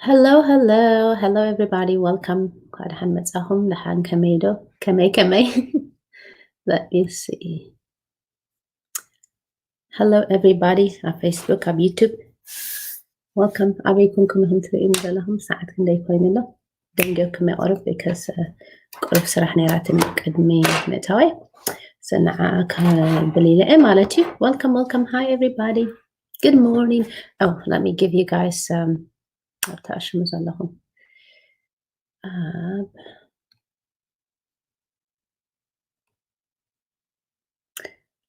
Hello, hello, hello everybody, welcome። እንኳዕ ደሓን መጻኹም። ደሓን ከመይ ዶ? ከመይ ከመይ? Let me see. Hello everybody ኣብ Facebook፣ ኣብ YouTube። Welcome። ኣበይ ኮንኩም ኢኹም ትርእዩኒ ዘለኹም? ሰዓት ክንደይ ኮይኑ ኣሎ? ደንጊኹም የቕርብ፣ because ቁሩብ ስራሕ ነይራትኒ ቅድሚ ምእታወይ። So ንዓ ከብል ኢለ እየ ማለት እዩ። Welcome, welcome. Hi everybody. Good morning. Oh, let me give you guys some ኣብ ተኣሽሙ ዘለኹም። ኣብ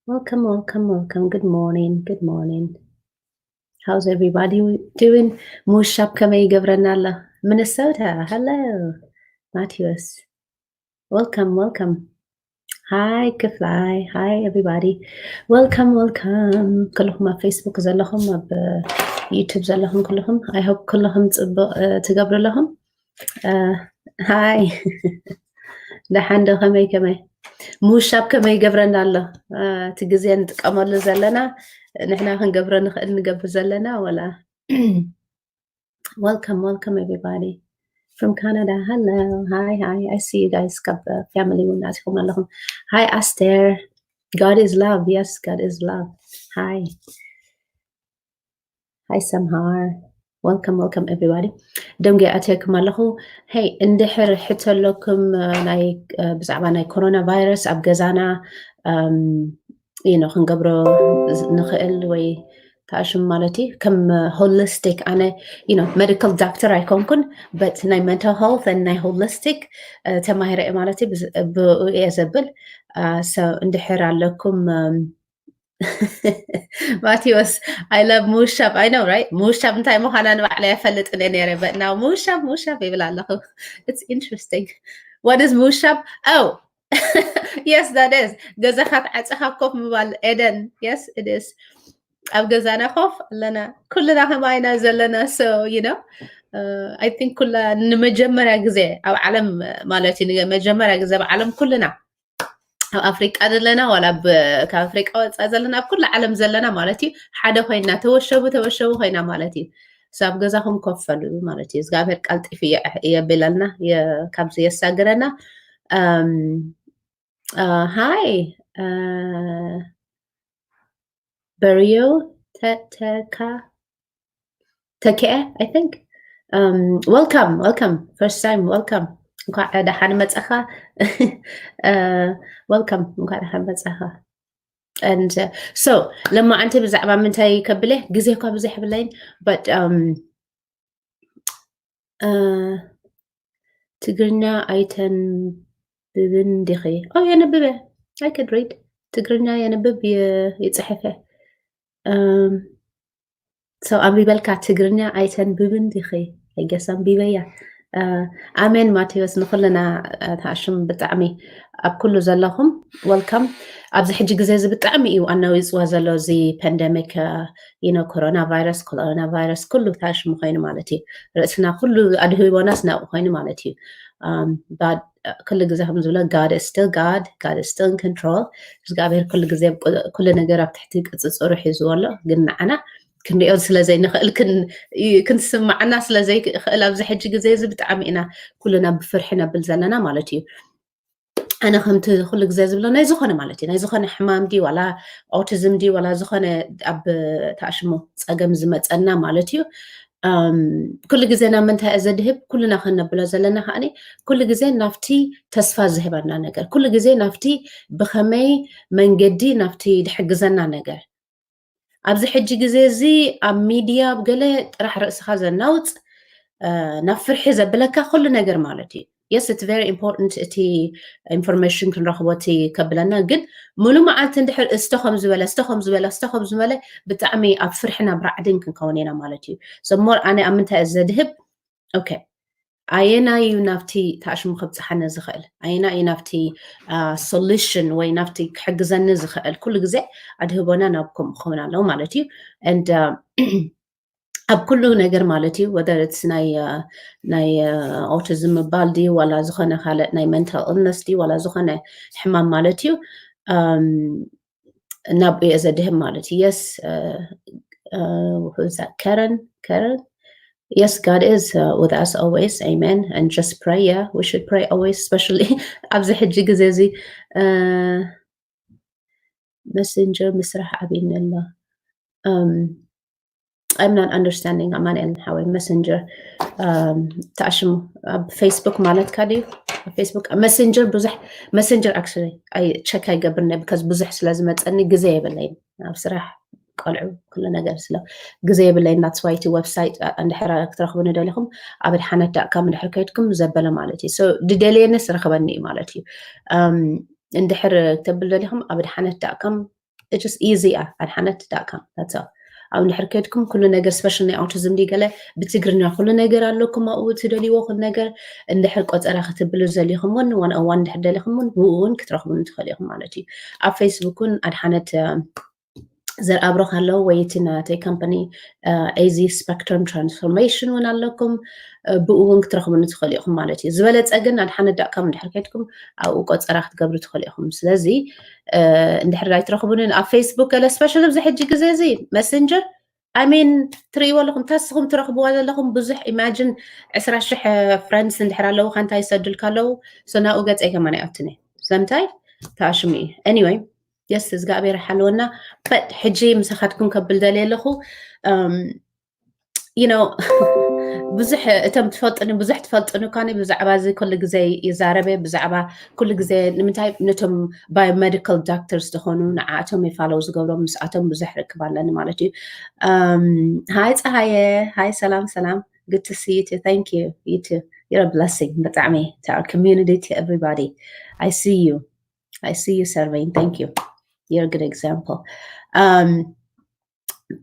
Welcome, welcome, welcome. Good morning, good morning. How's everybody doing? ሙሻብ ከመይ ይገብረና ኣሎ? Minnesota, hello. ማቴዎስ, welcome, welcome. Hi ክፍላይ, hi everybody. Welcome, welcome. ኩልኹም ኣብ Facebook ዘለኹም፣ ኣብ YouTube ዘለኹም ኩልኹም፣ I hope ኩልኹም ጽቡቕ ትገብሩ ኣለኹም። ሃይ ደሓን ዶ? ከመይ ከመይ? ሙሻብ ከመይ ይገብረና ኣሎ? እቲ ግዜ ንጥቀመሉ ዘለና ንሕና ክንገብሮ ንኽእል ንገብር ዘለና ወላ? Welcome, welcome everybody from Canada. Hello, hi, hi. I see you guys. ካብ family እውን ኣቲኹም ኣለኹም። Hi ኣስቴር. God is love. Yes, God is love. Hi. Hi Samhar. Welcome, welcome everybody. ደንጊ ኣትየኩም ኣለኹ። Hey፣ እንድሕር ሕቶ ኣለኩም ናይ ብዛዕባ ናይ ኮሮና ቫይረስ ኣብ ገዛና you know ክንገብሮ ንኽእል ወይ ተኣሽም ማለት እዩ። ከም holistic፣ ኣነ you know medical doctor ኣይኮንኩን፣ but ናይ mental health ናይ holistic ተማሂረ እየ ማለት እዩ። ብኡ እየ ዘብል። እንድሕር ኣለኩም ማቴዎስ፣ I love ምውሻብ። I know, right? ምውሻብ እንታይ ምዃና ንባዕላ ኣይፈልጥን እየ ነይረ። But now ምውሻብ ምውሻብ ይብል ኣለኹ። It's interesting. What is ምውሻብ? Oh, yes, that is ገዛኻ ተዓፀኻ ኮፍ ምባል ኤደን። Yes, it is. ኣብ ገዛና ኮፍ ኣለና፣ ኩልና ከማይና ዘለና። So you know I think ኩላ ንመጀመርያ ግዜ ኣብ ዓለም ማለት እዩ፣ መጀመርያ ግዜ ኣብ ዓለም ኩልና ኣብ ኣፍሪቃ ዘለና ዋላ ካብ ኣፍሪቃ ወፃኢ ዘለና ኣብ ኩሉ ዓለም ዘለና ማለት እዩ ሓደ ኮይና ተወሸቡ ተወሸቡ ኮይና ማለት እዩ። So ኣብ ገዛኹም ኮፍ በሉ ማለት እዩ። እግዚኣብሔር ቀልጢፉ የብለልና፣ ካብዚ የሳግረና። Hi በርዮ ተተካ ተኪአ I think. Welcome, welcome, first time, welcome. እንኳዕ ደሓን መፀኻ። Welcome፣ እንኳዕ ደሓን መፀኻ። And so ለማዓንቲ ብዛዕባ ምንታይ ከብለ ግዜ እኳ ብዙሕ የብለይን፣ but ትግርኛ ኣይተንብብን ዲኺ? Oh የንብበ። I could read ትግርኛ፣ የንብብ፣ ይፅሕፈ። So ኣንቢበልካ ትግርኛ ኣይተንብብን ዲኺ? I guess ኣንቢበያ። ኣሜን ማቴዎስ፣ ንኹልና ተኣሽም ብጣዕሚ ኣብ ኩሉ ዘለኹም welcome። ኣብዚ ሕጂ ግዜ እዚ ብጣዕሚ እዩ ኣናዊፅዋ ዘሎ እዚ ፓንደሚክ፣ you know ኮሮና ቫይረስ፣ ኮሮና ቫይረስ ኩሉ ተኣሽሙ ኮይኑ ማለት እዩ። ርእስና ኩሉ ኣድህቦናስ ናብኡ ኮይኑ ማለት እዩ። ኩሉ ግዜ ከም ዝብሎ God is still God, God is still in control። እግዚኣብሔር ኩሉ ግዜ ኩሉ ነገር ኣብ ትሕቲ ቅፅፅሩ ሒዝዎ ኣሎ። ግን ንዓና ክንሪኦ ስለዘይንኽእል ክንስማዓና ስለዘይክእል ኣብዚ ሕጂ ግዜ እዚ ብጣዕሚ ኢና ኩልና ብፍርሒ ነብል ዘለና ማለት እዩ። ኣነ ከምቲ ኩሉ ግዜ ዝብሎ ናይ ዝኾነ ማለት እዩ ናይ ዝኾነ ሕማም ድዩ ዋላ ኦቲዝም ድዩ ዋላ ዝኾነ ኣብ ተኣሽሙ ፀገም ዝመፀና ማለት እዩ ኩሉ ግዜ ናብ ምንታይ እየ ዘድህብ? ኩልና ከነብሎ ዘለና ከዓኒ ኩሉ ግዜ ናብቲ ተስፋ ዝህበና ነገር፣ ኩሉ ግዜ ናብቲ ብኸመይ መንገዲ ናብቲ ድሕግዘና ነገር። ኣብዚ ሕጂ ግዜ እዚ ኣብ ሚድያ ኣብ ገለ ጥራሕ ርእስኻ ዘናውፅ ናብ ፍርሒ ዘብለካ ኩሉ ነገር ማለት እዩ። Yes, it's very important እቲ ኢንፎርሜሽን ክንረኽቦ እቲ ከብለና፣ ግን ሙሉ መዓልቲ እንድሕር እስቶ ከም ዝበለ እስቶ ከም ዝበለ እስቶ ከም ዝበለ ብጣዕሚ ኣብ ፍርሒ ናብ ራዕድን ክንከውን ኢና ማለት እዩ። So more ኣነ ኣብ ምንታይ እየ ዘድህብ? Okay, ኣየናይ እዩ ናብቲ ተኣሽሙ ከብፅሓነ ዝኽእል? ኣየናይ እዩ ናብቲ ሶሉሽን ወይ ናብቲ ክሕግዘኒ ዝኽእል? ኩሉ ግዜ ኣድህቦና ናብ ከምኡ ክኸውን ኣለዎ ማለት እዩ። And ኣብ ኩሉ ነገር ማለት እዩ whether it's ናይ ናይ ኦቲዝም ምባል ድዩ ዋላ ዝኾነ ካልእ ናይ ሜንታል ኢልነስ ድዩ ዋላ ዝኾነ ሕማም ማለት እዩ ናብኡ እየ ዘድህብ ማለት እዩ። Yes, ከረን ከረን Yes, God is uh, with us always. Amen. And just pray. Yeah, we should pray always, especially ኣብዚ ሕጂ ግዜ እዚ መሰንጀር ምስራሕ ዓብይኒ ኣሎ። I'm not understanding ኣማንኤል ሓወይ። መሰንጀር ተኣሽሙ ኣብ ፌስቡክ ማለትካ ድዩ? ፌስቡክ መሰንጀር ብዙሕ መሰንጀር actually ቸክ ኣይገብርነ because ብዙሕ ስለ ዝመፀኒ ግዜ የብለይን ኣብ ስራሕ ቆልዑ ኩሉ ነገር ስለ ግዜ የብለይን። That's why እቲ ዌብሳይት እንድሕር ክትረኽቡ ንደሊኹም ኣብ ኣድሓነት ዳት ካም እንድሕር ከይድኩም ዘበለ ማለት እዩ። ድደልየንስ ረኽበኒ እዩ ማለት እዩ። እንድሕር ክተብል ደሊኹም ኣብ ኣድሓነት ዳት ካም just easy እያ ኣድሓነት ዳት ካም that's all። ኣብ እንድሕር ከድኩም ኩሉ ነገር special ናይ autism ድዩ ገለ ብትግርኛ ኩሉ ነገር ኣለኩም ኣብኡ ትደልይዎ ኩሉ ነገር እንድሕር ቆፀራ ክትብሉ ዘሊኹም እውን one on one እንድሕር ደሊኹም እውን ብኡ እውን ክትረኽቡን ትኽእሉ ኢኹም ማለት እዩ። ኣብ ፌስቡክ እውን ኣድሓነት ዘርኣብሩኽ ኣለዉ ወይ እቲ ናተይ company AZ Spectrum Transformation እውን ኣለኩም ብኡ እውን ክትረኽቡኒ ትኽእሉ ኢኹም ማለት እዩ። ዝበለፀ ግን ኣድሓነት ዳት ካም እንድሕር ከድኩም ኣብኡ ቆፀራ ክትገብሩ ትኽእሉ ኢኹም። ስለዚ እንድሕር ኣይትረኽቡንን ኣብ ፌስቡክ ገለ special ኣብዚ ሕጂ ግዜ እዚ መሰንጀር I mean ትርእይዎ ኣለኹም ታስኹም ትረኽብዋ ዘለኹም ብዙሕ imagine ዕስራ ሽሕ friends እንድሕር ኣለዉ ካንታ ይሰዱልካ ኣለዉ so ናብኡ ገፀይ ከማን ኣይኣቱን እየ ስለምንታይ ተኣሽሙ እዩ። Anyway yes እግዚኣብሔር ሓልወና። But ሕጂ ምሳኻትኩም ከብል ደልየ ኣለኹ you know ብዙሕ እቶም ትፈልጥኒ ብዙሕ ትፈልጥኒ እኳ ብዛዕባ እዚ ኩሉ ግዜ ይዛረበ ብዛዕባ ኩሉ ግዜ ንምንታይ ነቶም biomedical doctors ዝኾኑ ንዓኣቶም ይፋለው ዝገብሮም ምስኣቶም ብዙሕ ርክብ ኣለኒ ማለት እዩ። ሃይ ፀሃየ ሃይ ሰላም ሰላም good to see you too thank you you too you're a blessing ብጣዕሚ to our community to everybody I see you I see you serving thank you you're a good example um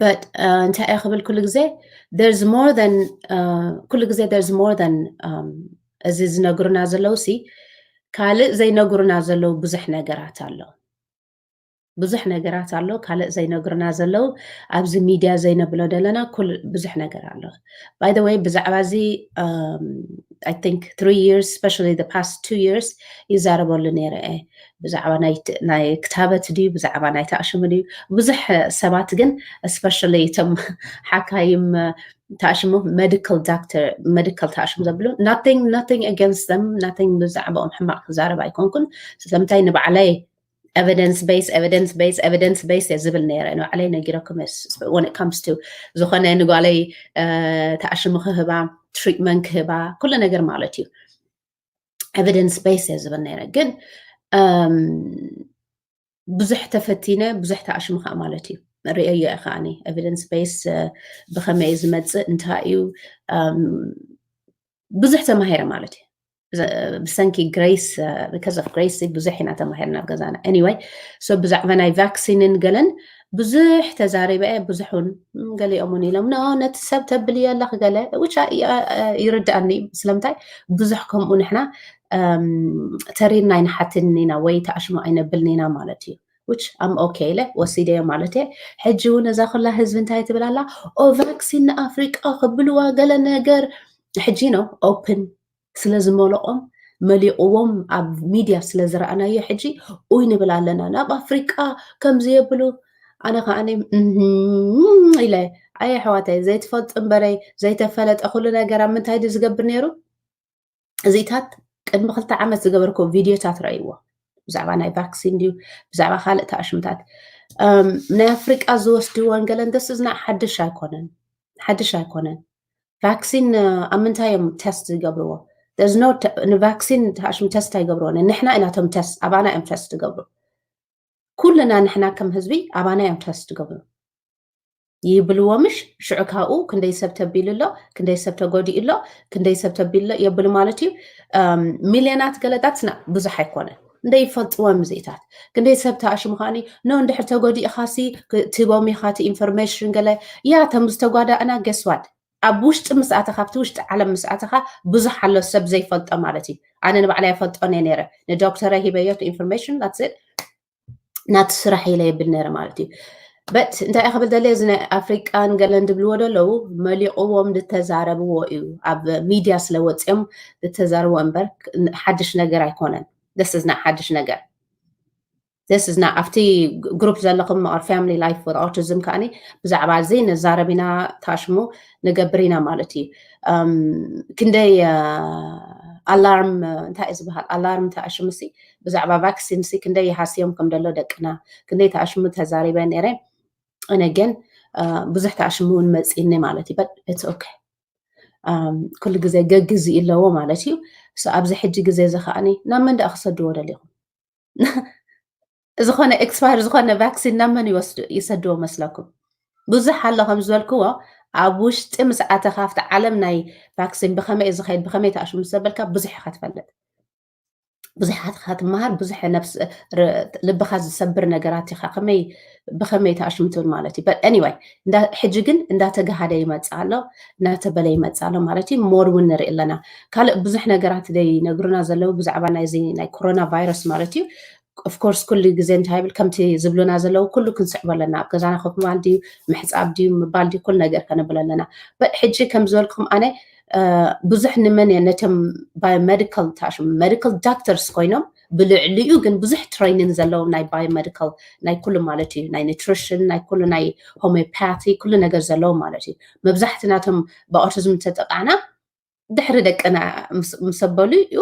but እንታይ እየ ክብል ኩሉ ግዜ there's more than ኩሉ ግዜ there's more than እዚ ዝነግሩና ዘለዉ ሲ ካልእ ዘይነግሩና ዘለዉ ብዙሕ ነገራት ኣሎ ብዙሕ ነገራት ኣሎ ካልእ ዘይነግሩና ዘለዉ ኣብዚ ሚድያ ዘይነብሎ ዘለና ብዙሕ ነገር ኣሎ። By the way ብዛዕባ እዚ I think three years especially the past two years ይዛረበሉ ነይረ እየ ብዛዕባ ናይ ክታበት ድዩ ብዛዕባ ናይ ተኣሽሙ ድዩ ብዙሕ ሰባት ግን especially እቶም ሓካይም ተኣሽሙ medical doctor medical ተኣሽሙ ዘብሉ nothing nothing against them nothing ብዛዕባኦም ሕማቕ ክዛረብ ኣይኮንኩን ስለምንታይ ንባዕለይ evidence base evidence base evidence base እየ ዝብል ነይረ ንባዕለይ ነጊረኩም when it comes to ዝኾነ ንጓለይ ተኣሽሙ ክህባ treatment ክህባ ኩሉ ነገር ማለት እዩ evidence base እየ ዝብል ነይረ ግን ብዙሕ ተፈቲነ ብዙሕ ተኣሽሙ ከዓ ማለት እዩ ርእዮ እየ ከዓኒ evidence base ብኸመይ ዝመፅእ እንታይ እዩ ብዙሕ ተማሂረ ማለት እዩ ብሰንኪ grace because of grace ብዙሕ ኢና ተማሂርና ኣብ ገዛና anyway so ብዛዕባ ናይ vaccine ን ገለን ብዙሕ ተዛሪበ እየ ብዙሕ እውን ገሊኦም እውን ኢሎም no ነቲ ሰብ ተብልዮ ኣለኽ ገለ which ይርድኣኒ ስለምንታይ ብዙሕ ከምኡ ንሕና ተሪርና ኣይንሓትንን ኢና ወይ ተኣሽሙ ኣይነብልን ኢና ማለት እዩ which I'm okay ኢለ ወሲደዮ ማለት እየ ሕጂ እውን እዛ ኩላ ህዝቢ እንታይ ትብል ኣላ ኦ vaccine ንኣፍሪቃ ክብልዋ ገለ ነገር ሕጂ ነው open ስለ ዝመለቖም መሊቕዎም ኣብ ሚድያ ስለ ዝረኣናዮ ሕጂ ኡይ ንብል ኣለና ናብ ኣፍሪቃ ከምዚ የብሉ ኣነ ከዓኒ ኢለ ኣየ ኣሕዋተይ ዘይትፈልጡ እምበረይ ዘይተፈለጠ ኩሉ ነገር ኣብ ምንታይ ድዩ ዝገብር ነይሩ እዚታት ቅድሚ ክልተ ዓመት ዝገበርኩ ቪድዮታት ረእይዎ ብዛዕባ ናይ vaccine ድዩ ብዛዕባ ካልእ ተኣሽምታት ናይ ኣፍሪቃ ዝወስድወን ገለን this is not ሓድሽ ኣይኮነን ሓድሽ ኣይኮነን vaccine ኣብ ምንታይ እዮም test ዝገብርዎ there's no vaccine ተኣሽሙ test ኣይገብርዎ ንሕና ኢና ቶም test ኣባና እዮም test ዝገብሩ ኩልና ንሕና ከም ህዝቢ ኣባና እዮም test ዝገብሩ ይብልዎ ምሽ ሽዑ ካብኡ ክንደይ ሰብ ተቢሉ ኣሎ ክንደይ ሰብ ተጎዲኡ ኣሎ ክንደይ ሰብ ተቢሉ ኣሎ የብሉ ማለት እዩ ሚልዮናት ገለታት ስና ብዙሕ ኣይኮነን እንደ ይፈልጥዎም ዜታት ክንደይ ሰብ ተኣሽሙ ከዓኒ ኖ እንድሕር ተጎዲእኻሲ ትቦም ኢኻ እቲ information ገለ ያ ተም ዝተጓዳእና guess what ኣብ ውሽጢ ምስ ኣተኻ ኣብቲ ውሽጢ ዓለም ምስ ኣተኻ ብዙሕ ኣሎ ሰብ ዘይፈልጦ ማለት እዩ ኣነ ንባዕላ ይፈልጦ እየ ነይረ ንዶክተረ ሂበዮ information that's it ናቲ ስራሕ ኢለ የብል ነይረ ማለት እዩ but እንታይ ክብል ደለ እዚ ናይ ኣፍሪቃን ገለን ድብልዎ ደለዉ መሊቕዎም ዝተዛረብዎ እዩ ኣብ ሚድያ ስለ ወፅኦም ዝተዛርቦ እምበር ሓድሽ ነገር ኣይኮነን this is not ሓድሽ ነገር this is not ኣብቲ group ዘለኹም or family life with autism ከዓኒ ብዛዕባ እዚ ንዛረብ ኢና፣ ተኣሽሙ ንገብር ኢና ማለት እዩ። ክንደይ ኣላርም እንታይ እዩ ዝበሃል ኣላርም ተኣሽሙ ሲ ብዛዕባ ቫክሲን ሲ ክንደይ ይሃስዮም ከም ዘሎ ደቅና ክንደይ ተኣሽሙ ተዛሪበ ነይረ። እነ ግን ብዙሕ ተኣሽሙ እውን መፅእኒ ማለት እዩ። But it's okay። ኩሉ ግዜ ገግዚ ኣለዎ ማለት እዩ። ኣብዚ ሕጂ ግዜ እዚ ከዓኒ ናብ መን ደኣ ክሰድዎ ደሊኹም? ዝኾነ ኤክስፓየር ዝኾነ ቫክሲን ናብ መን ይወስዱ ይሰድዎ መስለኩም? ብዙሕ ኣሎ ከም ዝበልክዎ ኣብ ውሽጢ ምስ ኣተኻ ኣብቲ ዓለም ናይ ቫክሲን ብኸመይ እዩ ዝኸይድ ብኸመይ ተኣሽሙ ዘበልካ ብዙሕ ኢኻ ትፈልጥ። ብዙሓት ኢኻ ትመሃር ብዙሕ ነብስ ልብኻ ዝሰብር ነገራት ኢኻ ከመይ ብኸመይ ተኣሽሙ ትብል ማለት እዩ። But anyway ሕጂ ግን እንዳተጋሃደ ይመፅእ ኣሎ እናተበለ ይመፅእ ኣሎ ማለት እዩ። ሞር እውን ንርኢ ኣለና። ካልእ ብዙሕ ነገራት ዘይነግሩና ዘለዉ ብዛዕባ ናይዚ ናይ ኮሮና ቫይረስ ማለት እዩ። Of course ኩሉ ግዜ እንታይ ይብል ከምቲ ዝብሉና ዘለዉ ኩሉ ክንስዕቦ ኣለና። ኣብ ገዛና ኮፍ ምባል ድዩ ምሕፃብ ድዩ ምባል ድዩ ኩሉ ነገር ከነብል ኣለና። But ሕጂ ከም ዝበልኩም ኣነ ብዙሕ ንመን እየ ነቶም biomedical ተኣሽሙ medical doctors ኮይኖም ብልዕሊኡ ግን ብዙሕ training ዘለዎም ናይ biomedical ናይ ኩሉ ማለት እዩ ናይ nutrition ናይ ኩሉ ናይ homeopathy ኩሉ ነገር ዘለዎም ማለት እዩ። መብዛሕቲ ናቶም ብ autism ተጠቃዕና ድሕሪ ደቅና ምስ ኣበሉ እዩ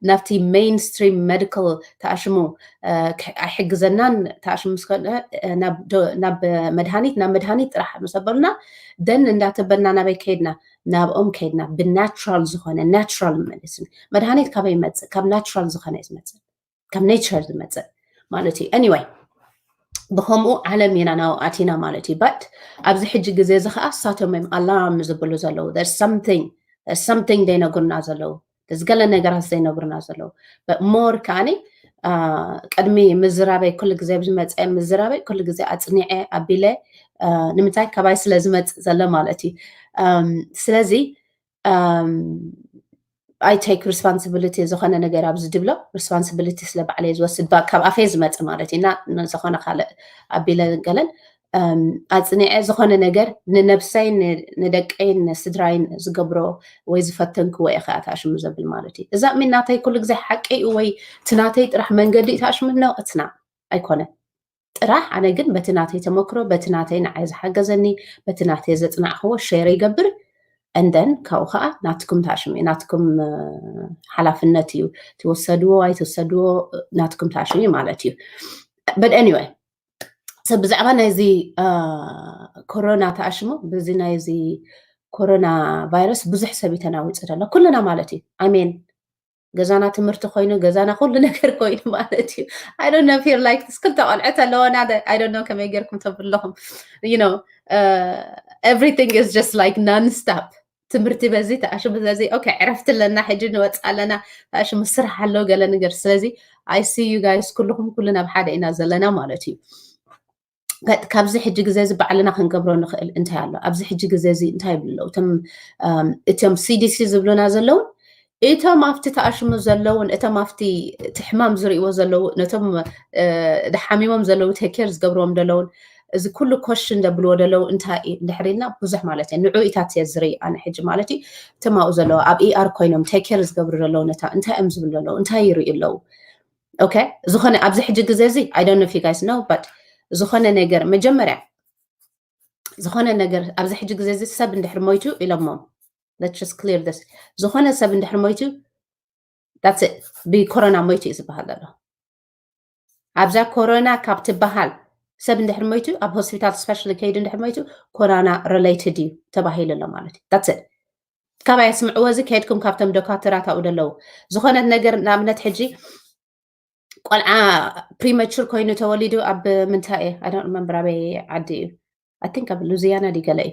ናብቲ mainstream medical ተኣሽሙ ኣይሕግዘናን ተኣሽሙ ምስ ናብ መድሃኒት ናብ መድሃኒት ጥራሕ ምስ ኣበሉና then እንዳተበልና ናበይ ከይድና ናብኦም ከይድና ብ natural ዝኾነ natural medicine መድሃኒት ካበይ ይመፅእ ካብ natural ዝኾነ እዩ ዝመፅእ ካብ nature ዝመፅእ ማለት እዩ። Anyway ብከምኡ ዓለም ኢና ናብኡ ኣቲና ማለት እዩ። But ኣብዚ ሕጂ ግዜ እዚ ከዓ እሳቶም እዮም ኣላርም ዝብሉ ዘለዉ there's something there's something ዘይነግሩና ዘለዉ እዚ ገለ ነገራት ዘይነግሩና ዘለዉ more ከዓኒ ቅድሚ ምዝራበይ ኩሉ ግዜ ዝመፀ ምዝራበይ ኩሉ ግዜ ኣፅኒዐ ኣቢለ ንምንታይ ካባይ ስለ ዝመፅእ ዘሎ ማለት እዩ። ስለዚ I take responsibility ዝኾነ ነገር ኣብዚ ድብሎ responsibility ስለ ባዕለይ ዝወስድ ካብ ኣፈይ ዝመፅእ ማለት እዩ እና ዝኾነ ካልእ ኣቢለ ገለን ኣፅኒዐ ዝኾነ ነገር ንነብሰይ ንደቀይን ንስድራይን ዝገብሮ ወይ ዝፈተንክዎ እየ ከዓ ተኣሽሙ ዘብል ማለት እዩ። እዛ ሚን ናተይ ኩሉ ግዜ ሓቂ እዩ ወይ እቲ ናተይ ጥራሕ መንገዲ እዩ ተኣሽሙ ነው እትና ኣይኮነ ጥራሕ ኣነ ግን በቲ ናተይ ተመክሮ በቲ ናተይ ንዓይ ዝሓገዘኒ በቲ ናተይ ዘፅናዕክዎ share ይገብር and then ካብኡ ከዓ ናትኩም ተኣሽሙ እዩ ናትኩም ሓላፍነት እዩ ትወሰድዎ ኣይትወሰድዎ ናትኩም ተኣሽሙ እዩ ማለት እዩ። But anyway ሰብ ብዛዕባ ናይዚ ኮሮና ተኣሽሙ በዚ ናይዚ ኮሮና ቫይረስ ብዙሕ ሰብ እዩ ተናዊፁ ዘሎ ኩልና ማለት እዩ። I mean ገዛና ትምህርቲ ኮይኑ ገዛና ኩሉ ነገር ኮይኑ ማለት እዩ። I don't know if you're like this ክልተ ቆልዑት ኣለዎና I don't know ከመይ ጌርኩም ተብሉ ኣለኹም you know everything is just like non stop ትምህርቲ በዚ ተኣሽሙ በዚ okay ዕረፍቲ ኣለና ሕጂ ንወፅእ ኣለና ተኣሽሙ ስራሕ ኣሎ ገለ ነገር ስለዚ I see you guys ኩልኹም ኩሉ ናብ ሓደ ኢና ዘለና ማለት እዩ። ካብዚ ሕጂ ግዜ እዚ ባዕልና ክንገብሮ ንኽእል እንታይ ኣሎ ኣብዚ ሕጂ ግዜ እዚ እንታይ ይብሉ ኣለዉ እቶም CDC ዝብሉና ዘለውን እቶም ኣብቲ ተኣሽሙ ዘለውን እቶም ኣብቲ እቲ ሕማም ዝርእይዎ ዘለዉ ነቶም ሓሚሞም ዘለዉ take care ዝገብርዎም ዘለውን እዚ ኩሉ question ዘብልዎ ዘለዉ እንታይ እዩ እንድሕር ኢልና ብዙሕ ማለት እየ ንዑ ኢታት እየ ዝርኢ ኣነ ሕጂ ማለት እዩ እቶም ኣብኡ ዘለዉ ኣብ ER ኮይኖም take care ዝገብሩ ዘለዉ ነታ እንታይ እዮም ዝብሉ ዘለዉ እንታይ ይርእዩ ኣለዉ okay ዝኾነ ኣብዚ ሕጂ ግዜ እዚ I don't know if you guys know but ዝኾነ ነገር መጀመርያ ዝኾነ ነገር ኣብዚ ሕጂ ግዜ እዚ ሰብ እንድሕር ሞይቱ ኢሎሞም let's just clear this ዝኾነ ሰብ እንድሕር ሞይቱ that's it ብኮሮና ሞይቱ እዩ ዝበሃል ዘሎ። ኣብዛ ኮሮና ካብ ትበሃል ሰብ እንድሕር ሞይቱ ኣብ ሆስፒታል specially ከይዱ እንድሕር ሞይቱ ኮሮና related እዩ ተባሂሉ ኣሎ ማለት እዩ። That's it ካባይ ስምዕዎ እዚ ከይድኩም ካብቶም ዶካትራት ኣብኡ ደለዉ ዝኾነት ነገር ንኣብነት ሕጂ ቆልዓ premature ኮይኑ ተወሊዱ ኣብ ምንታይ እየ I don't remember ኣበይ ዓዲ እዩ I think ኣብ ሉዚያና ድዩ ገለ እዩ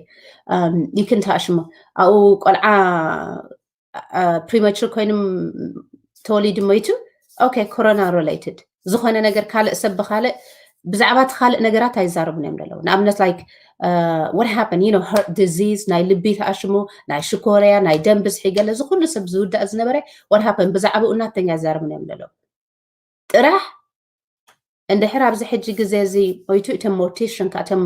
you can touch እሞ ኣብኡ ቆልዓ premature ኮይኑ ተወሊዱ ሞይቱ okay corona related ዝኾነ ነገር ካልእ ሰብ ብካልእ ብዛዕባ እቲ ካልእ ነገራት ኣይዛረቡን እዮም ዘለዉ ንኣብነት like what happened you know heart disease ናይ ልቢ ተኣሽሙ ናይ ሽኮርያ ናይ ደም ብዝሒ ገለ እዚ ኩሉ ሰብ ዝውዳእ ዝነበረ what happened ብዛዕባኡ እናተኛ ኣይዛረቡን እዮም ዘለዉ ጥራሕ እንድሕር ኣብዚ ሕጂ ግዜ እዚ ሞይቱ እቶም mortician እቶም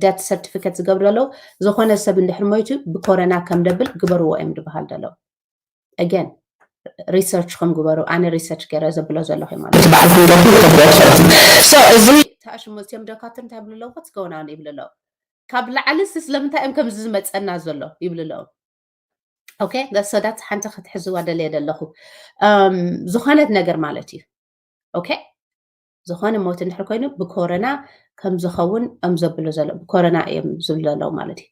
death certificate ዝገብሩ ዘለዉ ዝኾነ ሰብ እንድሕር ሞይቱ ብኮረና ከም ደብል ግበርዎ እዮም ዝበሃል ዘለዉ again research ኹም ግበሩ። ኣነ research ገይረ ዘብሎ ዘለኹ ማለት እዩ። ባዕልኩም ዶኩም ክትገብሩ ትኽእሉ። So እዚ ታሽሙ እዚኦም ደካትር እንታይ ይብሉ ኣለዉ? What's going on ይብሉ ኣለዉ። ካብ ላዕሊ ሲ ስለምንታይ እዮም ከምዚ ዝመፀና ዘሎ ይብሉ ኣለዉ። Okay, so that's ሓንቲ ክትሕዝዋ ደልየ ዘለኹ። እም፣ ዝኾነት ነገር ማለት እዩ። Okay? ዝኾነ ሞት እንድሕር ኮይኑ ብኮረና ከም ዝኸውን እዮም ዘብሉ ዘሎ፣ ብኮረና እዮም ዝብሉ ዘለዉ ማለት እዩ።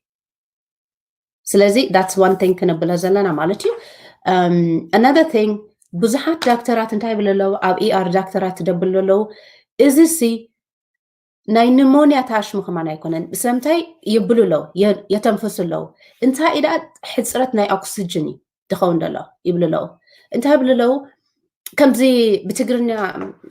ስለዚ that's one thing ክንብሎ ዘለና ማለት እዩ። Um, another thing፣ ብዙሓት ዳክተራት እንታይ ይብሉ ኣለዉ? ኣብ ER ዳክተራት ደብሉ ኣለዉ፣ እዚ ሲ ናይ ኒሞንያ ታሽሙ ከማን ኣይኮነን። ስለምንታይ ይብሉ ኣለዉ? የ-፣ የተንፍሱ ኣለዉ። እንታይ ኢዳ? ሕፅረት ናይ ኦክስጅን እዩ ዝኸውን ዘሎ ይብሉ ኣለዉ። እንታይ ይብሉ ኣለዉ? ከምዚ ብትግርኛ፣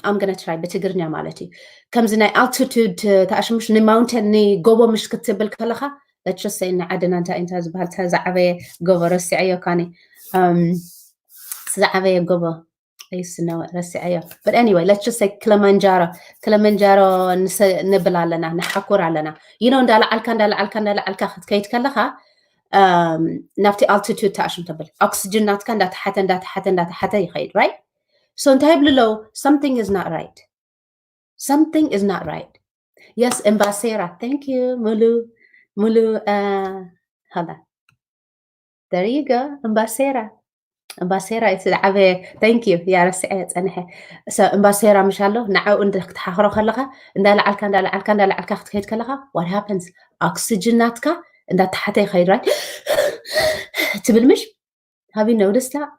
I'm gonna try ብትግርኛ ማለት እዩ። ከምዚ ናይ altitude ታሽሙሽ ንማውንቴን ንጎቦ ምሽ ክትብል ከለኻ፣ let's just say ንዓድና እንታይ እንታይ ዝበሃል፣ እታ ዝዓበየ ጎቦ ረሲዐዮ ካኒ። Um, ዝዓበየ ጎቦ ይስነወ ረሲዐዮ። But anyway, let's just say ክለመንጃሮ፣ ክለመንጃሮ ንሰ-፣ ንብል ኣለና፣ ንሓኩር ኣለና። You know፣ እንዳለዓልካ እንዳለዓልካ እንዳለዓልካ ክትከይድ ከለኻ፣ um፣ ናብቲ altitude ታሽሙ ተብል፣ ኦክስጅን ናትካ እንዳተሓተ እንዳተሓተ እንዳተሓተ ይኸይድ፣ right? So እንታይ ይብሉ ኣለዉ? Something is not right, something is not right. Yes, እምባሴራ። Thank you ሙሉ፣ ሙሉ። Uh, hold on, there you go። እምባሴራ፣ እምባሴራ እቲ ዝዓበየ። Thank you። ያ ረሲዐ ጸንሐ። So እምባሴራ ምሽ ኣሎ፣ ንዓኡ እንደ ክትሓኽሮ ከለኻ፣ እንዳለዓልካ እንዳለዓልካ እንዳለዓልካ ክትከይድ ከለኻ፣ what happens? ኦክስጅን ናትካ እንዳተሓተ ይኸይድ፣ right? ትብል ምሽ? Have you noticed that?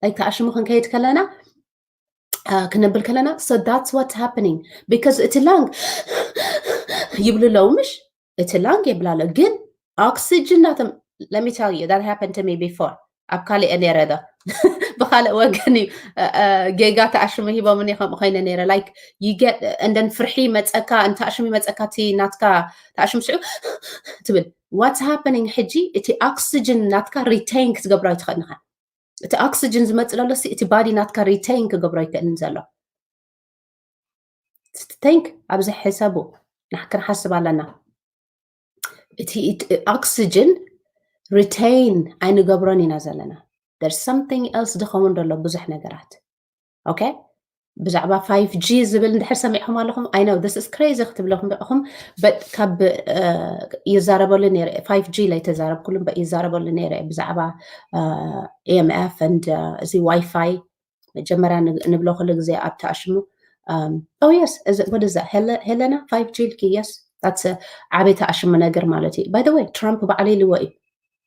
Like ታሽሙ ክንከይድ ከለና፣ uh፣ ክንብል ከለና፣ so that's what's happening, because እቲ ላንግ ይብሉ ኣለዉ ምሽ? እቲ ላንግ የብላሎ፣ ግን ኦክስጅን ናቶም፣ let me tell you, that happened to me before። ኣብ ካልእ ነይረ ዶ? ብኻልእ ወገን እዩ፣ እ፣ እ፣ ጌጋ ታሽሙ ሂቦምኒ፣ ከምኡ ኮይነ ነይረ። Like you get, and then ፍርሒ መጸካ፣ እንተ ታሽሙ መጸካ፣ እቲ ናትካ ታሽሙ ስዑ ትብል። What's happening ሕጂ? እቲ ኦክስጅን ናትካ retain ክትገብሮ ኣይትኽእልን ኢኻ። እቲ ኦክስጅን ዝመጽእ ዘሎ ሲ፣ እቲ ባዲ ናትካ retain ክገብሮ ኣይክእልን ዘሎ። Think፣ ኣብዚ ሕሰቡ፣ ንሕ-፣ ክንሓስብ ኣለና። እቲ፣ እቲ ኦክስጅን retain ኣይንገብሮን ኢና ዘለና። There's something else ዝኸውን ዘሎ ብዙሕ ነገራት። Okay? ብዛዕባ five G ዝብል እንድሕር ሰሚዕኹም ኣለኹም፣ I know this is crazy ክትብለኹም ኢኹም፣ but ካብ፣ እ፣ ይዛረበሉ ነይረ፣ five G ላይ ተዛረብኩሉ እምበር ይዛረበሉ ነይረ ብዛዕባ፣ እ፣ E M F and፣ እ፣ እዚ ዋይፋይ መጀመርያ ን-፣ ንብሎ ኩሉ ግዜ ኣብ ታሽሙ። Um, oh yes፣ እዚ፣ what is that? ሄለ-፣ ሄለና፣ five G ኢልኪ? Yes, that's a ዓቢ ታሽሙ ነገር ማለት እዩ። By the way፣ ትራምፕ ባዕሉ ኢልዎ እዩ።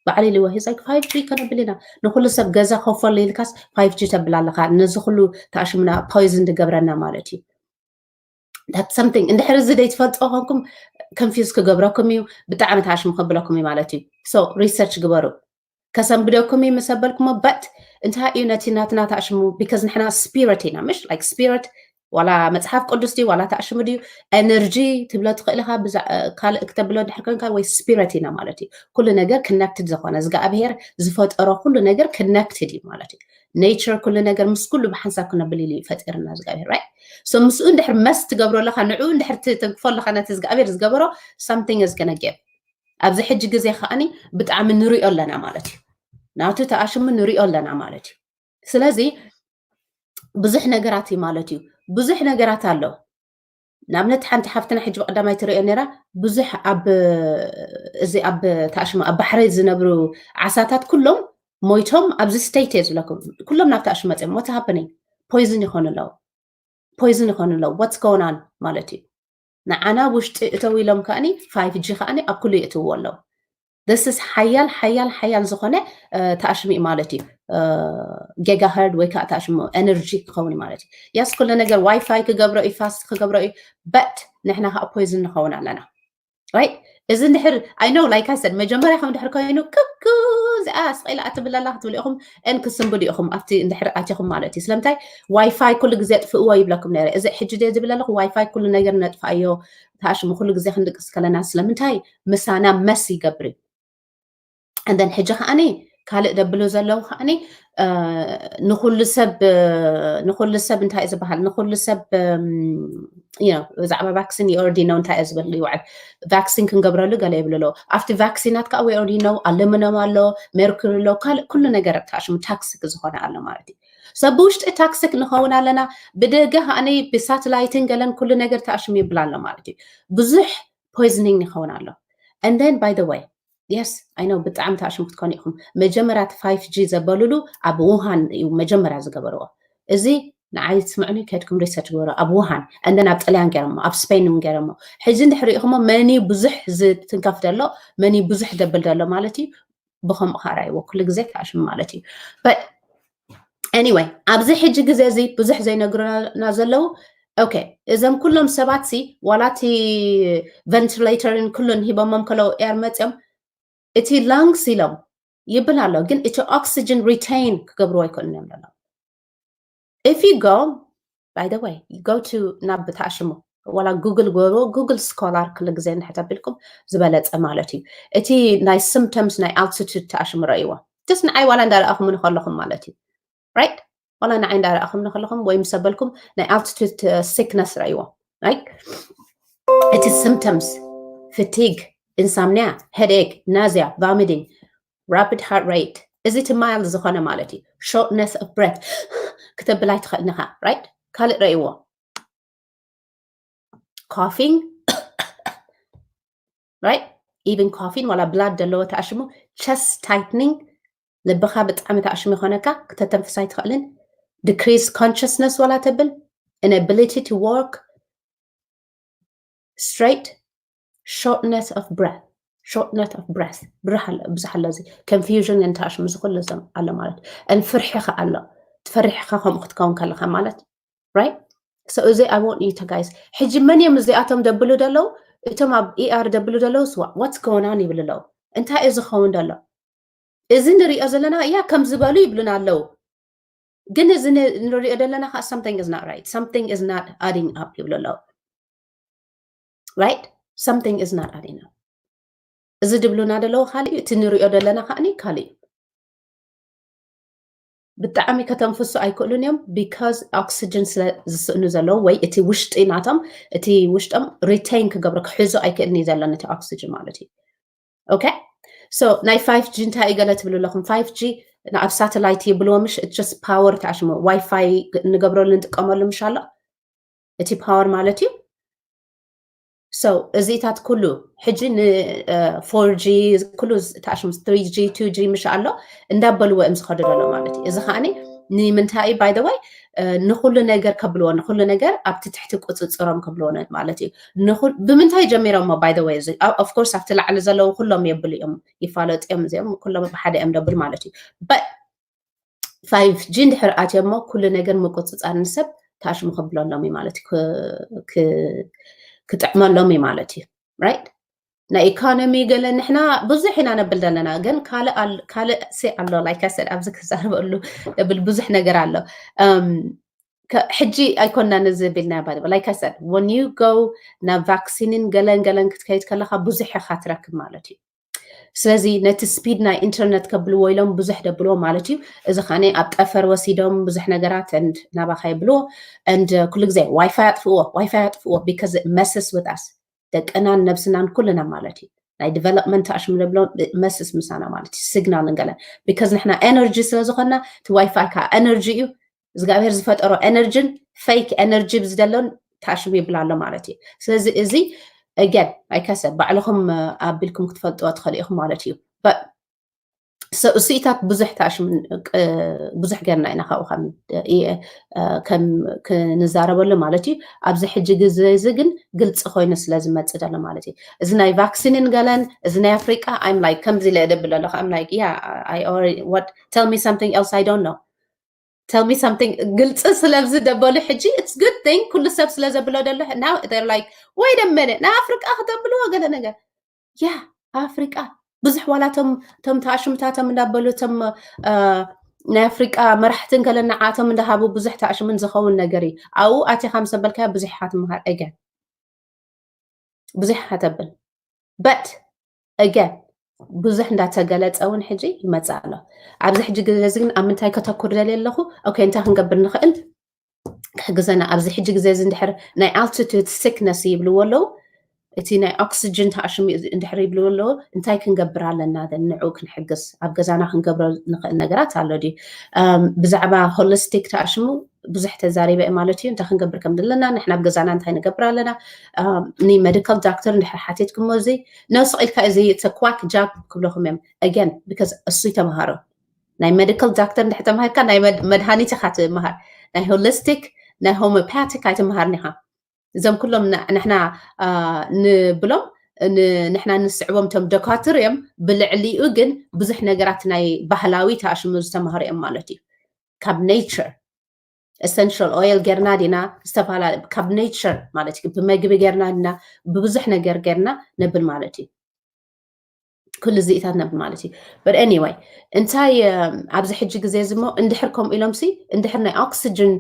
ባዕሉ ኢልዎ፣ he's like፣ five G ከነብል ኢና፣ ንኹሉ ሰብ ገዛ ከፈሉ ኢልካስ five G ተብል ኣለኻ። ነዚ ኩሉ ታሽሙና ፖይዝን ዝገብረና ማለት እዩ። That's something። እንድሕር እዚ ዘይትፈልጥዎ ኮንኩም፣ confuse ክገብረኩም እዩ፣ ብጣዕሚ ታሽሙ ከብለኩም እዩ ማለት እዩ። So research ግበሩ። ከሰንብደኩም እዩ ምስ ኣበልኩሞ፣ but እንታይ እዩ ነቲ ናትና ታሽሙ? Because ንሕና ስፒሪት ኢና፣ ምሽ? Like ስፒሪት፣ ዋላ መጽሓፍ ቅዱስ ድዩ፣ ዋላ ታሽሙ ድዩ፣ ኤነርጂ ትብሎ ትኽእል ኢኻ፣ ብዛ-፣ ካልእ ክተብሎ ድሕር ኮንካ፣ ወይ ስፒሪት ኢና ማለት እዩ። ኩሉ ነገር connected ዝኾነ፣ እግዚኣብሄር ዝፈጠሮ ኩሉ ነገር connected እዩ ማለት እዩ። ኔቸር፣ ኩሉ ነገር ምስ ኩሉ ብሓንሳብ ክነብል ኢሉ እዩ ፈጢርና እግዚኣብሄር፣ right? So ምስኡ እንድሕር መስ ትገብሮ ኣለኻ፣ ንዕኡ እንድሕር ትተንክፎ ኣለኻ፣ ነቲ እግዚኣብሄር ዝገበሮ፣ something is gonna give። ኣብዚ ሕጂ ግዜ ከኣኒ ብጣዕሚ ንሪኦ ኣለና ማለት እዩ። ናቱ ተኣሽሙ ንሪኦ ኣለና ማለት እዩ። ስለዚ ብዙሕ ነገራት እዩ ማለት እዩ። ብዙሕ ነገራት ኣሎ። ንኣብነት ሓንቲ ሓፍትና ሕጂ ብቐዳማይ ትሪኦ ነይራ፣ ብዙሕ ኣብ፣ እዚ ኣብ ተኣሽሙ ኣብ ባሕሪ ዝነብሩ ዓሳታት ኩሎም ሞይቶም ኣብዚ ስቴት እየ ዝብለኩም። ኩሎም ናብ ተኣሽሙ መፅዮም። What's happening? ፖይዝን ይኾኑ ኣለዉ። ፖይዝን ይኾኑ ኣለዉ። What's going on ማለት እዩ። ንዓና ውሽጢ እተው ኢሎም ከኣኒ five G ከኣኒ ኣብ ኩሉ የእትውዎ ኣለዉ። This is ሓያል፣ ሓያል፣ ሓያል ዝኾነ፣ እ፣ ተኣሽሙ እዩ ማለት እዩ። እ፣ ጌጋሃርድ ወይ ከዓ ተኣሽሙ ኤነርጂ ክኸውን እዩ ማለት እዩ። Yes፣ ኩሉ ነገር ዋይፋይ ክገብሮ እዩ፣ ፋስት ክገብሮ እዩ፣ but ንሕና ከዓ ፖይዝን ንኸውን ኣለና። Right? እዚ እንድሕር፣ I know, like I said፣ መጀመርያ ከም እንድሕር ኮይኑ፣ ክኩ፣ እዚኣ ስቕ ኢላ ትብል ኣላ ክትብሉ ኢኹም፣ and ክስንብዱ ኢኹም ኣብቲ እንድሕር ኣቲኹም ማለት እዩ። ስለምንታይ? ዋይፋይ ኩሉ ግዜ ኣጥፍእዎ ይብለኩም ነይረ። እዚ ሕጂ ድየ ዝብል ኣለኹ፣ ዋይፋይ ኩሉ ነገር ነጥፍኣዮ፣ ተኣሽሙ ኩሉ ግዜ ክንድቅስ ከለና፣ ስለምንታይ? ምሳና መስ ይገብር እዩ። And then ሕጂ ከኣኒ ካልእ ደብሉ ዘለዉ ከዓኒ ንኩሉ ሰብ ንኩሉ ሰብ እንታይ እዩ ዝበሃል ንኩሉ ሰብ ብዛዕባ ቫክሲን you already know እንታይ እየ ዝብል ይውዕል። ቫክሲን ክንገብረሉ ገለ ይብሉ ኣለዉ። ኣብቲ ቫክሲናት ከዓ we already know ኣሉሚኒየም ኣሎ፣ ሜርኩሪ ኣሎ፣ ካልእ ኩሉ ነገር ተኣሽሙ ታክሲክ ዝኾነ ኣሎ ማለት እዩ። ሰብ ብውሽጢ ታክሲክ ንኸውን ኣለና፣ ብደገ ከዓኒ ብሳትላይትን ገለን ኩሉ ነገር ተኣሽሙ ይብል ኣሎ ማለት እዩ። ብዙሕ ፖይዝኒንግ ይኸውን ኣሎ። And then by the way yes I know ብጣዕሚ ተኣሽሙ ክትኮኑ ኢኹም። መጀመርያ እቲ ፋይፍ ጂ ዘበሉሉ ኣብ ውሃን እዩ መጀመርያ ዝገበርዎ። እዚ ንዓይ ስምዕኒ ከድኩም ሪሰርች ግበሩ። ኣብ ውሃን and then ኣብ ጥልያን ገይሮሞ ኣብ ስፔን እውን ገይሮሞ። ሕጂ እንድሕር ኢኹሞ መን እዩ ብዙሕ ዝትንከፍ ዘሎ መን እዩ ብዙሕ ደብል ዘሎ ማለት እዩ። ብከምኡ ከዓ ራእይዎ ኩሉ ግዜ ተኣሽሙ ማለት እዩ። But anyway ኣብዚ ሕጂ ግዜ እዚ ብዙሕ ዘይነግሩና ዘለዉ okay እዞም ኩሎም ሰባት ሲ ዋላ እቲ ቨንቲሌተርን ኩሉን ሂቦሞም ከለዉ ኤር መፅኦም እቲ ላንግስ ኢሎም ይብል ኣሎ ግን እቲ ኦክሲጅን ሪቴን ክገብርዎ ኣይክእሉን እዮም ዘለዉ። If you go by the way go to ናብ ተኣሽሙ ዋላ ጉግል ግበርዎ ጉግል ስኮላር ኩሉ ግዜ እንድሕር ተቢልኩም ዝበለፀ ማለት እዩ። እቲ ናይ ስምፕተምስ ናይ ኣልቲቱድ ተኣሽሙ ረእይዎ just ንዓይ ዋላ እንዳረኣኹምኒ ከለኹም ማለት እዩ። Right ዋላ ንዓይ እንዳረኣኹምኒ ከለኹም ወይ ምስ ኣበልኩም ናይ ኣልቲቱድ ሲክነስ ረእይዎ። Right እቲ ስምፕተምስ ፍቲግ፣ ኢንሳምኒያ፣ ሄዴክ፣ ናዚያ፣ ቫሚቲንግ፣ ራፒድ ሃርት ሬት እዚ እቲ ማይልድ ዝኾነ ማለት እዩ። ሾርትነስ ኦፍ ብሬት ክተብል ኣይትኽእልን ኢኻ። Right ካልእ ረእይዎ ካፊንግ right even ካፊን ዋላ ብላድ ዘለዎ ተኣሽሙ ቸስት ታይትኒንግ ልብኻ ብጣዕሚ ተኣሽሙ ይኾነካ ክተተንፍስ ኣይትኽእልን። ዲክሪዝ ኮንሽስነስ ዋላ ተብል inability to walk straight shortness of breath shortness of breath ብርህ ኣሎ ብዙሕ ኣሎ እዚ ኮንፊውዥን ተኣሽሙ እዚ ኩሉ እዞም ኣሎ ማለት and ፍርሒ ከዓ ኣሎ ትፈርሕኻ ከምኡ ክትከውን ከለኻ ማለት right so እዚ I want you to guys ሕጂ መን እዮም እዚኣቶም ደብሉ ደለዉ እቶም ኣብ ER ደብሉ ደለዉ ስዋ what's going on ይብሉ ኣለዉ እንታይ እዩ ዝኸውን ደሎ እዚ ንሪኦ ዘለና እያ ከም ዝበሉ ይብሉና ኣለዉ ግን እዚ ንሪኦ ዘለና ከዓ something is not right something is not adding up ይብሉ ኣለዉ right something is not adding up እዚ ድብሉና ደለዉ ካልእ እዩ እቲ ንሪኦ ዘለና ከዓኒ ካልእ እዩ ብጣዕሚ ከተንፍሱ ኣይክእሉን እዮም because ኦክስጅን ስለ ዝስእኑ ዘለዉ ወይ እቲ ውሽጢ ናቶም እቲ ውሽጦም ሪቴን ክገብሮ ክሕዞ ኣይክእልን እዩ ዘሎ ነቲ ኦክስጅን ማለት እዩ okay so ናይ five G እንታይ እዩ ገለ ትብሉ ኣለኹም five G ኣብ ሳተላይት ይብልዎ ምሽ just power ተኣሽሙ ዋይፋይ ንገብረሉ ንጥቀመሉ ምሽ ኣሎ እቲ power ማለት እዩ so እዚታት ኩሉ ሕጂ ን four G ኩሉ ተኣሽሙ three G two G ምሽ ኣሎ እንዳበልዎ እዮም ዝኸዱ ዘሎ ማለት እዩ እዚ ከዓኒ ንምንታይ by the way ንኩሉ ነገር ከብልዎ ንኩሉ ነገር ኣብቲ ትሕቲ ቁፅፅሮም ከብልዎ ማለት እዩ ብምንታይ ጀሚሮሞ by the way እዚ of course ኣብቲ ላዕሊ ዘለዉ ኩሎም የብሉ እዮም ይፋለጡ እዮም እዚኦም ኩሎም ብሓደ እዮም ደብል ማለት እዩ but five G እንድሕር ኣትዮሞ ኩሉ ነገር ምቁፅፃር ንሰብ ታሽሙ ከብለሎም እዩ ማለት እዩ ክጥዕመሎም እዩ ማለት እዩ right ናይ ኢኮኖሚ ገለ ንሕና ብዙሕ ኢና ነብል ዘለና ግን ካልእ ሲ ኣሎ like I said ኣብዚ ክዛረበሉ ብል ብዙሕ ነገር ኣሎ ሕጂ ኣይኮና ነዚ ቢልና ባ like I said when you go ናብ ቫክሲንን ገለን ገለን ክትከይድ ከለካ ብዙሕ ኢካ ትረክብ ማለት እዩ ስለዚ ነቲ ስፒድ ናይ ኢንተርነት ከብልዎ ኢሎም ብዙሕ ደብልዎ ማለት እዩ እዚ ከነ ኣብ ጠፈር ወሲዶም ብዙሕ ነገራት ናባካ የብልዎ and ኩሉ ግዜ ዋይፋይ ኣጥፍዎ ዋይፋይ ኣጥፍዎ because messes with us ደቅናን ነብስናን ኩልና ማለት እዩ ናይ ዲቨሎፕመንት ኣሽሙ ደብሎ መስስ ምሳና ማለት እዩ ሲግናል ንገለ because ንሕና ኤነርጂ ስለ ዝኮና እቲ ዋይፋይ ከዓ ኤነርጂ እዩ እግዚኣብሔር ዝፈጠሮ ኤነርጂን ፌክ ኤነርጂ ብዝደሎን ታሽሙ ይብላ ኣሎ ማለት እዩ ስለዚ እዚ again ኣይከሰ ባዕልኹም ኣቢልኩም ክትፈልጥዎ ትኽእሉ ኢኹም ማለት እዩ እሱኢታት ብዙሕ ታሽሙ ብዙሕ ገርና ኢና ካብኡ ከም ክንዛረበሉ ማለት እዩ ኣብዚ ሕጂ ግዜ እዚ ግን ግልፂ ኮይኑ ስለ ዝመፅእ ዘሎ ማለት እዩ እዚ ናይ ቫክሲንን ገለን እዚ ናይ ኣፍሪቃ I'm like ከምዚ ኢለ ደብል ኣለኹ I'm like yeah I already what tell me something else I don't know tell me something ግልፂ ስለዚ ደበሉ ሕጂ it's good thing ኩሉ ሰብ ስለ ዘብሎ ደሎ now they're like wait a minute ናይ ኣፍሪቃ ክተብልዎ ገለ ነገር yeah ኣፍሪቃ ብዙሕ ዋላ ቶም ቶም ተኣሽምታቶም እንዳበሉ ቶም ናይ ኣፍሪቃ መራሕትን ገለ ንዓቶም እንዳሃቡ ብዙሕ ተኣሽምን ዝኸውን ነገር እዩ ኣብኡ ኣቲኻ ምስ ኣበልካዮ ብዙሕ ኢኻ ትምሃር again ብዙሕ ኢኻ ተብል but again ብዙሕ እንዳተገለጸ እውን ሕጂ ይመጽእ ኣሎ። ኣብዚ ሕጂ ግዜ እዚ ግን ኣብ ምንታይ ከተኩር ደልየ ኣለኹ? ኦኬ፣ እንታይ ክንገብር ንኽእል ክሕግዘና? ኣብዚ ሕጂ ግዜ እዚ እንድሕር ናይ altitude sickness ይብልዎ ኣለዉ፣ እቲ ናይ ኦክስጅን ተኣሽሙ እንድሕር ይብልዎ ኣለዉ፣ እንታይ ክንገብር ኣለና? ንዕኡ ክንሕግዝ ኣብ ገዛና ክንገብሮ ንኽእል ነገራት ኣሎ ድዩ? ብዛዕባ ሆሊስቲክ ተኣሽሙ ብዙሕ ተዛሪበ ማለት እዩ። እንታይ ክንገብር ከም ዘለና፣ ንሕና ኣብ ገዛና እንታይ ንገብር ኣለና? ኒ ሜዲካል ዶክተር እንድሕር ሓቲትኩሞ፣ እዚ ነስቕ ኢልካ እዚ ተኳክ ጃብ ክብለኹም እዮም። ኣገን ቢካዝ እሱ ይተምሃሮ። ናይ ሜዲካል ዶክተር እንድሕር ተማሂርካ ናይ መድሃኒት ኢኻ ትምሃር። ናይ ሆሊስቲክ ናይ ሆሚዮፓቲክ ኣይትምሃርን ኢኻ። እዞም ኩሎም ንሕና ንብሎም ንሕና ንስዕቦም እቶም ደኳትር እዮም። ብልዕሊኡ ግን ብዙሕ ነገራት ናይ ባህላዊ ተኣሽሙ ዝተማሃሩ እዮም ማለት እዩ። ካብ ኔቸር ኤሰንሽል ኦይል ጌርና ዲና ዝተፈላለ ካብ ኔቸር ማለት እዩ። ብመግቢ ጌርና ዲና ብብዙሕ ነገር ጌርና ነብል ማለት እዩ። ኩሉ ዝኢታት ነብል ማለት እዩ። But anyway እንታይ ኣብዚ ሕጂ ግዜ እዚ ሞ እንድሕር ከምኡ ኢሎም ሲ እንድሕር ናይ ኦክስጅን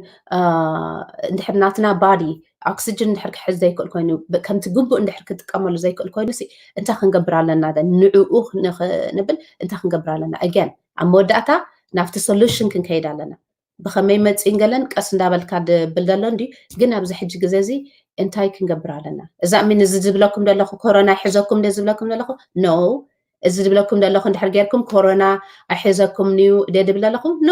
እንድሕር ናትና ባዲ ኦክስጅን እንድሕር ክሕዝ ዘይክእል ኮይኑ ከምቲ ግቡእ እንድሕር ክጥቀመሉ ዘይክእል ኮይኑ ሲ እንታይ ክንገብር ኣለና ንዕኡ ንብል እንታይ ክንገብር ኣለና? ኣገን ኣብ መወዳእታ ናብቲ ሶሉሽን ክንከይድ ኣለና። ብኸመይ መፅእን ገለን ቀስ እንዳበልካ ድብል ዘሎ እንዲ ግን ኣብዚ ሕጂ ግዜ እዚ እንታይ ክንገብር ኣለና? እዛ ሚን እዚ ዝብለኩም ዘለኹ ኮሮና ይሕዘኩም ደ ዝብለኩም ዘለኹ ኖ እዚ ዝብለኩም ዘለኹ እንድሕር ጌርኩም ኮሮና ኣይሕዘኩም ንዩ ደ ድብል ዘለኹ ኖ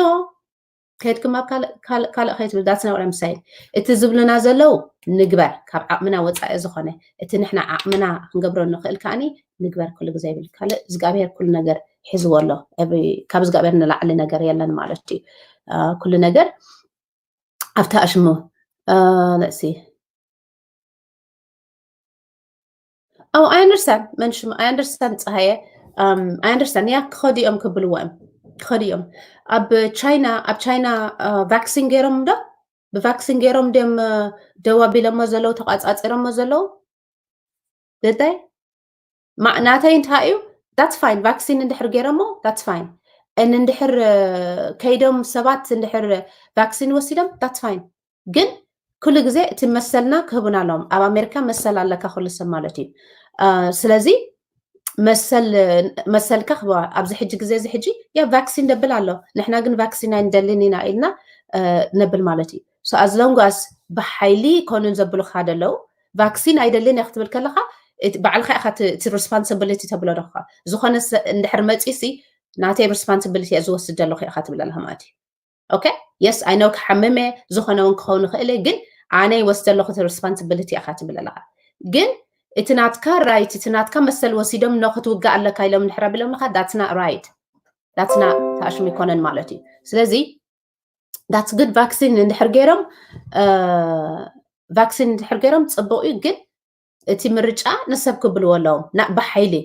ከይድኩም ኣብ ካልእ ከይትብል that's not what I'm saying። እቲ ዝብሉና ዘለዉ ንግበር ካብ ዓቕምና ወፃኢ ዝኾነ እቲ ንሕና ዓቕምና ክንገብሮ ንኽእል ከዓኒ ንግበር ኩሉ ግዜ ይብል ካልእ እግዚኣብሔር ኩሉ ነገር ሒዝዎ ኣሎ። ካብ እግዚኣብሔር ንላዕሊ ነገር የለን ማለት እዩ። ኩሉ ነገር ኣብቲ ኣሽሙ let's see Oh, I understand መንሽም I understand ፀሃየ I understand ያ ክኸዱ እዮም ክብልዎ እዮም ክኸዱ እዮም ኣብ ቻይና ኣብ ቻይና ቫክሲን ገይሮም ዶ ብቫክሲን ገይሮም ድም ደው ኣቢሎሞ ዘለዉ ተቋፃፂሮሞ ዘለዉ ደዳይ ናተይ እንታይ እዩ that's fine ቫክሲን እንድሕር ገይሮሞ that's fine and እንድሕር ከይዶም ሰባት እንድሕር ቫክሲን ወሲዶም that's fine ግን ኩሉ ግዜ እቲ መሰልና ክህቡና ኣለዎም ኣብ ኣሜሪካ መሰል ኣለካ ኩሉ ሰብ ማለት እዩ ስለዚ መሰል መሰልካ ክበ ኣብዚ ሕጂ ግዜ እዚ ሕጂ ያ ቫክሲን ደብል ኣሎ ንሕና ግን ቫክሲን ኣይንደልን ኢና ኢልና ነብል ማለት እዩ so as long as ብሓይሊ ኮኑን ዘብሉካ ደለው ቫክሲን ኣይደልን እያ ክትብል ከለካ ባዕልካ ኢካ እቲ responsibility ተብሎ ዶ ዝኾነ እንድሕር መፂሲ ናተይ responsibility እየ ዝወስድ ዘለኹ ኢካ ትብል ኣለካ ማለት እዩ okay yes I know ክሓምም እየ ዝኾነ እውን ክኸውን ይኽእል እየ ግን ኣነ ይወስድ ዘለኹ እቲ responsibility ኢካ ትብል ኣለካ ግን እቲ ናትካ right እቲ ናትካ መሰል ወሲዶም ኖ ክትውጋእ ኣለካ ኢሎም እንድሕር ኣቢሎምካ that's not right that's not ተኣሽሙ ይኮነን ማለት እዩ ስለዚ that's good vaccine እንድሕር ገይሮም vaccine እንድሕር ገይሮም ፅቡቅ እዩ ግን እቲ ምርጫ ንሰብ ክብልዎ ኣለዎም ብሓይሊ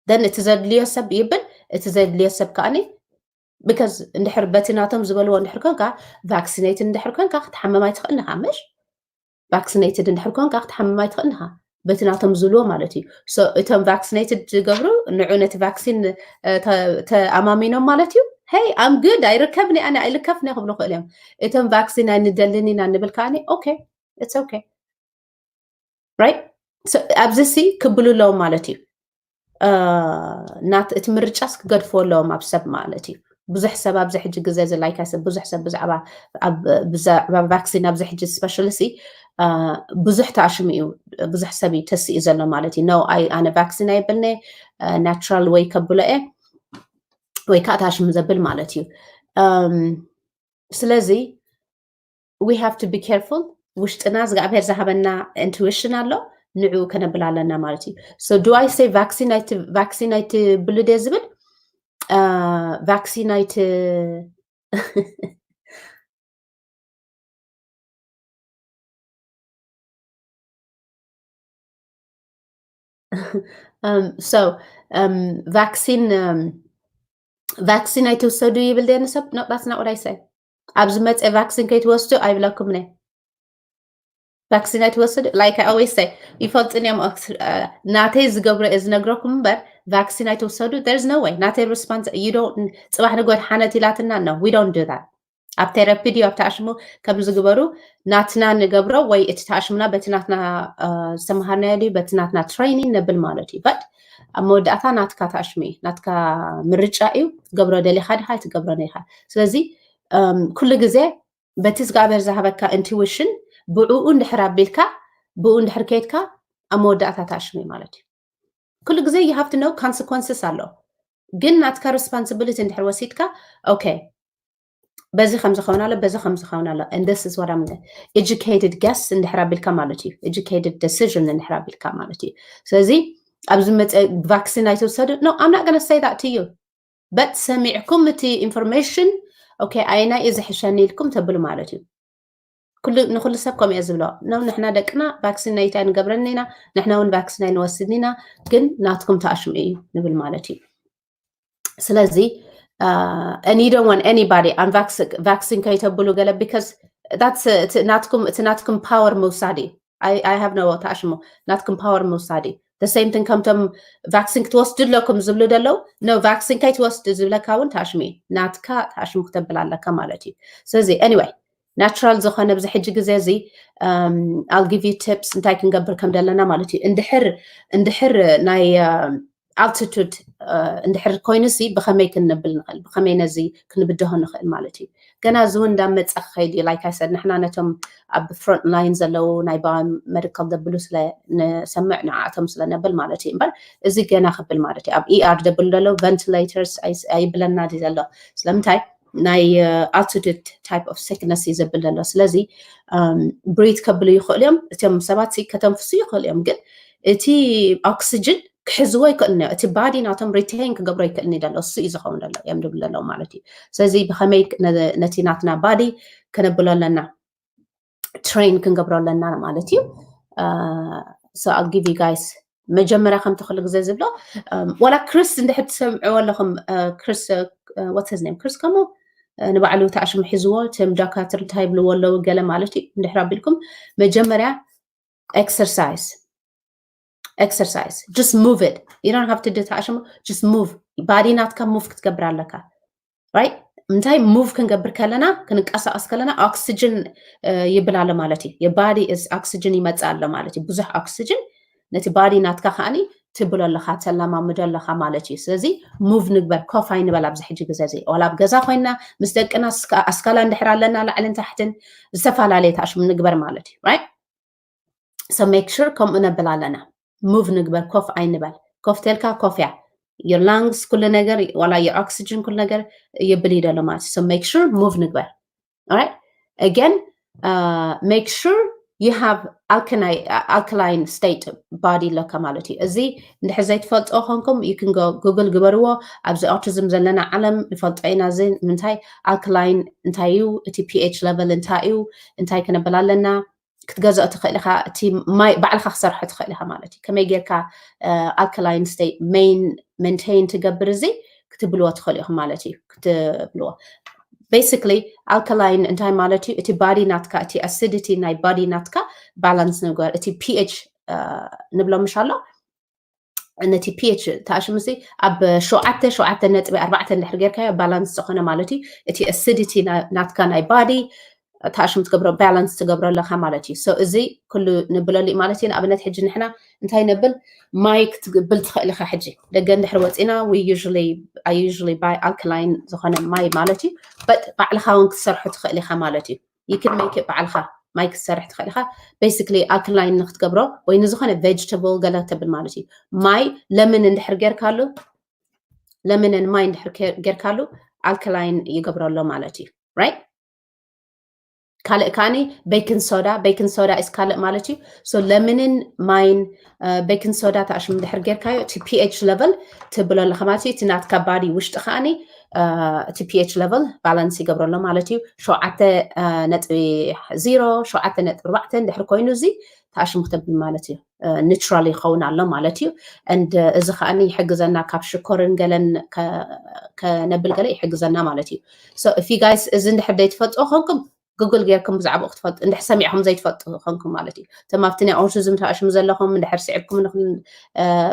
then እቲ ዘድልዮ ሰብ ይብል እቲ ዘድልዮ ሰብ ከዓኒ because እንድሕር በቲ ናቶም ዝበልዎ እንድሕር ኮንካ vaccinated እንድሕር ኮንካ ክትሓምም ኣይትኽእልን ኢኻ ምሽ vaccinated እንድሕር ኮንካ ክትሓምም ኣይትኽእልን ኢኻ በቲ ናቶም ዝብልዎ ማለት እዩ so እቶም vaccinated ዝገብሩ ንዑ ነቲ vaccine ተኣማሚኖም ማለት እዩ hey I'm good ኣይርከብኒ ኣነ ኣይልከፍኒ ክብሉ ክእል እዮም እቶም vaccine ኣይንደልን ኢና ንብል ከዓኒ okay it's okay right ኣብዚ ሲ ክብሉ ኣለዎም ማለት እዩ ናት እቲ ምርጫስ ክገድፍዎ ኣለዎም ኣብ ሰብ ማለት እዩ ብዙሕ ሰብ ኣብዚ ሕጂ ግዜ እዚ like I said ብዙሕ ሰብ ብዛዕባ ብዛዕባ ቫክሲን ኣብዚ ሕጂ specially ሲ ብዙሕ ተኣሽሙ እዩ ብዙሕ ሰብ እዩ ተስኡ ዘሎ ማለት እዩ no ኣነ ቫክሲን ኣይብልኒ natural way ከብሎ እየ ወይ ከዓ ተኣሽሙ ዘብል ማለት እዩ ስለዚ we have to be careful ውሽጥና እግዚኣብሔር ዝሃበና intuition ኣሎ ንዑ ከነብል ኣለና ማለት እዩ so do I say vaccine ኣይትብሉ ድየ ዝብል vaccine ኣይት um, so um, vaccine um, vaccine ኣይትውሰዱ ይብል ደኒ ሰብ no that's not what I say ኣብዚ መፀ vaccine ከይትወስዱ ኣይብለኩም ነ vaccine ኣይትወስዱ like I always say ይፈልጥን እዮም ናተይ ዝገብሮ እየ ዝነግረኩም እምበር vaccine ኣይትውሰዱ there's no way ናተይ response you don't ፅባሕ ንጎድ ሓነት ኢላትና no we don't do that ኣብ ቴራፒ ድዩ ኣብ ተኣሽሙ ከም ዝግበሩ ናትና ንገብሮ ወይ እቲ ተኣሽሙና በቲ ናትና ዝተምሃርናዮ ድዩ በቲ ናትና training ነብል ማለት እዩ but ኣብ መወዳእታ ናትካ ተኣሽሙ እዩ። ናትካ ምርጫ እዩ። ትገብሮ ደሊኻ ዲኻ ኣይትገብሮ ደሊኻ። ስለዚ ኩሉ ግዜ በቲ እግዚኣብሔር ዝሃበካ ኢንቲዊሽን ብኡ እንድሕር ኣቢልካ ብኡ እንድሕር ከይድካ ኣብ መወዳእታ ተኣሽሙ እዩ ማለት እዩ። ኩሉ ግዜ you have to know consequences ኣሎ። ግን ናትካ ሬስፖንሲቢሊቲ እንድሕር ወሲድካ ኦኬ በዚ ከም ዝኸውን ኣሎ በዚ ከም ዝኸውን ኣሎ and this is what I'm educated guess እንድሕር ኣቢልካ ማለት እዩ። Educated decision እንድሕር ኣቢልካ ማለት እዩ። ስለዚ ኣብዚ መፀ ቫክሲን ኣይትውሰዱ no I'm not gonna say that to you but ሰሚዕኩም እቲ ኢንፎርሜሽን ኦኬ ኣየናይ እዩ ዝሕሸኒ ኢልኩም ተብሉ ማለት እዩ። ንኩሉ ሰብ ከምኡ እየ ዝብሎ ነው። ንሕና ደቅና ቫክሲን ኣይንገብረን ኢና፣ ንሕና እውን ቫክሲን ኣይንወስድን ኢና፣ ግን ናትኩም ተኣሽሙ እዩ ንብል ማለት እዩ። ስለዚ and you don't want anybody ቫክሲን ከይተብሉ ገለ because ናትኩም እቲ ናትኩም ፓወር ምውሳድ እዩ። I have no ተኣሽሙ ናትኩም ፓወር ምውሳድ እዩ። The same thing ከምቶም ቫክሲን ክትወስዱ ኣለኩም ዝብሉ ደለው no ቫክሲን ከይትወስድ ዝብለካ እውን ተኣሽሙ እዩ። ናትካ ተኣሽሙ ክተብል ኣለካ ማለት እዩ። ስለዚ anyway ናቹራል ዝኾነ ብዚ ሕጂ ግዜ እዚ I'll give you tips እንታይ ክንገብር ከም ዘለና ማለት እዩ። እንድሕር እንድሕር ናይ altitude እንድሕር ኮይኑ ሲ ብኸመይ ክንብል ንኽእል ብኸመይ ነዚ ክንብድሆ ንኽእል ማለት እዩ። ገና እዚ እውን እንዳመፀ ክኸይድ እዩ። Like I said ንሕና ነቶም ኣብ front line ዘለዉ ናይ bio medical ዘብሉ ስለ ንሰምዕ ንዓኣቶም ስለ ነብል ማለት እዩ። እምበር እዚ ገና ክብል ማለት እዩ። ኣብ ER ዘብሉ ዘለዉ ventilators ኣይብለና ድዩ ዘሎ ስለምንታይ ናይ altitude type of sickness እዩ ዘብል ዘሎ። ስለዚ breathe ከብሉ ይኽእሉ እዮም። እቶም ሰባት ከተንፍሱ ይኽእሉ እዮም ግን እቲ ኦክስጅን ክሕዝዎ ይክእልን እዮም። እቲ body ናቶም retain ክገብሮ ይክእልን እዩ ዘሎ እሱ እዩ ዝኸውን ዘሎ እዮም ዝብል ዘለዉ ማለት እዩ። ስለዚ ብኸመይ ነቲ ናትና body ከነብሎ ኣለና train ክንገብሮ ኣለና ማለት እዩ። So I'll give you guys መጀመርያ ከምቲ ኩሉ ግዜ ዝብሎ ዋላ ክሪስ እንድሕር ትሰምዕዎ ኣለኹም ክሪስ what's his name ክሪስ ከሞ ንባዕሉ ተኣሽሙ ሒዝዎ እቶም ዳካትር እንታይ ይብልዎ ኣለዉ ገለ ማለት እዩ። እንድሕር ኣቢልኩም መጀመርያ exercise exercise just move it you don't have to do ተኣሽሙ just move body ናትካ move ክትገብር ኣለካ። Right እንታይ move ክንገብር ከለና ክንቀሳቀስ ከለና ኦክስጅን ይብል ኣሎ ማለት እዩ። Your body is oxygen ይመፅእ ኣሎ ማለት እዩ። ብዙሕ ኦክስጅን ነቲ body ናትካ ከዓኒ ትብሎ ኣለካ ተለማምዶ ኣለካ ማለት እዩ። ስለዚ move ንግበር ኮፍ ኣይንበል ኣብዚ ሕጂ ግዜ እዚ ዋላ ኣብ ገዛ ኮይና ምስ ደቅና ኣስካላ እንድሕር ኣለና ላዕልን ታሕትን ዝተፈላለየ ተኣሽሙ ንግበር ማለት እዩ። Right so make sure ከምኡ ነብል ኣለና። Move ንግበር ኮፍ ኣይንበል። ኮፍ ተልካ ኮፍ እያ your lungs ኩሉ ነገር ዋላ your oxygen ኩሉ ነገር ይብል እዩ ዘሎ ማለት so make sure move ንግበር። Right again make sure you have alkaline state body ኣለካ ማለት እዩ። እዚ እንድሕር ዘይትፈልጦ ኮንኩም you can go Google ግበርዎ። ኣብዚ autism ዘለና ዓለም ንፈልጦ ኢና። እዚ ምንታይ alkaline እንታይ እዩ እቲ pH level እንታይ እዩ እንታይ ክነብል ኣለና ክትገዝኦ ትኽእል ኢኻ። እቲ ማይ ባዕልኻ ክሰርሖ ትኽእል ኢኻ ማለት እዩ። ከመይ ጌርካ alkaline state maintain ትገብር እዚ ክትብልዎ ትኽእል ኢኹም ማለት እዩ። ክትብልዎ basically alkaline እንታይ ማለት እዩ? እቲ body ናትካ እቲ acidity ናይ body ናትካ balance ንግበር። እቲ pH ንብሎ ምሽ ኣሎ ነቲ pH ተኣሽሙ ሲ ኣብ ሸውዓተ ሸውዓተ ነጥቢ ኣርባዕተ እንድሕር ጌርካዮ balance ዝኾነ ማለት እዩ። እቲ acidity ናትካ ናይ body ተኣሽሙ ትገብሮ balance ትገብሮ ኣለካ ማለት እዩ። So እዚ ኩሉ ንብለሉ ማለት እዩ። ንኣብነት ሕጂ ንሕና እንታይ ነብል ማይ ክትብል ትኽእል ኢኻ። ሕጂ ደገ እንድሕር ወፂና we usually I usually buy alkaline ዝኾነ ማይ ማለት እዩ። But ባዕልኻ እውን ክትሰርሖ ትኽእል ኢኻ ማለት እዩ። You can make it ባዕልኻ ማይ ክትሰርሕ ትኽእል ኢኻ። Basically alkaline ንክትገብሮ ወይ ንዝኾነ vegetable ገለ ተብል ማለት እዩ። ማይ ለምን እንድሕር ጌርካሉ ለምንን ማይ እንድሕር ጌርካሉ alkaline ይገብረሎ ማለት እዩ። Right ካልእ ከዓኒ baking soda baking soda is ካልእ ማለት እዩ። So ለምንን ማይን baking soda ተኣሽሙ እንድሕር ጌርካዮ እቲ pH level ትብሎ ኣለኻ ማለት እዩ። እቲ ናትካ body ውሽጢ ከዓኒ እቲ pH level balance ይገብረሎ ማለት እዩ። ሸውዓተ ነጥቢ ዜሮ ሸውዓተ ነጥቢ ኣርባዕተ እንድሕር ኮይኑ እዚ ተኣሽሙ ክተብል ማለት እዩ። Neutral ይኸውን ኣሎ ማለት እዩ። And እዚ ከዓኒ ይሕግዘና ካብ ሽኮርን ገለን ከነብል ገለ ይሕግዘና ማለት እዩ። So if you guys እዚ እንድሕር ዘይትፈልጥዎ ኮንኩም Google ጌርኩም ብዛዕባኡ ክትፈልጡ እንድሕር ሰሚዕኹም ዘይትፈልጡ ኮንኩም ማለት እዩ። እቶም ኣብቲ ናይ autism ተኣሽሙ ዘለኹም እንድሕር ስዒብኩም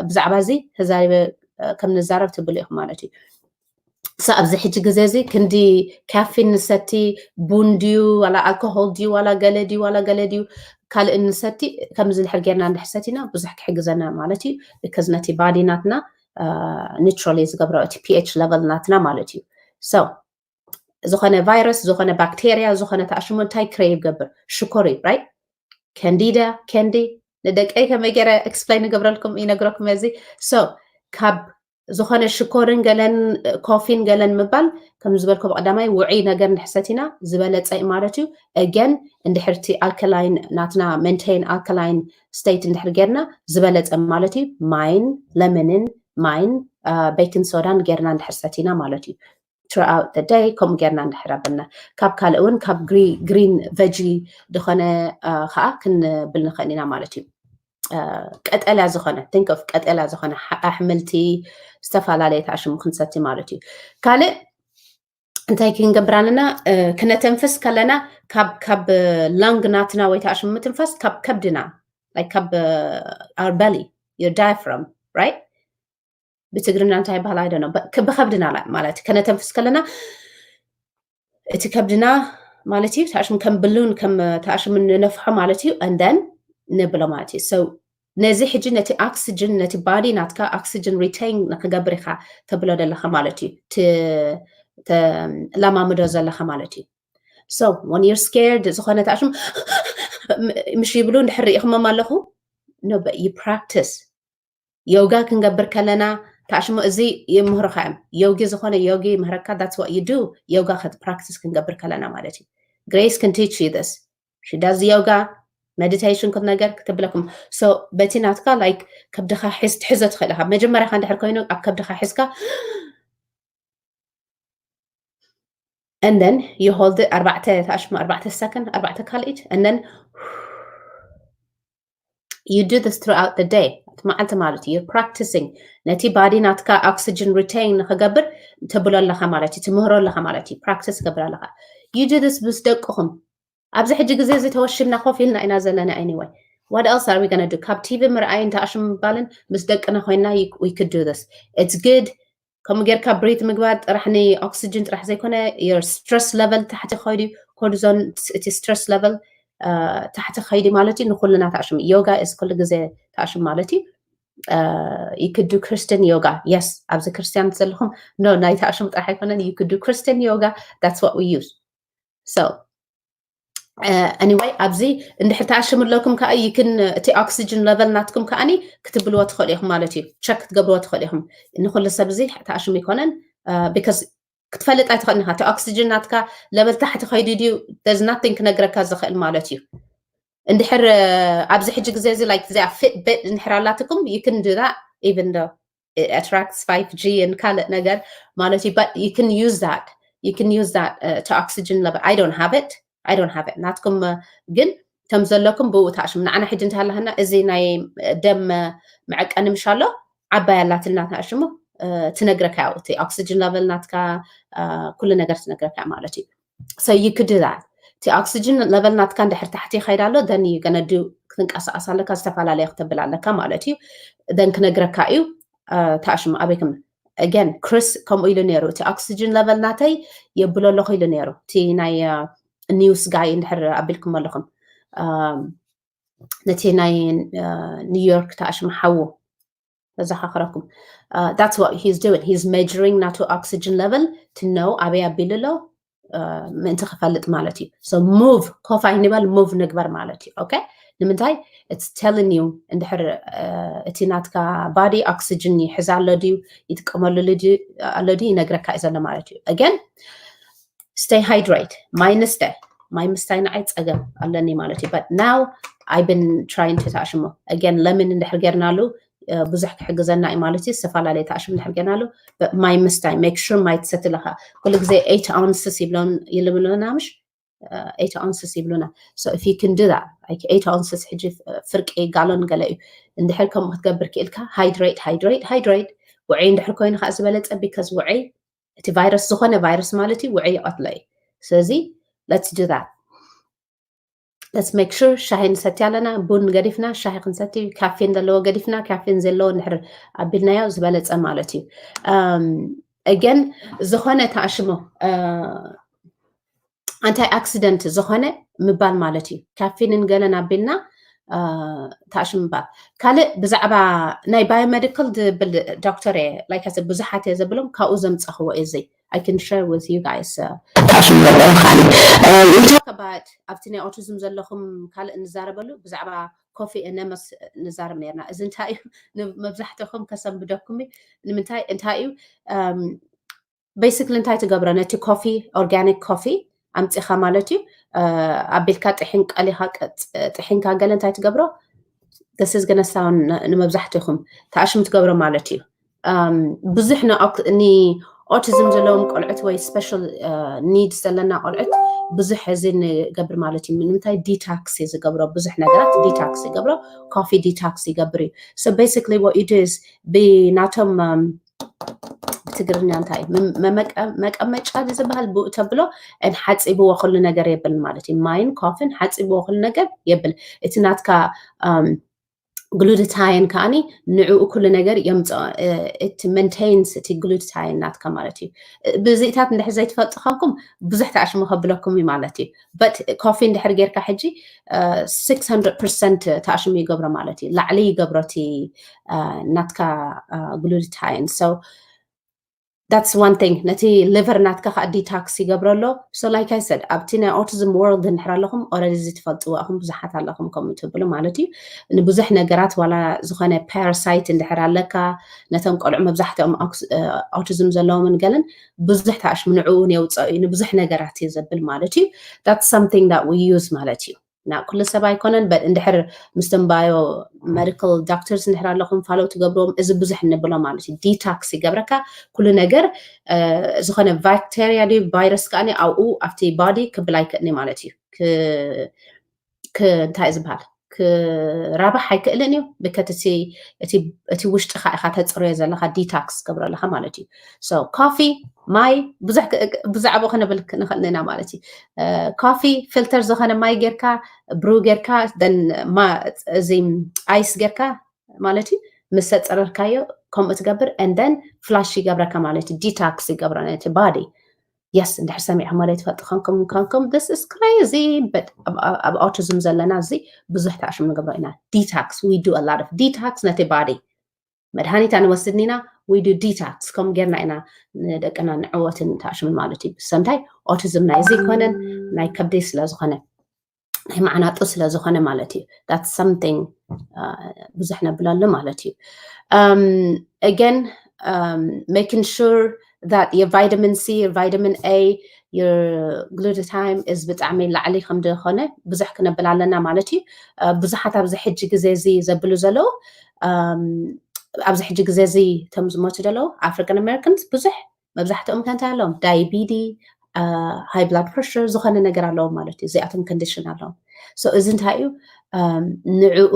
ብዛዕባ እዚ ተዛሪበ ከም ንዛረብ ትብሉ ኢኹም ማለት እዩ። So ኣብዚ ሕጂ ግዜ እዚ ክንዲ ካፊን ንሰቲ፣ ቡን ድዩ ዋላ ኣልኮሆል ድዩ ዋላ ገለ ድዩ ዋላ ገለ ድዩ ካልእ ንሰቲ፣ ከምዚ ድሕር ጌርና እንድሕር ሰቲና ብዙሕ ክሕግዘና ማለት እዩ። Because ነቲ ባዲ ናትና ኒትራል ዝገብሮ እቲ pH level ናትና ማለት እዩ። So ዝኾነ ቫይረስ፣ ዝኾነ ባክቴርያ፣ ዝኾነ ተኣሽሙ እንታይ ክረይ ይገብር? ሽኮር እዩ፣ right? ከንዲዳ፣ ከንዲ ንደቀይ ከመይ ገይረ ኤክስፕሌን ይገብረልኩም ይነግረኩም እዚ። So ካብ ዝኾነ ሽኮርን ገለን ኮፊን ገለን ምባል ከም ዝበልኮ ብቀዳማይ ውዒ ነገር እንድሕር ሰቲና ዝበለፀ እዩ ማለት እዩ። Again እንድሕር እቲ ኣልካላይን ናትና ሜንቴን ኣልካላይን ስቴት እንድሕር ጌርና ዝበለፀ ማለት እዩ። ማይን ለመንን ማይን ቤኪንግ ሶዳን ጌርና እንድሕር ሰቲና ማለት እዩ። Throughout the day ከምኡ ጌርና እንድሕር ኣብልና ካብ ካልእ እውን ካብ ግሪን ቨጂ ዝኾነ ከዓ ክንብል ንኽእል ኢና ማለት እዩ። ቀጠልያ ዝኾነ think of ቀጠልያ ዝኾነ ኣሕምልቲ ዝተፈላለየ ተኣሽሙ ክንሰቲ ማለት እዩ። ካልእ እንታይ ክንገብር ኣለና? ክነተንፍስ ከለና ካብ ካብ ላንግ ናትና ወይ ተኣሽሙ ምትንፋስ ካብ ከብድና like ካብ our belly, your diaphragm, right? ብትግርኛ እንታይ ይበሃል? I don't know. ብከብድና ማለት ከነተንፍስ ከለና እቲ ከብድና ማለት እዩ ተኣሽሙ ከም ብሉን ከም ተኣሽሙ ንነፍሖ ማለት እዩ። And then ነብሎ ማለት እዩ። So ነዚ ሕጂ ነቲ ኦክሲጅን ነቲ ባዲ ናትካ ኦክሲጅን ሪቴን ንክገብር ኢካ ተብሎ ዘለካ ማለት እዩ። ለማምዶ ዘለካ ማለት እዩ። So when you're scared ዝኾነ ተኣሽሙ ምሽ ይብሉ እንድሕር ርኢኹሞም ኣለኹ no but you practice። ዮጋ ክንገብር ከለና ተኣሽሙ እዚ ይምህሩካ እዮም። ዮጊ ዝኾነ ዮጊ ይምህረካ። That's what you do. ዮጋ ፕራክቲስ ክንገብር ከለና ማለት እዩ። Grace can teach you this. She does yoga, meditation ኩሉ ነገር ክትብለኩም። So በቲ ናትካ like ከብድኻ ሒዝ ትሕዞ ትኽእል ኢኻ። መጀመርያኻ እንድሕር ኮይኑ ኣብ ከብድኻ ሒዝካ and then you hold it ኣርባዕተ ተኣሽሙ ኣርባዕተ ሰከንድ ኣርባዕተ ካልኢት and then you do this throughout the day. እቲ መዓልቲ ማለት እዩ practicing ነቲ ባዲ ናትካ ኦክሲጅን ሪቴን ንክገብር ትብሎ ኣለካ ማለት እዩ። ትምህሮ ኣለካ ማለት እዩ። ፕራክቲስ ገብር ኣለካ። You do this ምስ ደቅኹም። ኣብዚ ሕጂ ግዜ እዚ ተወሽብና ኮፍ ኢልና ኢና ዘለና። Anyway what else are we gonna do? ካብ ቲቪ ምርኣይን ተኣሽሙ ምባልን ምስ ደቅና ኮይና we could do this. It's good ከምኡ ጌርካ ብሪት ምግባር ጥራሕ ንኦክሲጅን ጥራሕ ዘይኮነ your stress level ታሕቲ ከይዱ ኮርቲዞን እቲ stress level ታሕቲ ከይዱ ማለት እዩ። ንኩልና ተኣሽሙ ዮጋ is ኩሉ ግዜ ተኣሽሙ ማለት እዩ። You could do Christian yoga. Yes ኣብዚ ክርስትያን ዘለኹም no ናይ ተኣሽሙ ጥራሕ ኣይኮነን። You could do Christian yoga. That's what we use. So anyway ኣብዚ እንድሕር ተኣሽሙ ኣለኩም ከዓ ይክን እቲ ኦክሲጅን ለቨል ናትኩም ከዓኒ ክትብልዎ ትኽእሉ ኢኹም ማለት እዩ። ቸክ ክትገብርዎ ትኽእሉ ኢኹም። ንኩሉ ሰብ እዚ ተኣሽሙ ይኮነን because ክትፈልጥ ኣይትኽእልን ኢኻ። እቲ ኦክሲጅን ናትካ ለቨል ታሕቲ ከይዱ ድዩ there's nothing ክነግረካ ዝኽእል ማለት እዩ። እንድሕር ኣብዚ ሕጂ ግዜ እዚ like እዚኣ ፊትቢት እንድሕር ኣላትኩም you can do that even though it attracts five G and ካልእ ነገር ማለት እዩ። But you can use that, you can use that to oxygen level. I don't have it, I don't have it. ናትኩም ግን ከም ዘለኩም ብኡ ተኣሽሙ። ንዓና ሕጂ እንተሃላህና እዚ ናይ ደም መዐቀኒ ምሽ ኣሎ ዓባይ ኣላትና ተኣሽሙ ትነግረካ ያው እቲ ኦክሲጅን ለቨል ናትካ ኩሉ ነገር ትነግረካ ማለት እዩ። So you could do that. እቲ ኦክሲጅን ለቨል ናትካ እንድሕር ታሕቲ ይኸይድ ኣሎ then you gonna do ክትንቀሳቀስ ኣለካ ዝተፈላለየ ክተብል ኣለካ ማለት እዩ። Then ክነግረካ እዩ ተኣሽሙ ኣበይክም again ክሪስ ከምኡ ኢሉ ነይሩ። እቲ ኦክሲጅን ለቨል ናተይ የብሎ ኣለኹ ኢሉ ነይሩ። እቲ ናይ ኒውስ ጋይ እንድሕር ኣቢልኩም ኣለኹም ነቲ ናይ ኒውዮርክ ተኣሽሙ ሓዉ ተዘኻኽረኩም። That's what he's doing, he's measuring ናቱ ኦክሲጅን ለቨል to know ኣበይ ኣቢሉ ኣሎ ምእንቲ ክፈልጥ ማለት እዩ። So ሙቭ ኮፍ ኣይንበል ሙቭ ንግበር ማለት እዩ። ኦኬ ንምንታይ it's telling you እንድሕር እቲ ናትካ ባዲ ኦክሲጅን ይሕዝ ኣሎ ድዩ ይጥቀመሉ ኣሎ ድዩ ይነግረካ እዩ ዘሎ ማለት እዩ። Again stay hydrate ማይ ንስተ ማይ ምስታይ ንዓይ ፀገም ኣለኒ ማለት እዩ። But now I've been trying to ተኣሽሞ again ለምን እንድሕር ጌርናሉ ብዙሕ ክሕግዘና እዩ ማለት እዩ። ዝተፈላለየ ተኣሽሙ እንድሕር ጌርናሉ ማይ ምስታይ make sure ማይ ትሰቲ ኣለካ። ኩሉ ግዜ eight ounces ይብለና ምሽ eight ounces ይብሉና። So if you can do that like eight ounces ሕጂ ፍርቂ ጋሎን ገለ እዩ። እንድሕር ከምኡ ክትገብር ክኢልካ hydrate hydrate hydrate ውዕይ እንድሕር ኮይኑ ከዓ ዝበለፀ because ውዕይ እቲ ቫይረስ ዝኾነ ቫይረስ ማለት እዩ ውዕይ ይቐትሎ እዩ። ስለዚ let's do that. Let's make sure ሻሂ ንሰቲ ኣለና። ቡን ገዲፍና ሻሂ ክንሰቲ ካፌን ዘለዎ ገዲፍና ካፌን ዘለዎ እንድሕር ኣቢልናዮ ዝበለፀ ማለት እዩ። again ዝኾነ ተኣሽሞ ኣንታይ ኣክሲደንት ዝኾነ ምባል ማለት እዩ። ካፊንን ገለን ኣቢልና ተኣሽም ምባል። ካልእ ብዛዕባ ናይ ባዮሜዲካል ዝብል ዶክተር እየ like ብዙሓት እየ ዘብሎም ካብኡ ዘምፀኽዎ እዩ። እዚ I can share with you guys. ተኣሽም ዘለዎ ካሊ ኣብቲ ናይ ኦቲዝም ዘለኹም ካልእ እንዛረበሉ ብዛዕባ ኮፊ ነመስ ንዛረብ ነርና። እዚ እንታይ እዩ? መብዛሕትኹም ከሰንብደኩም እዩ። ንምንታይ እንታይ እዩ? Basically እንታይ ትገብሮ? ነቲ ኮፊ ኦርጋኒክ ኮፊ ኣምፂኻ ማለት እዩ ኣቢልካ ጥሒን ቀሊኻ ጥሒንካ ገለ እንታይ ትገብሮ? This is gonna sound ንመብዛሕትኹም ተኣሽም ትገብሮ ማለት እዩ። ብዙሕ ንኦቲዝም ዘለዎም ቆልዑት ወይ special needs ዘለና ቆልዑት ብዙሕ እዚ ንገብር ማለት እዩ። ንምንታይ? ዲታክስ እዩ ዝገብሮ። ብዙሕ ነገራት ዲታክስ ይገብሮ። ኮፊ ዲታክስ ይገብር እዩ። So basically what you do is ብናቶም ብትግርኛ እንታይ መቀመጫ ዝበሃል ብኡ ተብሎ ሓፂብዎ ኩሉ ነገር የብል ማለት እዩ። ማይን ኮፍን ሓፂብዎ ኩሉ ነገር የብል። እቲ ናትካ ግሉድታይን ከዓኒ ንዕኡ ኩሉ ነገር የምፅኦ። እቲ መንቴንስ እቲ ግሉድታይን ናትካ ማለት እዩ። ብዚእታት እንድሕር ዘይትፈልጡ ኮንኩም ብዙሕ ተኣሽሙ ከብለኩም እዩ ማለት እዩ። But ኮፊ እንድሕር ጌርካ ሕጂ six hundred percent ተኣሽሙ ይገብሮ ማለት እዩ። ላዕሊ ይገብሮ እቲ ናትካ ግሉድታይን። So that's one thing። ነቲ ሊቨር ናትካ ከዓ ዲታክስ ይገብረሎ። So like I said ኣብቲ ናይ ኦቲዝም ወርልድ እንድሕር ኣለኹም already እዚ ትፈልጥዎ ኣኹም ብዙሓት ኣለኹም ከምኡ ትብሉ ማለት እዩ። ንብዙሕ ነገራት ዋላ ዝኾነ ፓራሳይት እንድሕር ኣለካ ነቶም ቆልዑ መብዛሕትኦም ኦቲዝም ዘለዎምን ገለን ብዙሕ ተኣሽሙ ንዕኡ እውን የውፅኦ እዩ። ንብዙሕ ነገራት እዩ ዘብል ማለት እዩ። That's something that we use ማለት እዩ። ና ኩሉ ሰብ ኣይኮነን but እንድሕር ምስቶም ባዮ ሜዲካል ዶክተርስ እንድሕር ኣለኹም ፋለው ትገብርዎም እዚ ብዙሕ እንብሎ ማለት እዩ። ዲታክስ ይገብረካ ኩሉ ነገር ዝኾነ ባክቴርያ ድዩ ቫይረስ ከዓ ኣብኡ ኣብቲ ባዲ ክብል ኣይክእልኒ ማለት እዩ። እንታይ ዝበሃል ክራባሕ ኣይክእልን እዩ። ብከት እቲ ውሽጥኻ ኢኻ ተፅርዮ ዘለካ ዲታክስ ገብረለካ ማለት እዩ። ኮፊ ማይ ብዙሕ ብዛዕባ ክነብል ንኽእል ኢና ማለት እዩ። ኮፊ ፊልተር ዝኾነ ማይ ጌርካ ብሩ ጌርካ እዚ ኣይስ ጌርካ ማለት እዩ ምስ ኣፀረርካዮ ከምኡ ትገብር and then ፍላሽ ይገብረካ ማለት እዩ። ዲታክስ ይገብሮ ነቲ ባዲ። የስ እንድሕር ሰሚዕኩም ወላ ትፈልጡ ከንኩም ከንኩም this is crazy but ኣብ ኦቲዝም ዘለና እዚ ብዙሕ ተኣሽም ንገብሮ ኢና። ዲታክስ we do a lot of detox ነቲ ባዲ መድሃኒት ኣንወስድን ኢና። We do detox ከም ጌርና ኢና ንደቅና ንዕወትን ተኣሽምን ማለት እዩ። ሰምታይ ኦቲዝም ናይ ዘይኮነን ናይ ከብደይ ስለዝኮነ ናይ መዓናጡ ስለዝኮነ ማለት እዩ። That's something ብዙሕ ነብለሉ ማለት እዩ። Again making sure that your vitamin C, your vitamin A, your glutathione is ብጣዕሚ ላዕሊ ከም ዝኾነ ብዙሕ ክነብል ኣለና ማለት እዩ። ብዙሓት ኣብዚ ሕጂ ግዜ እዚ ዘብሉ ዘለዉ ኣብዚ ሕጂ ግዜ እዚ እቶም ዝሞቱ ዘለዉ ኣፍሪካን ኣሜሪካንስ ብዙሕ መብዛሕትኦም ከ እንታይ ኣለዎም? ዳይቢዲ፣ ሃይ ብላድ ፕረሽር ዝኾነ ነገር ኣለዎም ማለት እዩ። እዚኣቶም ኮንዲሽን ኣለዎም። So እዚ እንታይ እዩ? ንዕኡ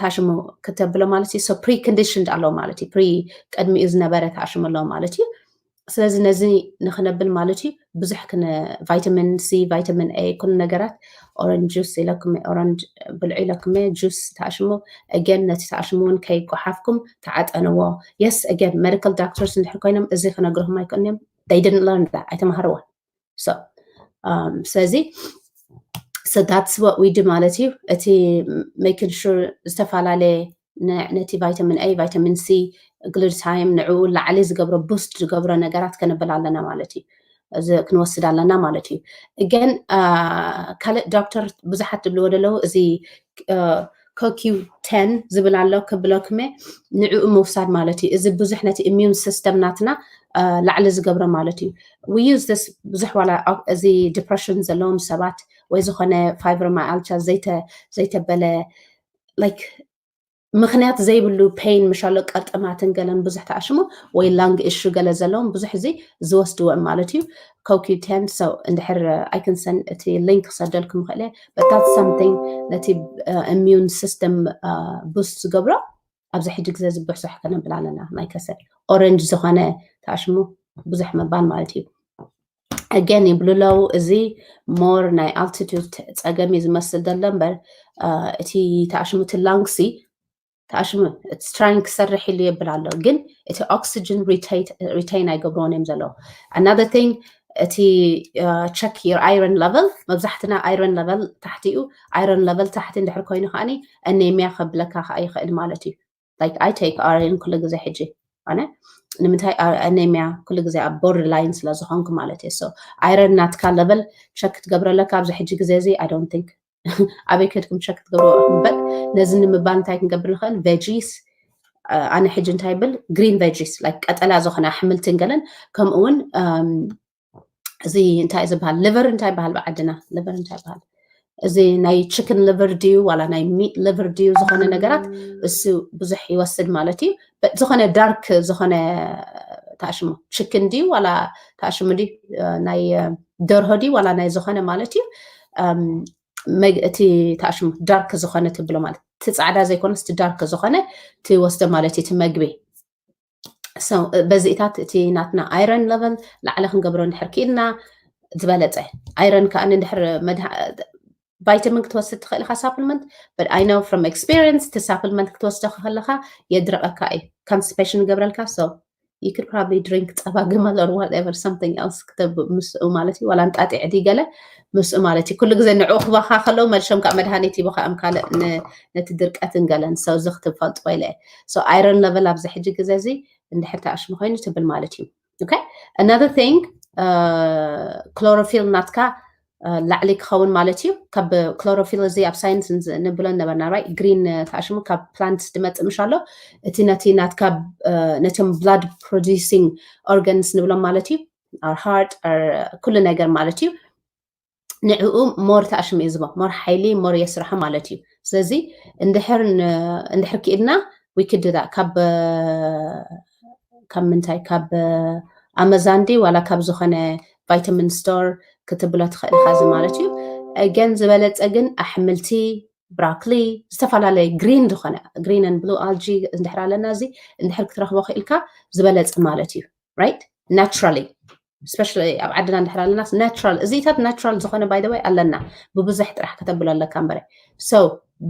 ታሽሙ ክተብሎ ማለት እዩ። So pre conditioned ኣለዎም ማለት እዩ። ፕሪ ቅድሚኡ ዝነበረ ታሽሙ ኣለዎም ማለት እዩ። ስለዚ ነዚ ንክነብል ማለት እዩ ብዙሕ ክነ ቫይታሚን ሲ፣ ቫይታሚን ኤ፣ ኩሉ ነገራት ኦረንጅ ጁስ ኢለኩም ኦረንጅ ብልዑ ኢለኩም ጁስ ታሽሙ again ነቲ ታሽሙ እውን ከይጓሓፍኩም ተዓጠንዎ። Yes again ሜዲካል ዶክተርስ እንድሕር ኮይኖም እዚ ክነግርኹም ኣይክእሉን እዮም። They didn't learn that ኣይተማሃርዎን። So ስለዚ so that's what we do ማለት እዩ። እቲ making sure ዝተፈላለየ ነቲ ቫይታሚን ኤ፣ ቫይታሚን ሲ፣ ግሉታቲን ንዕኡ ላዕሊ ዝገብሮ ቡስት ዝገብሮ ነገራት ከነብል ኣለና ማለት እዩ። እዚ ክንወስድ ኣለና ማለት እዩ። ግን ካልእ ዶክተር ብዙሓት ዝብልዎ ዘለዉ እዚ ኮኪው ቴን ዝብል ኣሎ ክብለኩመ ንዕኡ ምውሳድ ማለት እዩ። እዚ ብዙሕ ነቲ ኢሚዩን ሲስተም ናትና ላዕሊ ዝገብሮ ማለት እዩ። We use this ብዙሕ ዋላ እዚ ዲፕረሽን ዘለዎም ሰባት ወይ ዝኾነ ፋይብሮማያልቻ ዘይተበለ like ምኽንያት ዘይብሉ ፔን ምሻሎ ቀርጥማትን ገለን ብዙሕ ተኣሽሙ ወይ ላንግ እሹ ገለ ዘለዎም ብዙሕ እዚ ዝወስድዎም ማለት እዩ። ኮኪው ቴን so እንድሕር ኣይክንሰን እቲ ሊንክ ክሰደልኩም ይኽእል but that's something ነቲ ኢሚዩን ሲስተም ቡስት ዝገብሮ ኣብዚ ሕጂ ግዜ ዝብሕሱሕ ከነብል ኣለና ናይ ከሰል ኦረንጅ ዝኾነ ተኣሽሙ ብዙሕ ምባል ማለት እዩ። Again ይብሉ ኣለዉ እዚ ሞር ናይ ኣልቲቱድ ፀገም እዩ ዝመስል ዘሎ እምበር እቲ ተኣሽሙ እቲ ላንግሲ ተኣሽሙ it's trying ክሰርሕ ኢሉ የብል ኣሎ፣ ግን እቲ oxygen retain ኣይገብርዎን እዮም ዘለዉ። Another thing፣ እቲ check your iron level፣ መብዛሕትና iron level ታሕቲ እዩ። Iron level ታሕቲ እንድሕር ኮይኑ ከዓኒ anemia ከብለካ ከዓ ይኽእል ማለት እዩ። Like I take iron ኩሉ ግዜ ሕጂ ኣነ ንምንታይ anemia ኩሉ ግዜ ኣብ borderline ስለ ዝኾንኩ ማለት እዩ። So iron ናትካ level check ክትገብረለካ ኣብዚ ሕጂ ግዜ እዚ I don't think ኣበይ ከድኩም check ክትገብሩ እምበር ነዚ ንምባል እንታይ ክንገብር ንኽእል? Veggies፣ ኣነ ሕጂ እንታይ ብል፣ green veggies፣ like ቀጠላ ዝኾነ ኣሕምልትን ገለን፣ ከምኡ እውን እዚ እንታይ ዝበሃል፣ liver እንታይ ይበሃል ብዓድና? Liver እንታይ ይበሃል? እዚ ናይ chicken liver ድዩ ዋላ ናይ meat liver ድዩ ዝኾነ ነገራት እሱ ብዙሕ ይወስድ ማለት እዩ። But ዝኾነ dark ዝኾነ ተኣሽሙ chicken ድዩ ዋላ ተኣሽሙ ድዩ ናይ ደርሆ ድዩ ዋላ ናይ ዝኾነ ማለት እዩ። እቲ ተኣሽሙ dark ዝኾነ ትብሎ ማለት እቲ ፃዕዳ ዘይኮነስ እቲ dark ዝኾነ ትወስደ ማለት እዩ እቲ መግቢ። በዚኢታት እቲ ናትና iron level ላዕሊ ክንገብሮ እንድሕር ክኢልና ዝበለፀ። Iron ከዓ እንድሕር vitamin ክትወስድ ትኽእል ኢኻ supplement፣ but I know from experience እቲ supplement ክትወስዶ ከለኻ የድርቐካ እዩ፣ constipation ይገብረልካ። So you could probably drink ጸባ ግመል or whatever something else ክተብ ምስኡ ማለት እዩ። ዋላ እንጣጢዕ ድዩ ገለ ምስኡ ማለት እዩ። ኩሉ ግዜ ንዕኡ ክበኻ ከለዉ መልሶም ከዓ መድሃኒት ይበኻ እዮም ካልእ ነቲ ድርቀትን ገለን። So እዚ ክትፈልጥዎ ኢለ እየ። So iron level ኣብዚ ሕጂ ግዜ እዚ እንድሕር ተኣሽሙ ኮይኑ ትብል ማለት እዩ። Okay, another thing፣ chlorophyll ናትካ ላዕሊ ክኸውን ማለት እዩ። ካብ chlorophyll እዚ ኣብ science ንብሎ ነበርና፣ right? Green ተኣሽሙ ካብ plants ድመጽእ ምሽ ኣሎ። እቲ ነቲ ናትካ ነቶም blood producing organs ንብሎም ማለት እዩ፣ our heart፣ ኩሉ ነገር ማለት እዩ። ንዕኡ more ተኣሽሙ እዩ ዝቦ፣ more ሓይሊ more የስርሖ ማለት እዩ። ስለዚ እንድሕር እንድሕር ክኢልና we could do that ካብ ካብ ምንታይ ካብ ኣመዛንዲ ዋላ ካብ ዝኾነ vitamin store ክትብሎ ትኽእል ኢኻ እዚ ማለት እዩ። Again ዝበለፀ ግን ኣሕምልቲ፣ broccoli፣ ዝተፈላለየ green ዝኾነ green and blue algae እንድሕር ኣለና እዚ እንድሕር ክትረኽቦ ክኢልካ ዝበለፀ ማለት እዩ። Right? Naturally፣ especially ኣብ ዓድና እንድሕር ኣለናስ natural፣ እዚታት natural ዝኾነ by the way ኣለና፣ ብብዙሕ ጥራሕ ከተብሎ ኣለካ እምበረ። So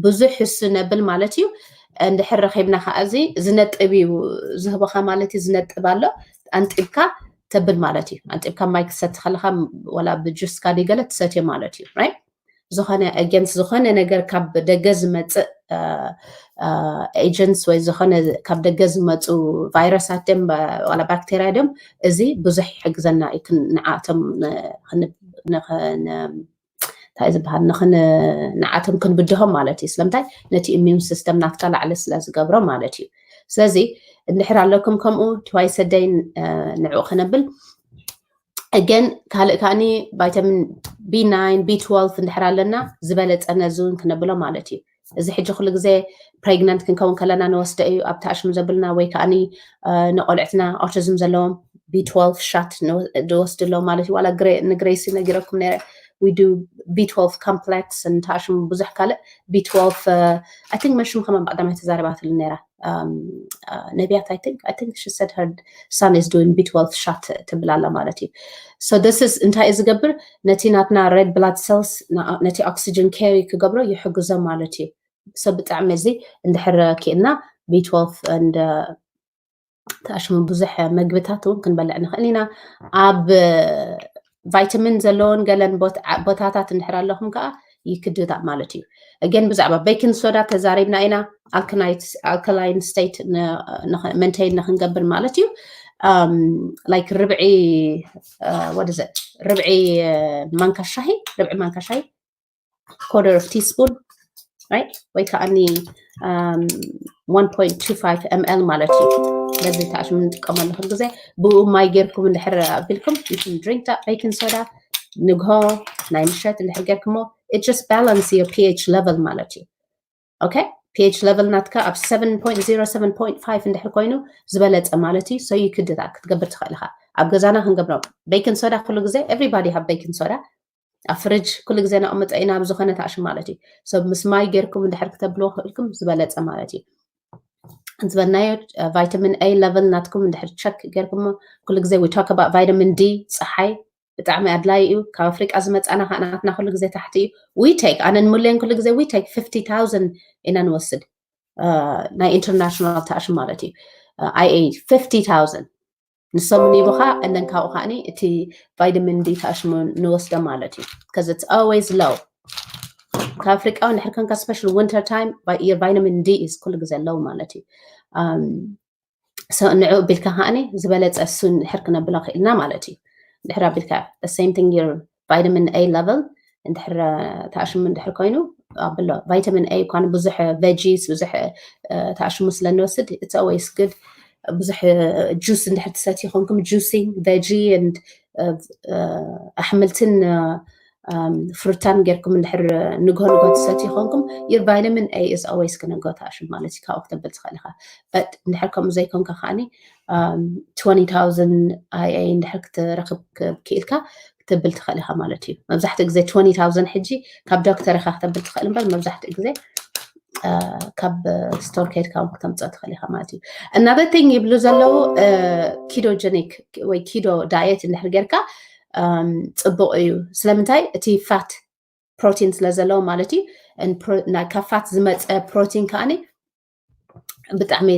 ብዙሕ እሱ ነብል ማለት እዩ። እንድሕር ረኺብና ከዓ እዚ ዝነጥብ እዩ ዝህቦኻ ማለት እዩ። ዝነጥብ ኣሎ፣ ኣንጢብካ ተብል ማለት እዩ። ኣንጢብካ ማይ ክሰቲ ከለካ ዋላ ብጁስካ ድዩ ገለ ትሰትዮ ማለት እዩ። Right? ዝኾነ against ዝኾነ ነገር ካብ ደገ ዝመፅእ agents ወይ ዝኾነ ካብ ደገ ዝመፁ ቫይረሳት ድዮም ዋላ ባክቴርያ ድዮም፣ እዚ ብዙሕ ይሕግዘና እዩ። ንዓቶም እንታይ ዝበሃል ንዓቶም ክንብድሆም ማለት እዩ። ስለምንታይ? ነቲ immune system ናትካ ላዕሊ ስለ ዝገብሮ ማለት እዩ። ስለዚ እንድሕር ኣለኩም ከምኡ twice a day ንዕኡ ከነብል። Again ካልእ ከዓኒ vitamin B nine፣ B twelve እንድሕር ኣለና ዝበለፀ ነዚ እውን ክነብሎ ማለት እዩ። እዚ ሕጂ ኩሉ ግዜ pregnant ክንከውን ከለና ንወስደ እዩ ኣብ ተኣሽሙ ዘብልና ወይ ከዓኒ ንቆልዕትና autism ዘለዎም B twelve shot ዝወስዱ ኣለዉ ማለት እዩ። ዋላ ንግሬሲ ነጊረኩም ነረ we do B twelve complex ንተኣሽሙ ብዙሕ ካልእ B twelve I think መሽም ከማን ብቀዳማይ ተዛረባትሉ ነራ ነቢያት I think I think she said her son is doing B twelve shot ትብል ኣላ ማለት እዩ። So this is እንታይ እዩ ዝገብር? ነቲ ናትና red blood cells ነቲ oxygen carry ክገብሮ ይሕግዞ ማለት እዩ። So ብጣዕሚ እዚ እንድሕር ክኢልና B twelve and ተኣሽሙ ብዙሕ መግብታት እውን ክንበልዕ ንኽእል ኢና። ኣብ vitamin ዘለዎን ገለን ቦታታት እንድሕር ኣለኹም ከዓ ይክድታ ማለት እዩ። Again ብዛዕባ baking soda ተዛሪብና ኢና። Alkaline state maintain ንክንገብር ማለት እዩ። Like ርብዒ what is it ርብዒ ማንካ ሻሂ ርብዒ ማንካ ሻሂ quarter of teaspoon ወይ ከዓኒ one point two five ml ማለት እዩ። በዚ ተኣሽሙ ንጥቀመሉ ኩሉ ግዜ ብኡ ማይ ጌርኩም እንድሕር ኣቢልኩም you can drink that baking soda ንግሆ ናይ ምሸት እንድሕር ጌርኩሞ it just balance your pH level ማለት እዩ። Okay pH level ናትካ ኣብ seven point zero seven point five እንድሕር ኮይኑ ዝበለፀ ማለት እዩ። So you could do that ክትገብር ትኽእል ኢኻ። ኣብ ገዛና ክንገብሮ baking soda ኩሉ ግዜ everybody have baking soda ኣብ ፍርጅ ኩሉ ግዜ ነቕምጦ ኢና ኣብ ዝኾነ ተኣሽሙ ማለት እዩ። So ምስ ማይ ጌርኩም እንድሕር ክተብልዎ ክእልኩም ዝበለፀ ማለት እዩ። ዝበልናዮ vitamin A level ናትኩም እንድሕር check ጌርኩም ኩሉ ግዜ we talk about vitamin D ፀሓይ ብጣዕሚ ኣድላይ እዩ። ካብ ኣፍሪቃ ዝመፃና ከዓ ናትና ኩሉ ግዜ ታሕቲ እዩ። We take ኣነን ሙሌን ኩሉ ግዜ we take fifty thousand ኢና ንወስድ። ናይ international ተኣሽሙ ማለት እዩ። I A fifty thousand ንሶም ንሂቡኻ and then ካብኡ ከዓኒ እቲ vitamin D ተኣሽሙ ንወስዶ ማለት እዩ። Because it's always low። ካብ ኣፍሪቃ እውን ድሕር ከንካ special winter time your vitamin D is ኩሉ ግዜ low ማለት እዩ። ንዑ ቢልካ ከዓኒ ዝበለፀ እሱ ድሕር ክነብሎ ክኢልና ማለት እዩ። ድሕር ኣቢልካ same thing your vitamin A level እንድሕር ተኣሽሙ እንድሕር ኮይኑ ኣብሎ። Vitamin A እኳ ብዙሕ veggies ብዙሕ ተኣሽሙ ስለ ንወስድ it's always good። ብዙሕ juice እንድሕር ትሰትዩ ኮንኩም juicing veggie and ኣሕምልትን ፍሩታን ጌርኩም እንድሕር ንግሆ ንግሆ ትሰትዩ ኮንኩም your vitamin A is always ክነግሆ ተኣሽሙ ማለት እዩ። ካብኡ ክተብል ትኽእል ኢኻ። But እንድሕር ከምኡ ዘይኮንካ ከዓኒ twenty thousand I A እንድሕር ክትረክብ ክኢልካ ክትብል ትኽእል ኢኻ ማለት እዩ። መብዛሕትኡ ግዜ twenty thousand ሕጂ ካብ ዶክተር ኢኻ ክተብል ትኽእል እምበር መብዛሕትኡ ግዜ ካብ store ከይድካ እውን ክተምፅኦ ትኽእል ኢኻ ማለት እዩ። Another thing ይብሉ ዘለዉ ketogenic ወይ keto diet እንድሕር ጌርካ ፅቡቕ እዩ። ስለምንታይ? እቲ fat protein ስለ ዘለዎ ማለት እዩ። ካብ fat ዝመፀ protein ከዓኒ ብጣዕሚ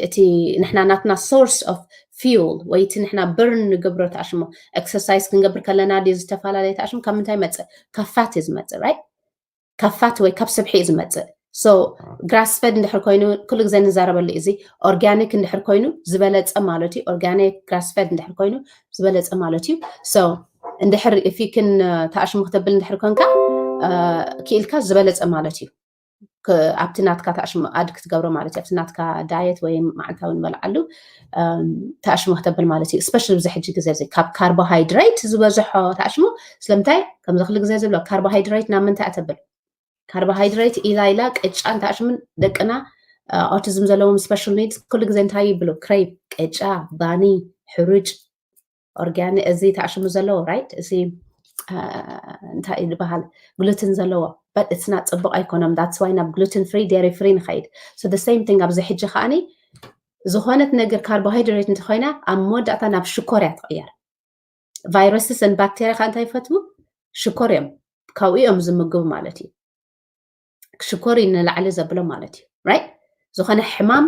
እቲ ንሕና ናትና source of fuel ወይ እቲ ንሕና burn ንገብሮ ተኣሽሞ exercise ክንገብር ከለና ድዩ ዝተፈላለየ ተኣሽሞ ካብ ምንታይ መፅእ? ካብ fat እዩ ዝመፅእ right? ካብ fat ወይ ካብ ስብሒ እዩ ዝመፅእ። So grass fed እንድሕር ኮይኑ ኩሉ ግዜ ንዛረበሉ እዚ organic እንድሕር ኮይኑ ዝበለፀ ማለት እዩ። Organic grass fed እንድሕር ኮይኑ ዝበለፀ ማለት እዩ። So እንድሕር if you can ተኣሽሙ ክተብል እንድሕር ኮንካ ክኢልካ ዝበለፀ ማለት እዩ። ኣብቲ ናትካ ተኣሽሙ add ክትገብሮ ማለት እዩ። ኣብቲ ናትካ diet ወይ መዓልታዊ ንበልዓሉ ተኣሽሙ ክተብል ማለት እዩ። Especially ብዚ ሕጂ ግዜ እዚ ካብ carbohydrate ዝበዝሖ ተኣሽሙ። ስለምንታይ ከምዚ ክሉ ግዜ ዝብሎ carbohydrate ናብ ምንታይ ኣተብል? Carbohydrate ኢላ ኢላ ቅጫን ተኣሽሙን ደቅና autism ዘለዎም special needs ኩሉ ግዜ እንታይ ይብሉ? Crave ቅጫ፣ ባኒ፣ ሕሩጭ organic እዚ ተኣሽሙ ዘለዎ right? እዚ እንታይ ዝበሃል gluten ዘለዎ but it's not ፅቡቕ ኣይኮነም። That's why ናብ gluten free dairy free ንኸይድ። So the same thing ኣብዚ ሕጂ ከዓኒ ዝኾነት ነገር carbohydrate እንተኮይና ኣብ መወዳእታ ናብ ሽኮር እያ ትቕየር። Viruses and bacteria ከ እንታይ ይፈትዉ? ሽኮር እዮም። ካብኡ እዮም ዝምግቡ ማለት እዩ። ሽኮር እዩ ንላዕሊ ዘብሎ ማለት እዩ right? ዝኾነ ሕማም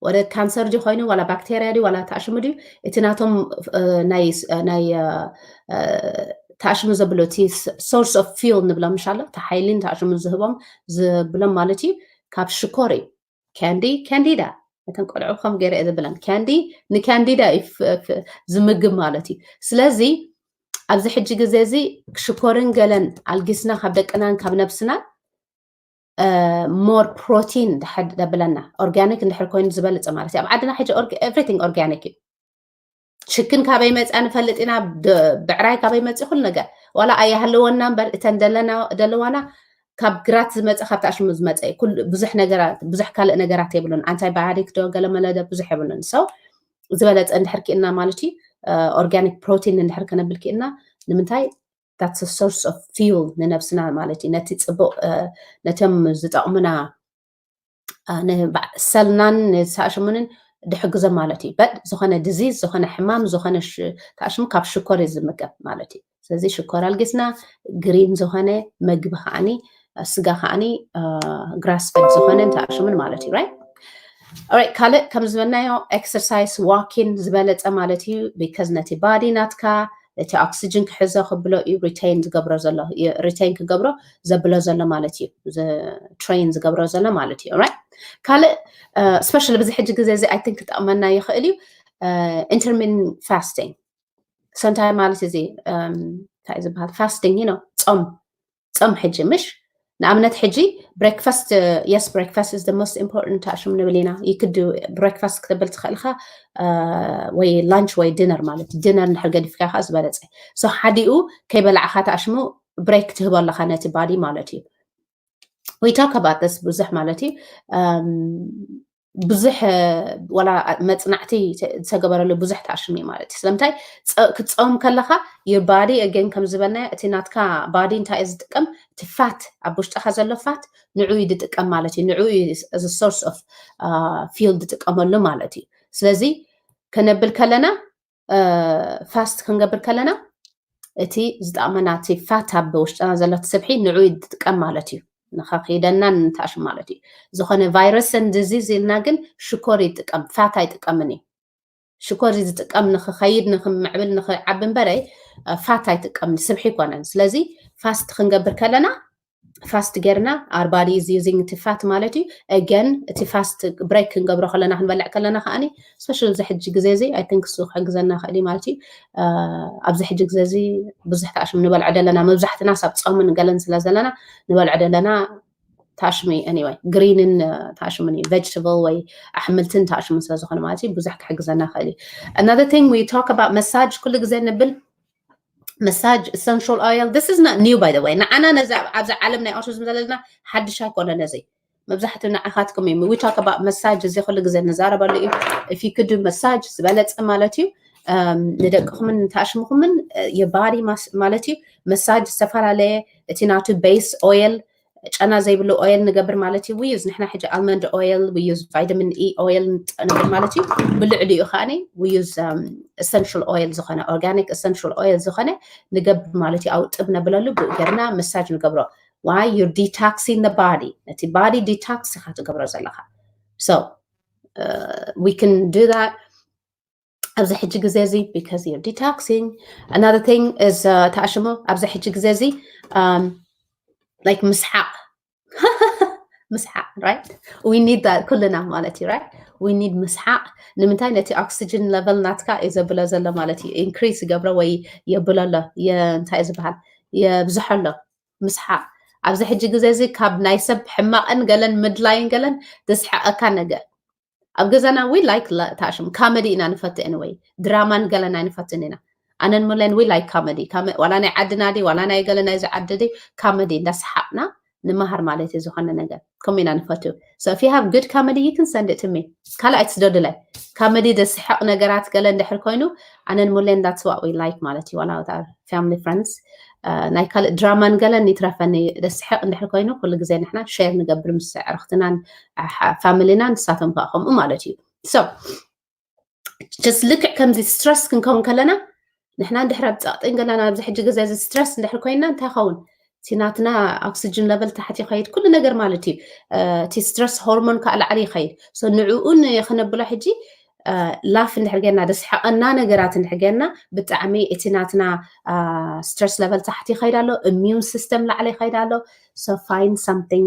ወደ ካንሰር ድዩ ኮይኑ ዋላ ባክቴርያ ድዩ ዋላ ተኣሽሙ ድዩ እቲ ናቶም ናይ ተኣሽሙ ዘብሎ እቲ source of fuel ንብሎም ምሻሎ እቲ ሓይሊን ተኣሽሙ ዝህቦም ዝብሎም ማለት እዩ ካብ ሽኮር እዩ። Candy candida እተን ቆልዑ ከም ገይረ እየ ዝብለን candy ን candida ዝምግብ ማለት እዩ። ስለዚ ኣብዚ ሕጂ ግዜ እዚ ሽኮርን ገለን ኣልጊስና ካብ ደቅናን ካብ ነብስናን more protein ደብለና organic እንድሕር ኮይኑ ዝበልፀ ማለት እዩ። ኣብ ዓድና ሕጂ everything organic እዩ። ሽክን ካበይ መፅኣ ንፈልጥ ኢና። ብዕራይ ካበይ መፅእ ኩሉ ነገር ዋላ ኣይሃለወና እምበር እተን ደለዋና ካብ ግራት ዝመፀ ካብ ተኣሽሙ ዝመፀ ብዙሕ ነገራት ብዙሕ ካልእ ነገራት የብሉን። Antibiotic ዶ ገለመለ ዶ ብዙሕ የብሉን። So ዝበለፀ እንድሕር ክኢልና ማለት እዩ organic protein እንድሕር ከነብል ክኢልና ንምንታይ that's source of fuel ንነብስና ማለት እዩ። ነቲ ፅቡቅ ነቶም ዝጠቕሙና ሰልናን ንተኣሽሙንን ድሕግዞ ማለት እዩ። But ዝኾነ disease ዝኾነ ሕማም ዝኾነ ተኣሽሙ ካብ ሽኮር እዩ ዝምገብ ማለት እዩ። ስለዚ ሽኮር ኣልጊስና green ዝኾነ መግቢ ከዓኒ ስጋ ከዓኒ grass fed ዝኾነ ተኣሽሙን ማለት እዩ right? Alright ካልእ ከም ዝበልናዮ exercise walking ዝበለፀ ማለት እዩ። Because ነቲ body ናትካ እቲ oxygen ክሕዞ ክብሎ እዩ retain ዝገብሮ ዘሎ retain ክገብሮ ዘብሎ ዘሎ ማለት እዩ። Train ዝገብሮ ዘሎ ማለት እዩ right? ካልእ especially ብዚ ሕጂ ግዜ እዚ I think ክጠቕመና ይኽእል እዩ። Intermittent fasting ሰንታይ ማለት እዚ እንታይ ዝበሃል fasting you know ፆም ፆም ሕጂ ምሽ ንኣብነት ሕጂ breakfast yes breakfast is the most important ተኣሽሙ ንብል ኢና። You could do breakfast ክትብል ትኽእል ኢኻ ወይ lunch ወይ dinner ማለት dinner እንድሕር ገዲፍካ ኢኻ ዝበለፀ። So ሓዲኡ ከይበላዕኻ ተኣሽሙ break ትህቦ ኣለኻ ነቲ body ማለት እዩ። We talk about this ብዙሕ ማለት እዩ። ብዙሕ ዋላ መፅናዕቲ ዝተገበረሉ ብዙሕ ተኣሽሙ እዩ ማለት እዩ። ስለምንታይ ክትፀውም ከለኻ your body again ከም ዝበልናዮ እቲ ናትካ body እንታይ እዩ ዝጥቀም? እቲ fat ኣብ ውሽጥኻ ዘሎ fat ንዑ እዩ ዝጥቀም ማለት እዩ። ንዑ እዚ source of fuel ዝጥቀመሉ ማለት እዩ። ስለዚ ከነብል ከለና fast ክንገብር ከለና እቲ ዝጠቕመና እቲ fat ኣብ ውሽጥና ዘሎ እቲ ስብሒ ንዑ እዩ ዝጥቀም ማለት እዩ። ንኸኺደና ንታሽም ማለት እዩ። ዝኾነ virus and disease ኢልና ግን ሽኮር ይጥቀም፣ fat ኣይጥቀምን እዩ። ሽኮር ዝጥቀም ንኽኸይድ ንኽምዕብል ንኽዓቢ እምበረ fat ኣይጥቀምን፣ ስብሒ ኣይኮነን። ስለዚ fast ክንገብር ከለና fast ጌርና our body is using እቲ fat ማለት እዩ። Again እቲ fast break ክንገብሮ ከለና ክንበልዕ ከለና ከዓኒ special እዚ ሕጂ ግዜ እዚ I think እሱ ክሕግዘና ክእል እዩ ማለት እዩ። ኣብዚ ሕጂ ግዜ እዚ ብዙሕ ታሽም ንበልዖ ዘለና መብዛሕትና ሳብ ጾምን ገለን ስለ ዘለና ንበልዖ ዘለና ታሽሚ anyway green ን ታሽምን እዩ vegetable ወይ ኣሕምልትን ታሽምን ስለ ዝኾነ ማለት እዩ ብዙሕ ክሕግዘና ክእል እዩ። Another thing we talk about massage ኩሉ ግዜ ንብል massage essential oil this is not new by the way ንዓና ነዚ ኣብዚ ዓለም ናይ autism ዘለና ሓድሽ ኣይኮነ ነዚ መብዛሕትኡ ንዓኻትኩም እዩ we talk about massage እዚ ኩሉ ግዜ ንዛረበሉ እዩ። If you could do massage ዝበለፀ ማለት እዩ። ንደቅኹምን ታሽምኹምን የባዲ ማለት እዩ። Massage ዝተፈላለየ እቲ ናቱ base oil ጨና ዘይብሉ oil ንገብር ማለት እዩ። We use ንሕና ሕጂ almond oil we use vitamin E oil ንብል ማለት እዩ። ብልዕሊኡ ከዓኒ we use essential oil ዝኾነ organic essential oil ዝኾነ ንገብር ማለት እዩ። ኣውጥብ ነብለሉ ብኡ ጌርና massage ንገብሮ። Why you're detoxing the body ነቲ body detox ኢኻ ትገብሮ ዘለኻ። So we can do that ኣብዚ ሕጂ ግዜ እዚ because you're detoxing. Another thing is ታሽሙ ኣብዚ ሕጂ ግዜ እዚ like ምስሓቕ ምስሓቕ right we need that ኩልና ማለት እዩ right we need ምስሓቕ ንምንታይ ነቲ oxygen level ናትካ እዩ ዘብሎ ዘሎ ማለት እዩ increase ይገብሮ ወይ የብሎ ኣሎ እንታይ ዝበሃል የብዝሖ ኣሎ ምስሓቕ ኣብዚ ሕጂ ግዜ እዚ ካብ ናይ ሰብ ሕማቕን ገለን ምድላይን ገለን ዘስሕቐካ ነገር ኣብ ገዛና we like ታሽም comedy ኢና ንፈትእን ወይ ድራማን ገለን ኣይንፈትን ኢና ኣነን ሙለን we like comedy ዋላ ናይ ዓድና ዲ ዋላ ናይ ገለ ናይዚ ዓዲ ዲ comedy እንዳሰሓቕና ንመሃር ማለት እዩ ዝኾነ ነገር ከምኡ ኢና ንፈትው so if you have good comedy you can send it to me ካልኣይ ትስደዱላይ comedy ዘስሕቕ ነገራት ገለ እንድሕር ኮይኑ ኣነን ሙለን that's what we like ማለት እዩ ዋላ with our family friends ናይ ካልእ ድራማን ገለን ይትረፈኒ ዘስሕቕ እንድሕር ኮይኑ ኩሉ ግዜ ንሕና share ንገብር ምስ ዕርኽትናን family ና ንሳቶም ከዓ ከምኡ ማለት እዩ so just ልክዕ ከምዚ stress ክንከውን ከለና ንሕና እንድሕር ኣብ ፀቕጢን ገለና ኣብዚ ሕጂ ግዜ እዚ stress እንድሕር ኮይንና እንታይ ኸውን እቲ ናትና oxygen level ታሕቲ ይኸይድ ኩሉ ነገር ማለት እዩ እቲ stress hormone ከዓ ላዕሊ ይኸይድ so ንዕኡን ክነብሎ ሕጂ laugh እንድሕር ጌርና ደስሕቐና ነገራት እንድሕር ጌርና ብጣዕሚ እቲ ናትና stress level ታሕቲ ይኸይድ ኣሎ immune system ላዕሊ ይኸይድ ኣሎ so find something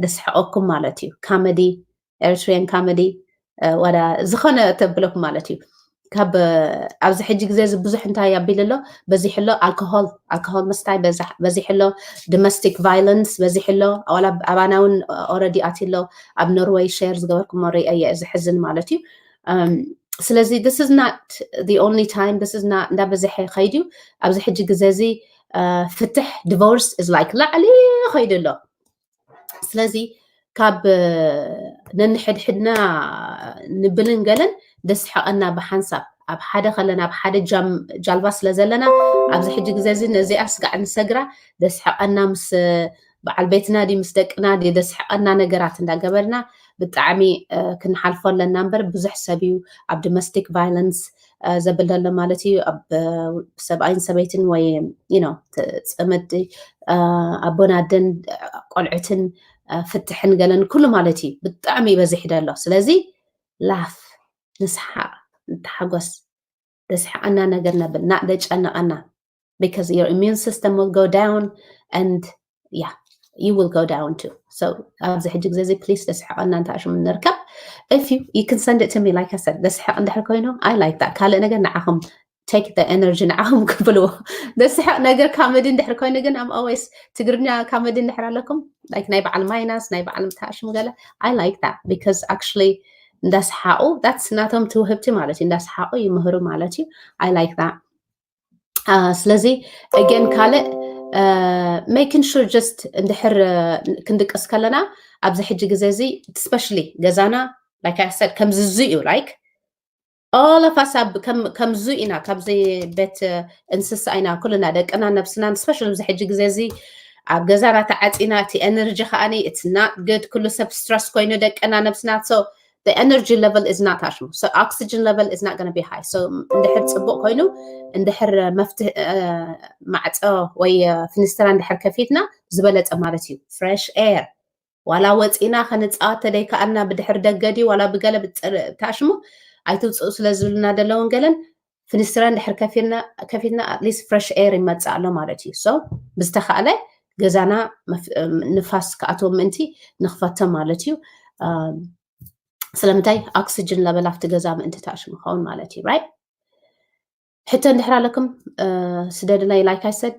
ደስሕቐኩም ማለት እዩ comedy Eritrean comedy ዋላ ዝኾነ ተብለኩም ማለት እዩ ካብ ኣብዚ ሕጂ ግዜ እዚ ብዙሕ እንታይ ኣቢሉ ኣሎ በዚሕ ኣሎ alcohol alcohol ምስታይ በዚሕ ኣሎ domestic violence በዚሕ ኣሎ ዋላ ኣባና እውን already ኣትዩ ኣሎ ኣብ Norway share ዝገበርኩሞ ሪአ እየ እዚ ሕዝን ማለት እዩ ስለዚ this is not the only time this is not እንዳበዝሐ ይኸይድ እዩ ኣብዚ ሕጂ ግዜ እዚ ፍትሕ divorce is like ላዕሊ ይኸይድ ኣሎ ስለዚ ካብ ነንሕድሕድና ንብልን ገለን ደስሕቐና ብሓንሳብ ኣብ ሓደ ከለና ኣብ ሓደ ጃልባ ስለ ዘለና ኣብዚ ሕጂ ግዜ እዚ ነዚኣ ስጋዕ ንሰግራ ደስሕቐና ምስ በዓል ቤትና ዲ ምስ ደቅና ዲ ደስሕቐና ነገራት እንዳገበርና ብጣዕሚ ክንሓልፎ ኣለና እምበር ብዙሕ ሰብ እዩ ኣብ domestic violence ዘብል ዘሎ ማለት እዩ ኣብ ሰብኣይን ሰበይትን ወይ you know ፀመድ ኣቦን ኣደን ቆልዑትን ፍትሕን ገለን ኩሉ ማለት እዩ ብጣዕሚ ይበዝሕ ደሎ ስለዚ laugh ንስሓቕ ንተሓጎስ ደስሓቐና ነገር ነብል ናእ ደጨነቐና because your immune system will go down and yeah you will go down too so ኣብዚ ሕጂ ግዜ እዚ please ደስሕቐና እንተ ኣሽሙ ንርከብ if you you can send it to me like I said ደስሕቕ እንድሕር ኮይኑ I like that ካልእ ነገር ንዓኹም take the energy ንዓኹም ክብልዎ ደስሕቕ ነገር comedy እንድሕር ኮይኑ ግን I'm always ትግርኛ comedy እንድሕር ኣለኩም like ናይ በዓል ማይናስ ናይ በዓል ምታሽም ገለ I like that because actually እንዳስሓቑ that's ናቶም ትውህብቲ ማለት እዩ እንዳስሓቑ ይምህሩ ማለት እዩ I like that ስለዚ again ካልእ making sure just እንድሕር ክንድቅስ ከለና ኣብዚ ሕጂ ግዜ እዚ especially ገዛና like I said ከምዚ እዩ like all of us ኣብ ከምዙ ኢና ካብዚ ቤት እንስሳ ኢና ኩልና ደቅና ነብስና special ኣብዚ ሕጂ ግዜ እዚ ኣብ ገዛና ተዓፂና እቲ energy ከዓኒ it's not good ኩሉ ሰብ stress ኮይኑ ደቅና ነብስና so the energy level is not ኣሽሙ so oxygen level is not gonna be high so እንድሕር ፅቡቅ ኮይኑ እንድሕር መፍትህ ማዕፆ ወይ ፍንስትራ እንድሕር ከፊትና ዝበለፀ ማለት እዩ። Fresh air ዋላ ወፂና ከነፃወት ተደይከኣልና ብድሕሪ ደገ ድዩ ዋላ ብገለ ብፅር- ተኣሽሙ ኣይትውፅኡ ስለ ዝብልና ዘለውን ገለን ፍንስትራ እንድሕር ከፊትና ከፊትና at least fresh air ይመፅእ ኣሎ ማለት እዩ። So ብዝተኻእለ ገዛና መፍ- እም፣ ንፋስ ክኣትዎ ምእንቲ ንኽፈቶ ማለት እዩ። እም፣ ስለምንታይ ኦክሲጅን ለበል ኣብቲ ገዛ ምእንቲ ተኣሽሙ ክኸውን ማለት እዩ። Right? ሕቶ እንድሕር ኣለኩም ስደድናይ። Like I said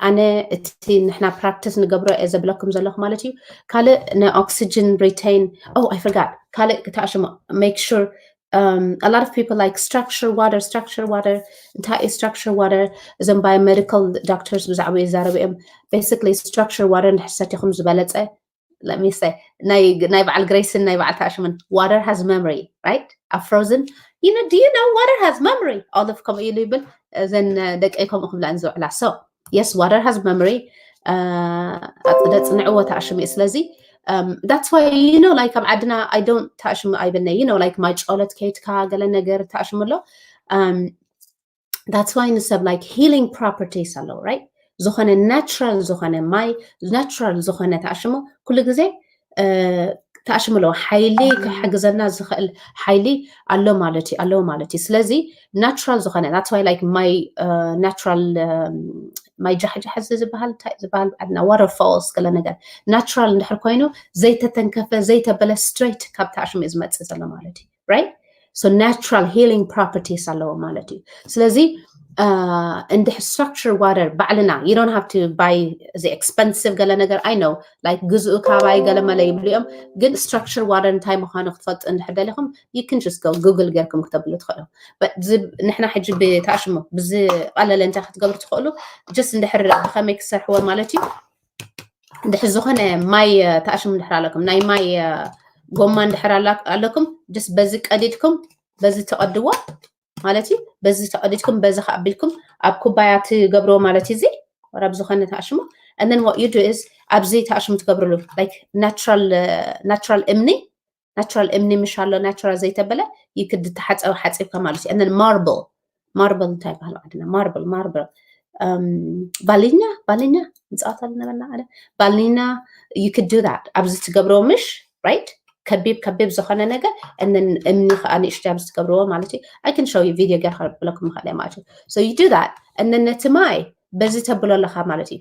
ኣነ እቲ ንሕና ፕራክቲስ ንገብሮ እየ ዘብለኩም ዘለኹ ማለት እዩ። ካልእ ንኦክሲጅን ሪቴን oh I forgot ካልእ ተኣሽሙ make sure um, a lot of people like structure water structure water እንታይ እዩ structure water እዞም biomedical doctors ብዛዕባ ይዛረቡ እዮም። Basically structure water እንድሕር ሰቲኹም ዝበለፀ let me say ናይ ናይ በዓል ግሬስን ናይ በዓል ተኣሽምን water has memory right ኣብ frozen you know do you know water has memory all of ከምኡ ኢሉ ይብል እዘን ደቀይ ከምኡ ክብላን ዝውዕላ so yes water has memory ኣፅደ ፅንዕዎ ተኣሽሙ እዩ ስለዚ that's why you know like ኣብ ዓድና I don't ተኣሽሙ ኣይብልነ you know like ማይ ጨሎት ከይትካ ገለ ነገር ተኣሽሙ ኣሎ that's why ንሰብ like healing properties ኣለዎ right ዝኾነ natural ዝኾነ ማይ natural ዝኾነ ተኣሽሙ ኩሉ ግዜ ተኣሽሙ ኣለዎ ሓይሊ ክሕግዘና ዝኽእል ሓይሊ ኣሎ ማለት እዩ ኣለዎ ማለት እዩ ስለዚ natural ዝኾነ that's why like ማይ natural ማይ ጃሕጃሕ እዚ ዝበሃል እንታይ ዝበሃል ዓድና waterfalls ገለ ነገር natural እንድሕር ኮይኑ ዘይተተንከፈ ዘይተበለ straight ካብ ተኣሽሙ እዩ ዝመፅእ ዘሎ ማለት እዩ right so natural healing properties ኣለዎ ማለት እዩ ስለዚ እንድሕ structure water ባዕልና you don't have to buy the expensive ገለ ነገር I know like ግዝኡ ካባይ ገለ መለ ይብሉ እዮም ግን structure water እንታይ ምዃኑ ክትፈልጡ እንድሕር ደሊኹም you can just go Google ጌርኩም ክተብሉ ትኽእሉ ንሕና ሕጂ ብተኣሽሙ ብዝቐለለ እንታይ ክትገብሩ ትኽእሉ just እንድሕር ብኸመይ ክሰርሕዎ ማለት እዩ ድሕር ዝኾነ ማይ ተኣሽሙ እንድሕር ኣለኩም ናይ ማይ ጎማ እንድሕር ኣለኩም just በዚ ቀዲድኩም በዚ ተቐድዎ ማለት እዩ በዚ ተቐዲድኩም በዚ ከኣቢልኩም ኣብ ኩባያ ትገብርዎ ማለት እዩ እዚ ወራብ ዝኾነ ተኣሽሙ and then what you do is ኣብዚ ተኣሽሙ ትገብርሉ like natural natural እምኒ natural እምኒ ምሽ ኣሎ natural ዘይተበለ you could ተሓፀብ ሓፂብካ ማለት እዩ and then marble marble እንታይ ይበሃል ዓድና marble marble ባልኛ ባልኛ ምፅዋት ኣለነበና ኣለ ባልኛ you could do that ኣብዚ ትገብርዎ ምሽ right ከቢብ ከቢብ ዝኾነ ነገር and then እምኒ ከዓ ንእሽቶ ኣብዚ ትገብርዎ ማለት እዩ I can show you video ጌር ከብለኩም ይኽእል ማለት እዩ so you do that and then ነቲ ማይ በዚ ተብሎ ኣለካ ማለት እዩ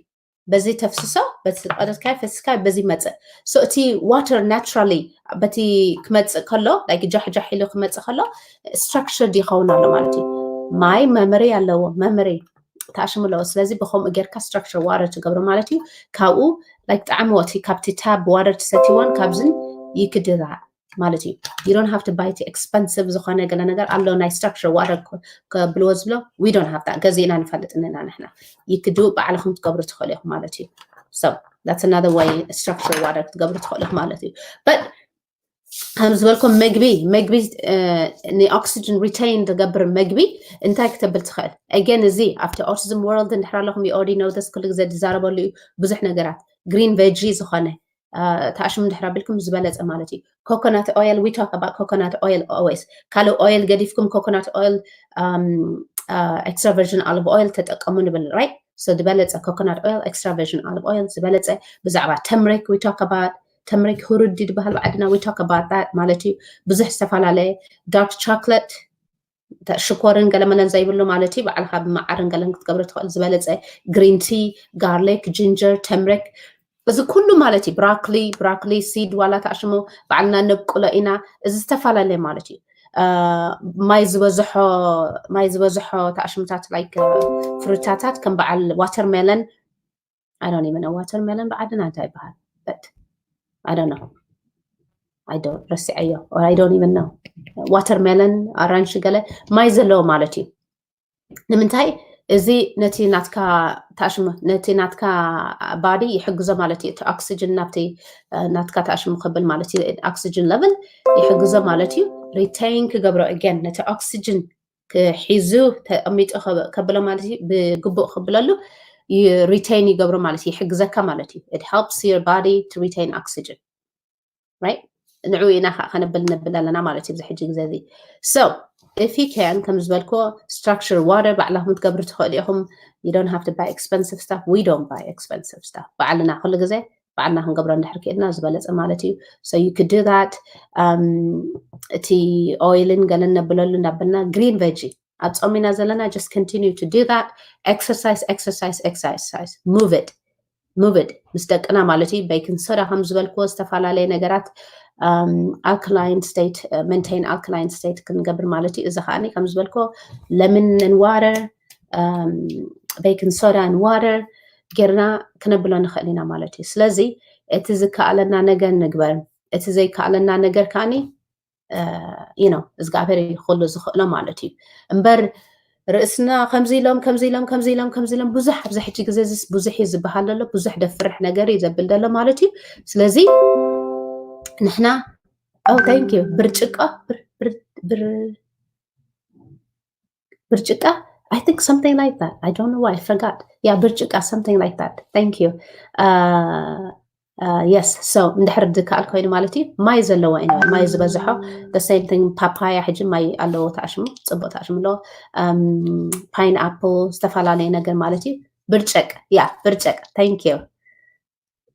በዚ ተፍስሶ በቲ ቀደድካይ ፈስስካይ በዚ መፅእ so እቲ water naturally በቲ ክመፅእ ከሎ like ጃሕጃሕ ኢሉ ክመፅእ ከሎ structured ይኸውን ኣሎ ማለት እዩ ማይ memory ኣለዎ memory ተኣሽሙ ኣለዎ ስለዚ ብከምኡ ጌርካ structure water ትገብሮ ማለት እዩ ካብኡ like ጣዕሚ ወቲ ካብቲ tap water ትሰትይዎን ካብዝን ይክድራ ማለት እዩ you don't have to buy expensive ዝኾነ ገለ ነገር ኣሎ ናይ structure water ከብልዎ ዝብሎ we don't have that ገዚእና ንፈልጥ እንና ንሕና you could do ባዕልኹም ትገብሩ ትኽእሉ ኢኹም ማለት እዩ so that's another way structure water ክትገብሩ ትኽእሉ ኢኹም ማለት እዩ but ከም ዝበልኩም መግቢ መግቢ ንኦክሲጅን retain ዝገብር መግቢ እንታይ ክተብል ትኽእል again እዚ ኣብቲ autism world እንድሕር ኣለኹም you already know this ኩሉ ግዜ ዝዛረበሉ እዩ ብዙሕ ነገራት green veggie ዝኾነ ተኣሽሙ እንድሕር ኣቢልኩም ዝበለፀ ማለት እዩ coconut oil we talk about coconut oil always ካልእ oil ገዲፍኩም coconut oil extra virgin olive oil ተጠቀሙ ንብል right so ዝበለፀ coconut oil extra virgin olive oil ዝበለፀ ብዛዕባ turmeric we talk about turmeric ህሩዲ ዝበሃል ብዓድና we talk about that ማለት እዩ ብዙሕ ዝተፈላለየ dark chocolate ሽኮርን ገለመለን ዘይብሉ ማለት እዩ ባዕልካ ብመዓርን ገለን ክትገብሮ ትኽእል ዝበለፀ green tea garlic ginger turmeric እዚ ኩሉ ማለት እዩ broccoli broccoli seed ዋላ ተኣሽሙ ባዕልና ነብቅሎ ኢና እዚ ዝተፈላለየ ማለት እዩ ማይ ዝበዝሖ ማይ ዝበዝሖ ተኣሽምታት like ፍሩታታት ከም በዓል watermelon I don't even know watermelon ብዓድና እንታይ ይበሃል but I don't know I don't ረሲዐዮ or I don't even know watermelon ኣራንሺ ገለ ማይ ዘለዎ ማለት እዩ ንምንታይ እዚ ነቲ ናትካ ተኣሽሙ ነቲ ናትካ body ይሕግዞ ማለት እዩ እቲ oxygen ናብቲ ናትካ ተኣሽሙ ክብል ማለት እዩ oxygen level ይሕግዞ ማለት እዩ retain ክገብሮ again ነቲ oxygen ሒዙ ተቐሚጡ ከብሎ ማለት እዩ ብግቡእ ክብለሉ retain ይገብሮ ማለት እዩ ይሕግዘካ ማለት እዩ it helps your body to retain oxygen right ንዑ ኢና ከዓ ከነብል ነብል ኣለና ማለት እዩ ብዚ ሕጂ ግዜ እዚ so if you can ከም ዝበልኮ structure water ባዕላኹም ትገብሩ ትኽእሉ ኢኹም። You don't have to buy expensive stuff. We don't buy expensive stuff. ባዕልና ኩሉ ግዜ ባዕልና ክንገብሮ እንድሕር ክኢልና ዝበለጸ ማለት እዩ። So you could do that. እቲ ኦይልን ገለን ነብለሉ እንዳበልና green veggie ኣብ ጾም ኢና ዘለና just continue to do that. Exercise, exercise, exercise. Move it, move it. ምስ ደቅና ማለት እዩ። Baking soda ከም ዝበልክዎ ዝተፈላለየ ነገራት alkaline state, maintain alkaline state ክንገብር ማለት እዩ። እዚ ከዓኒ ከም ዝበልክዎ lemon and water, baking soda and water ጌርና ክነብሎ ንኽእል ኢና ማለት እዩ። ስለዚ እቲ ዝከኣለና ነገር ንግበር፣ እቲ ዘይከኣለና ነገር ከዓኒ you know እግዚኣብሔር እዩ ኩሉ ዝኽእሎ ማለት እዩ። እምበር ርእስና ከምዚ ኢሎም ከምዚ ኢሎም ከምዚ ኢሎም ከምዚ ኢሎም ብዙሕ ኣብዚ ሕጂ ግዜ እዚስ ብዙሕ እዩ ዝበሃል ዘሎ፣ ብዙሕ ደፍርሕ ነገር እዩ ዘብል ዘሎ ማለት እዩ። ስለዚ ንሕና oh thank you ብርጭቆ ብር- ብር- ብር- ብርጭቃ I think something like that. I don't know why I forgot. Yeah ብርጭቃ something like that. Thank you. Yes. So እንድሕር ዝከኣል ኮይኑ ማለት እዩ ማይ ዘለዎ እዩ ማይ ዝበዝሖ the same thing. ፓፓያ ሕጂ ማይ ኣለዎ ተኣሽሙ ጽቡቅ ተኣሽሙ ኣለዎ። Pineapple ዝተፈላለየ ነገር ማለት እዩ። ብርጭቅ yeah ብርጭቅ. Thank you.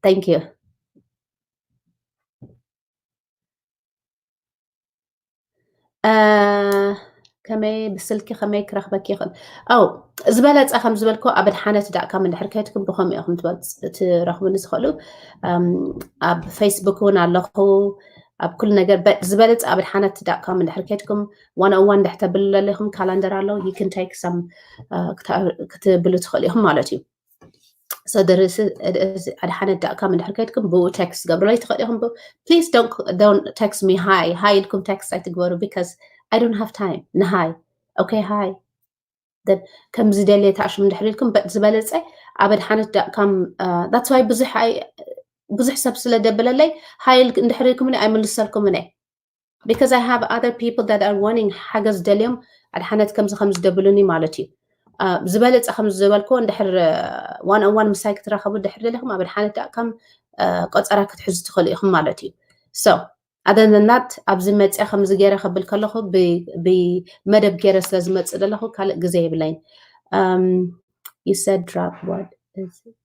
Thank you. ከመይ ብስልኪ ከመይ ክረኽበኪ ይኽእል? ኣው ዝበለፀ ከም ዝበልኮ ኣብ ኣድሓነት ዳእካም እንድሕር ከይድኩም ብኸምኡ ኢኹም ትረኽቡኒ ዝኽእሉ። ኣብ ፌስቡክ እውን ኣለኹ ኣብ ኩሉ ነገር ዝበለፀ ኣብ ኣድሓነት ዳእካም እንድሕር ከይድኩም ዋን ኦን ዋን እንድሕር ተብሉ ለለኹም ካላንደር ኣሎ you can take some ክትብሉ ትኽእሉ ኢኹም ማለት እዩ። So there is ኣድሓነት ዳእካም እንድሕር ከይድኩም ብኡ text ገብሩለይ ትኽእሉ ኢኹም። Please don't text me hi hi ኢልኩም text ኣይትግበሩ because I don't have time ንሃይ okay hi ከምዚ ደልየ ተኣሽሙ እንድሕር ኢልኩም but ዝበለፀ ኣብ ኣድሓነት ዳእካም that's why ብዙሕ ብዙሕ ሰብ ስለ ደብለለይ hi እንድሕር ኢልኩም ኣይምልሰልኩምን እየ because I have other people that are wanting ሓገዝ ደልዮም ኣድሓነት ከምዚ ከምዚ ደብሉኒ ማለት እዩ። ዝበለፀ ከም ዝበልኮ እንድሕር one on one ምሳይ ክትራኸቡ ድሕር ደሊኹም ኣብ ኣድሓነት ዳእካም ቆፀራ ክትሕዙ ትኽእሉ ኢኹም ማለት እዩ። So other than that ኣብዚ መፅያ ከምዚ ገይረ ከብል ከለኹ ብመደብ ገይረ ስለ ዝመፅእ ዘለኹ ካልእ ግዜ የብለይን። You said drop what is it?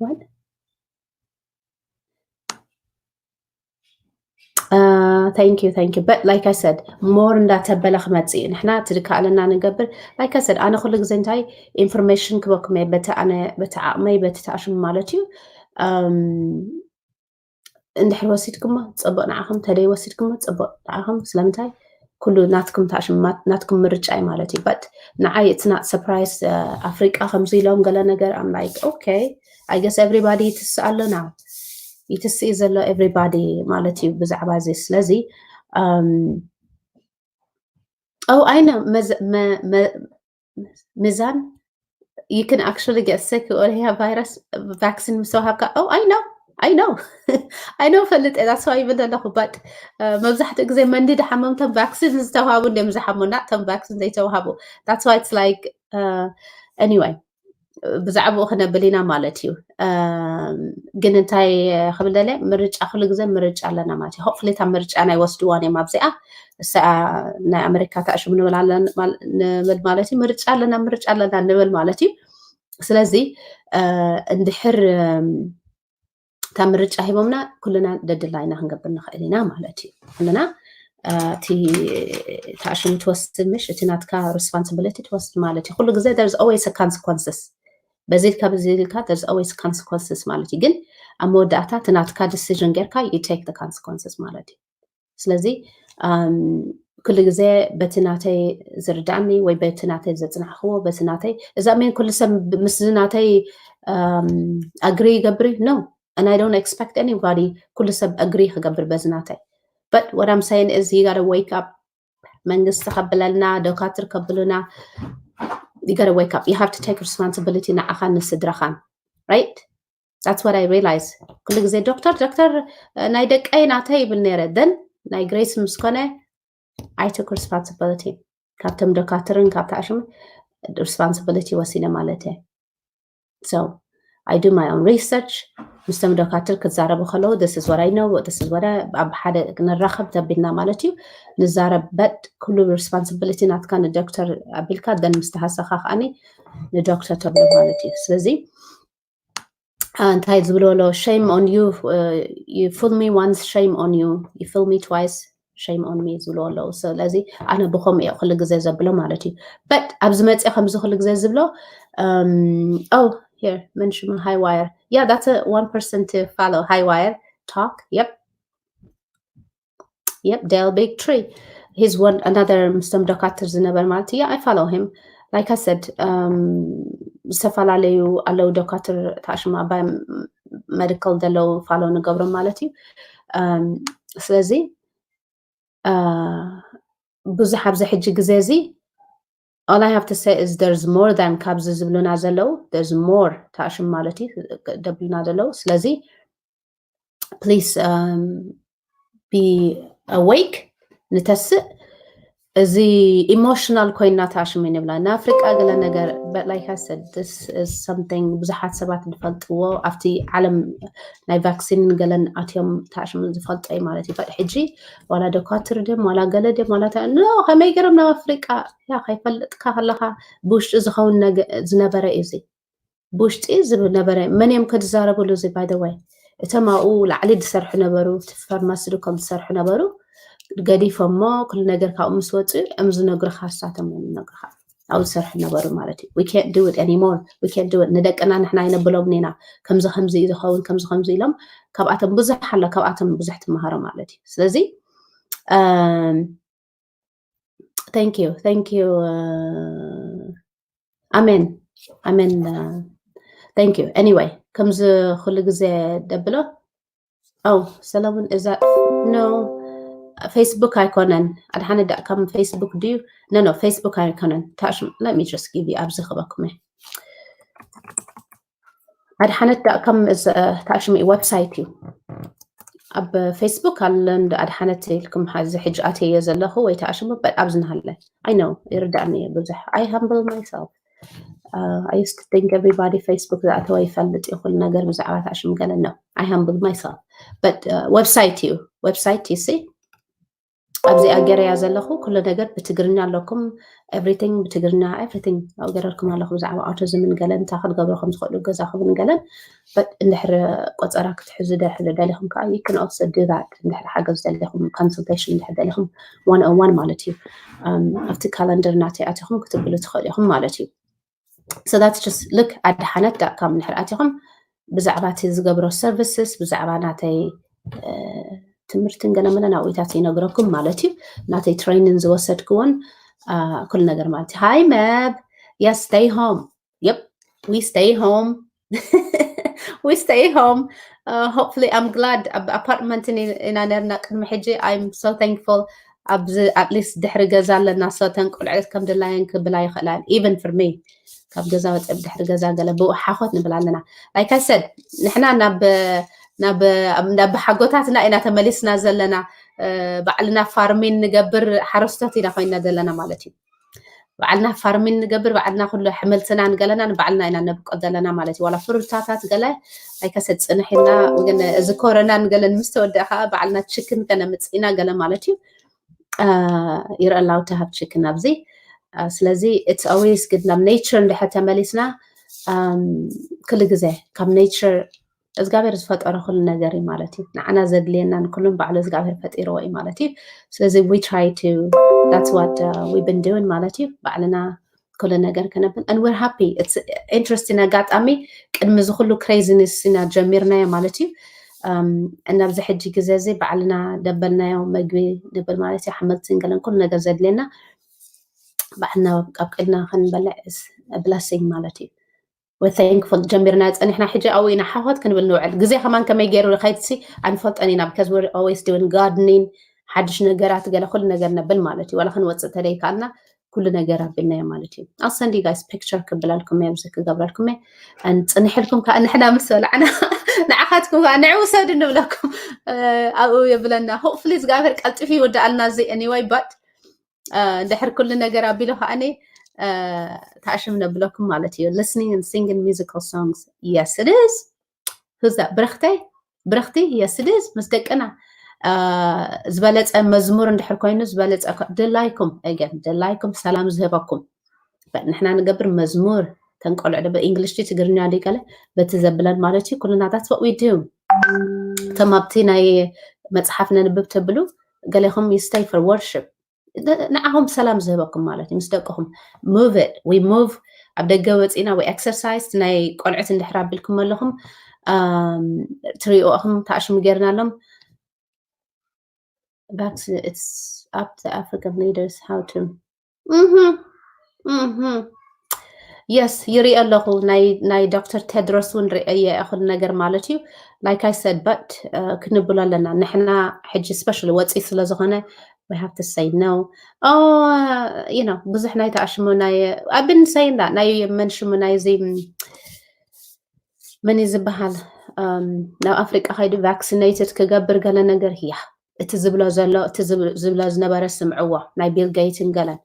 What? Thank you, thank you. But like I said more እንዳተበለ ክመፅእ እዩ። ንሕና እቲ ዝከኣለና ንገብር። Like I said ኣነ ኩሉ ግዜ እንታይ information ክበኩም እየ በቲ ኣነ በቲ ዓቕመይ በቲ ተኣሽሙ ማለት እዩ። እንድሕር ወሲድኩሞ ፅቡቅ ንዓኹም፣ ተደይ ወሲድኩሞ ፅቡቅ ንዓኹም። ስለምንታይ ኩሉ ናትኩም ታሽማት ናትኩም ምርጫ እዩ ማለት እዩ። But ንዓይ it's not surprise ኣፍሪቃ ከምዚ ኢሎም ገለ ነገር I'm like okay I guess everybody ይትስእ ኣሎ now ይትስእ እዩ ዘሎ everybody ማለት እዩ ብዛዕባ እዚ። ስለዚ oh I know ሚዛን you can actually get sick or have virus vaccine ምስ ተዋሃብካ oh I know I know I know ፈልጥ እየ that's why ይብል ዘለኹ but መብዛሕትኡ ግዜ መንዲ ድሓሞም ቶም vaccine ዝተዋሃቡ እንዲም ዝሓሙና ቶም vaccine ዘይተዋሃቡ that's why it's like anyway ብዛዕባኡ ክነብል ኢና ማለት እዩ። ግን እንታይ ክብል ደለ ምርጫ ኩሉ ግዜ ምርጫ ኣለና ማለት እዩ። Hopefully እታ ምርጫ ናይ ወስድዋን እዮም ኣብዚኣ እሳ ናይ ኣሜሪካ ተኣሽሙ ንብል ማለት እዩ። ምርጫ ኣለና ምርጫ ኣለና ንብል ማለት እዩ። ስለዚ እንድሕር እታ ምርጫ ሂቦምና ኩልና ደድላይና ክንገብር ንኽእል ኢና ማለት እዩ። ኩልና እቲ ተኣሽሙ ትወስድ ምሽ እቲ ናትካ responsibility ትወስድ ማለት እዩ። ኩሉ ግዜ there's always consequences በዚ ኢልካ በዚ ኢልካ there's always consequences ማለት እዩ። ግን ኣብ መወዳእታ እቲ ናትካ decision ጌርካ you take the consequences ማለት እዩ። ስለዚ ኩሉ ግዜ በቲ ናተይ ዝርዳእኒ ወይ በቲ ናተይ ዘፅናሕክዎ በቲ ናተይ እዛ ሜን ኩሉ ሰብ ምስዚ ናተይ agree ይገብር no and I don't expect anybody ኩሉ ሰብ agree ክገብር በዚ ናተይ but what I'm saying is you gotta wake up መንግስቲ ከብለልና ዶካትር ከብሉና you gotta wake up you have to take responsibility ንዓኻን ንስድራኻን right that's what I realize ኩሉ ግዜ ዶክተር ዶክተር ናይ ደቀይ ናተይ ይብል ነይረ then ናይ ግሬስ ምስ ኮነ I took responsibility ካብቶም ዶካትርን ካብ ተኣሽሙ responsibility ወሲደ ማለት እየ። So I do my own research። ምስቶም ዶካትር ክዛረቡ ከለዉ this is what I know, this is what I- ኣብ ሓደ ንራኸብ ተቢልና ማለት እዩ ንዛረብ። But ኩሉ responsibility ናትካ ንዶክተር ኣቢልካ then ምስ ተሃሰኻ ከዓኒ ንዶክተር ተብሎ ማለት እዩ። ስለዚ እንታይ ዝብልዎ ኣሎ? Shame on you, you fool me once, shame on you, you fool me twice, shame on me ዝብልዎ ኣለዉ። ስለዚ ኣነ ብኸምኡ እየ ኩሉ ግዜ ዘብሎ ማለት እዩ። But ኣብዚ መፅእ ከምዚ ኩሉ ግዜ ዝብሎ oh, here መንሽማ ሃይ ዋየር yeah that's a one person to follow ሃይ ዋየር talk yep yep Dale Bigtree he's one another ምስቶም ዶካትር ዝነበር ማለት እዩ። I follow him like I said ዝተፈላለዩ ኣለዉ ዶካትር ታሽማ ኣባይ medical ዘለዉ follow ንገብሮም ማለት እዩ። ስለዚ ብዙሕ ኣብዚ ሕጂ ግዜ እዚ all I have to say is there's more than ካብዚ ዝብሉና ዘለዉ there's more ታሽም ማለት እዩ ደብሉና ዘለዉ። ስለዚ please be awake ንተስእ። እዚ ኢሞሽናል ኮይና ታሽም ንብላ ንኣፍሪቃ ገለ ነገር like I said this is something ብዙሓት ሰባት ዝፈልጥዎ ኣብቲ ዓለም ናይ ቫክሲንን ገለን ኣትዮም ታሽም ዝፈልጦ እዩ ማለት እዩ። ሕጂ ዋላ ዶካትር ድም ዋላ ገለ ድም ዋላ no ከመይ ገይሮም ናብ ኣፍሪቃ ያ ከይፈልጥካ ከለካ ብውሽጢ ዝኸውን ዝነበረ እዩ እዚ ብውሽጢ ዝነበረ መን እዮም ከዝዛረብሉ እዚ by the way እቶም ኣብኡ ላዕሊ ዝሰርሑ ነበሩ ፋርማሲቲካል ዝሰርሑ ነበሩ ገዲፎሞ ኩሉ ነገር ካብኡ ምስ ወፅኡ እዮም ዝነግሩኻ እሳቶም እዮም ዝነግሩኻ ኣብኡ ዝሰርሑ ነበሩ ማለት እዩ። We can't do it anymore we can't do it ንደቅና ንሕና ኣይነብሎም ኢና ከምዚ ከምዚ እዩ ዝኸውን ከምዚ ከምዚ ኢሎም ካብኣቶም ብዙሕ ኣሎ ካብኣቶም ብዙሕ ትመሃሮ ማለት እዩ። ስለዚ thank you thank you ኣሜን ኣሜን thank you anyway ከምዚ ኩሉ ግዜ ደብሎ oh ሰለሙን እዛ no ፌስቡክ ኣይኮነን ኣድሓነ ዳእካም ፌስቡክ ድዩ no no ፌስቡክ ኣይኮነን ታሽም let me just give you ኣብዚ ክበኩም ኣድሓነት ዳእካም ታሽም website እዩ ኣብ ፌስቡክ ኣሎ እንደ ኣድሓነት ኢልኩም ሓዚ ሕጂ ኣትየ ዘለኹ ወይ ተኣሽሙ but ኣብዚ ናሃለ I know ይርዳእኒ እየ ብዙሕ I humble myself I used to think everybody ፌስቡክ ዝኣተወ ይፈልጥ እዩ ኩሉ ነገር ብዛዕባ ተኣሽሙ ገለ no I humble myself but website እዩ website you see ኣብዚኣ ገይረያ ዘለኹ ኩሉ ነገር ብትግርኛ ኣለኩም everything ብትግርኛ everything ኣብኡ ገረልኩም ኣለኹ ብዛዕባ autism ን ገለን እንታይ ክትገብሩ ከም ዝኽእሉ ገዛኹምን ገለን but እንድሕር ቆፀራ ክትሕዙ ድሕር ደሊኹም ከዓ you can also do that እንድሕር ሓገዝ ደሊኹም consultation እንድሕር ደሊኹም one on one ማለት እዩ ኣብቲ calendar ናተይ ኣቲኹም ክትብሉ ትኽእሉ ኢኹም ማለት እዩ። So that's just look ኣድሓነት ዳእካም እንድሕር ኣቲኹም ብዛዕባ እቲ ዝገብሮ services ብዛዕባ ናተይ ትምህርትን ገለ መለ ናብኡታት ይነግረኩም ማለት እዩ። ናተይ training ዝወሰድክዎን ኩሉ ነገር ማለት እዩ። Hi Meb yes stay home yep we stay home we stay home hopefully I'm glad ኣብ apartment ኢና ነርና ቅድሚ ሕጂ I'm so thankful ኣብዚ at least ድሕሪ ገዛ ኣለና so ተን ቆልዑት ከም ድላየን ክብላ ይኽእላ even for me ካብ ገዛ ወፀ ድሕሪ ገዛ ገለ ብኡ ሓኾት ንብል ኣለና like I said ንሕና ናብ ናብ ናብ ሓጎታትና ኢና ተመሊስና ዘለና ባዕልና farming ንገብር ሓረስቶት ኢና ኮይና ዘለና ማለት እዩ። ባዕልና farming ንገብር ባዕልና ኩሉ ኣሕምልትና ንገለና ንባዕልና ኢና ነብቆ ዘለና ማለት እዩ። ዋላ ፍሩታታት ገለ ኣይከሰ ፅንሕ ኢልና ግን እዚ ኮረና ንገለን ምስ ተወደአ ከዓ ባዕልና chicken ከነምፅእ ኢና ገለ ማለት እዩ። ይረአ ኣላው to have chicken ኣብዚ ስለዚ it's always good ናብ nature እንድሕር ተመሊስና ኩሉ ግዜ ካብ nature እግዚኣብሔር ዝፈጠሮ ኩሉ ነገር እዩ ማለት እዩ። ንዓና ዘድልየና ንኩሉን ባዕሉ እግዚኣብሔር ፈጢርዎ እዩ ማለት እዩ። ስለዚ we try to that's what we been doing ማለት እዩ። ባዕልና ኩሉ ነገር ከነብል and we're happy it's interesting ኣጋጣሚ ቅድሚ እዚ ኩሉ craziness ኢና ጀሚርናዮ ማለት እዩ። እናብዚ ሕጂ ግዜ እዚ ባዕልና ደበልናዮ መግቢ ንብል ማለት እዩ። ሓመልትን ገለን ኩሉ ነገር ዘድልየና ባዕልና ኣብቂልና ክንበልዕ blessing ማለት እዩ። We're thankful ጀሚርና ፀኒሕና ሕጂ ኣብኡ ኢና ሓኾት ክንብል ንውዕል ግዜ ከማን ከመይ ገይሩ ከይድሲ ኣይንፈልጠን ኢና because we're always doing gardening ሓድሽ ነገራት ገለ ኩሉ ነገር ነብል ማለት እዩ። ዋላ ክንወፅእ ተደይካልና ኩሉ ነገር ኣቢልናዮ ማለት እዩ። I'll send you guys picture ክብለልኩም እየ ብዚ ክገብረልኩም እየ ፅንሕልኩም ከዓ ንሕና ምስ በላዕና ንዓኻትኩም ከዓ ንዕ ውሰዱ ንብለኩም ኣብኡ የብለና። Hopefully እግዚኣብሔር ቀልጢፉ ይወዳኣልና እዚ anyway but ድሕር ኩሉ ነገር ኣቢሉ ከዓኒ ተኣሽም ነብለኩም ማለት እዩ። Listening and singing musical songs, yes it is. Who's that? ብረኽተይ ብረኽቲ፣ yes it is። ምስ ደቅና ዝበለፀ መዝሙር እንድሕር ኮይኑ ዝበለፀ ድላይኩም ገን ድላይኩም ሰላም ዝህበኩም ንሕና ንገብር መዝሙር ተንቆልዑ ደ English ትግርኛ ዲቀለ በቲ ዘብለን ማለት እዩ። ኩልና that's what we do። እቶም ኣብቲ ናይ መፅሓፍ ነንብብ ተብሉ ገሌኹም you stay for worship ንዓኹም ሰላም ዝህበኩም ማለት እዩ። ምስ ደቅኹም move it, we move። ኣብ ደገ ወፂና ወይ exercise ናይ ቆልዑት እንድሕር ኣቢልኩም ኣለኹም ትሪኦኹም ተኣሽሙ ጌርና ኣሎም That's it's up to African leaders how to. Yes, ይርኢ ኣለኹ ናይ ዶክተር ቴድሮስ እውን ርእየ እኹል ነገር ማለት እዩ። Like I said, but ክንብሎ ኣለና ንሕና ሕጂ especially ወፂ ስለዝኾነ we have to say no. You know ብዙሕ ናይ ተኣሽሙ ናይ I've been saying that ናይ መንሽሙ ናይዚ መን እዩ ዝበሃል ናብ ኣፍሪቃ ከይዱ vaccinated ክገብር ገለ ነገር ያ እቲ ዝብሎ ዘሎ እቲ ዝብሎ ዝነበረ ስምዕዎ ናይ ቢል ጌትን ገለን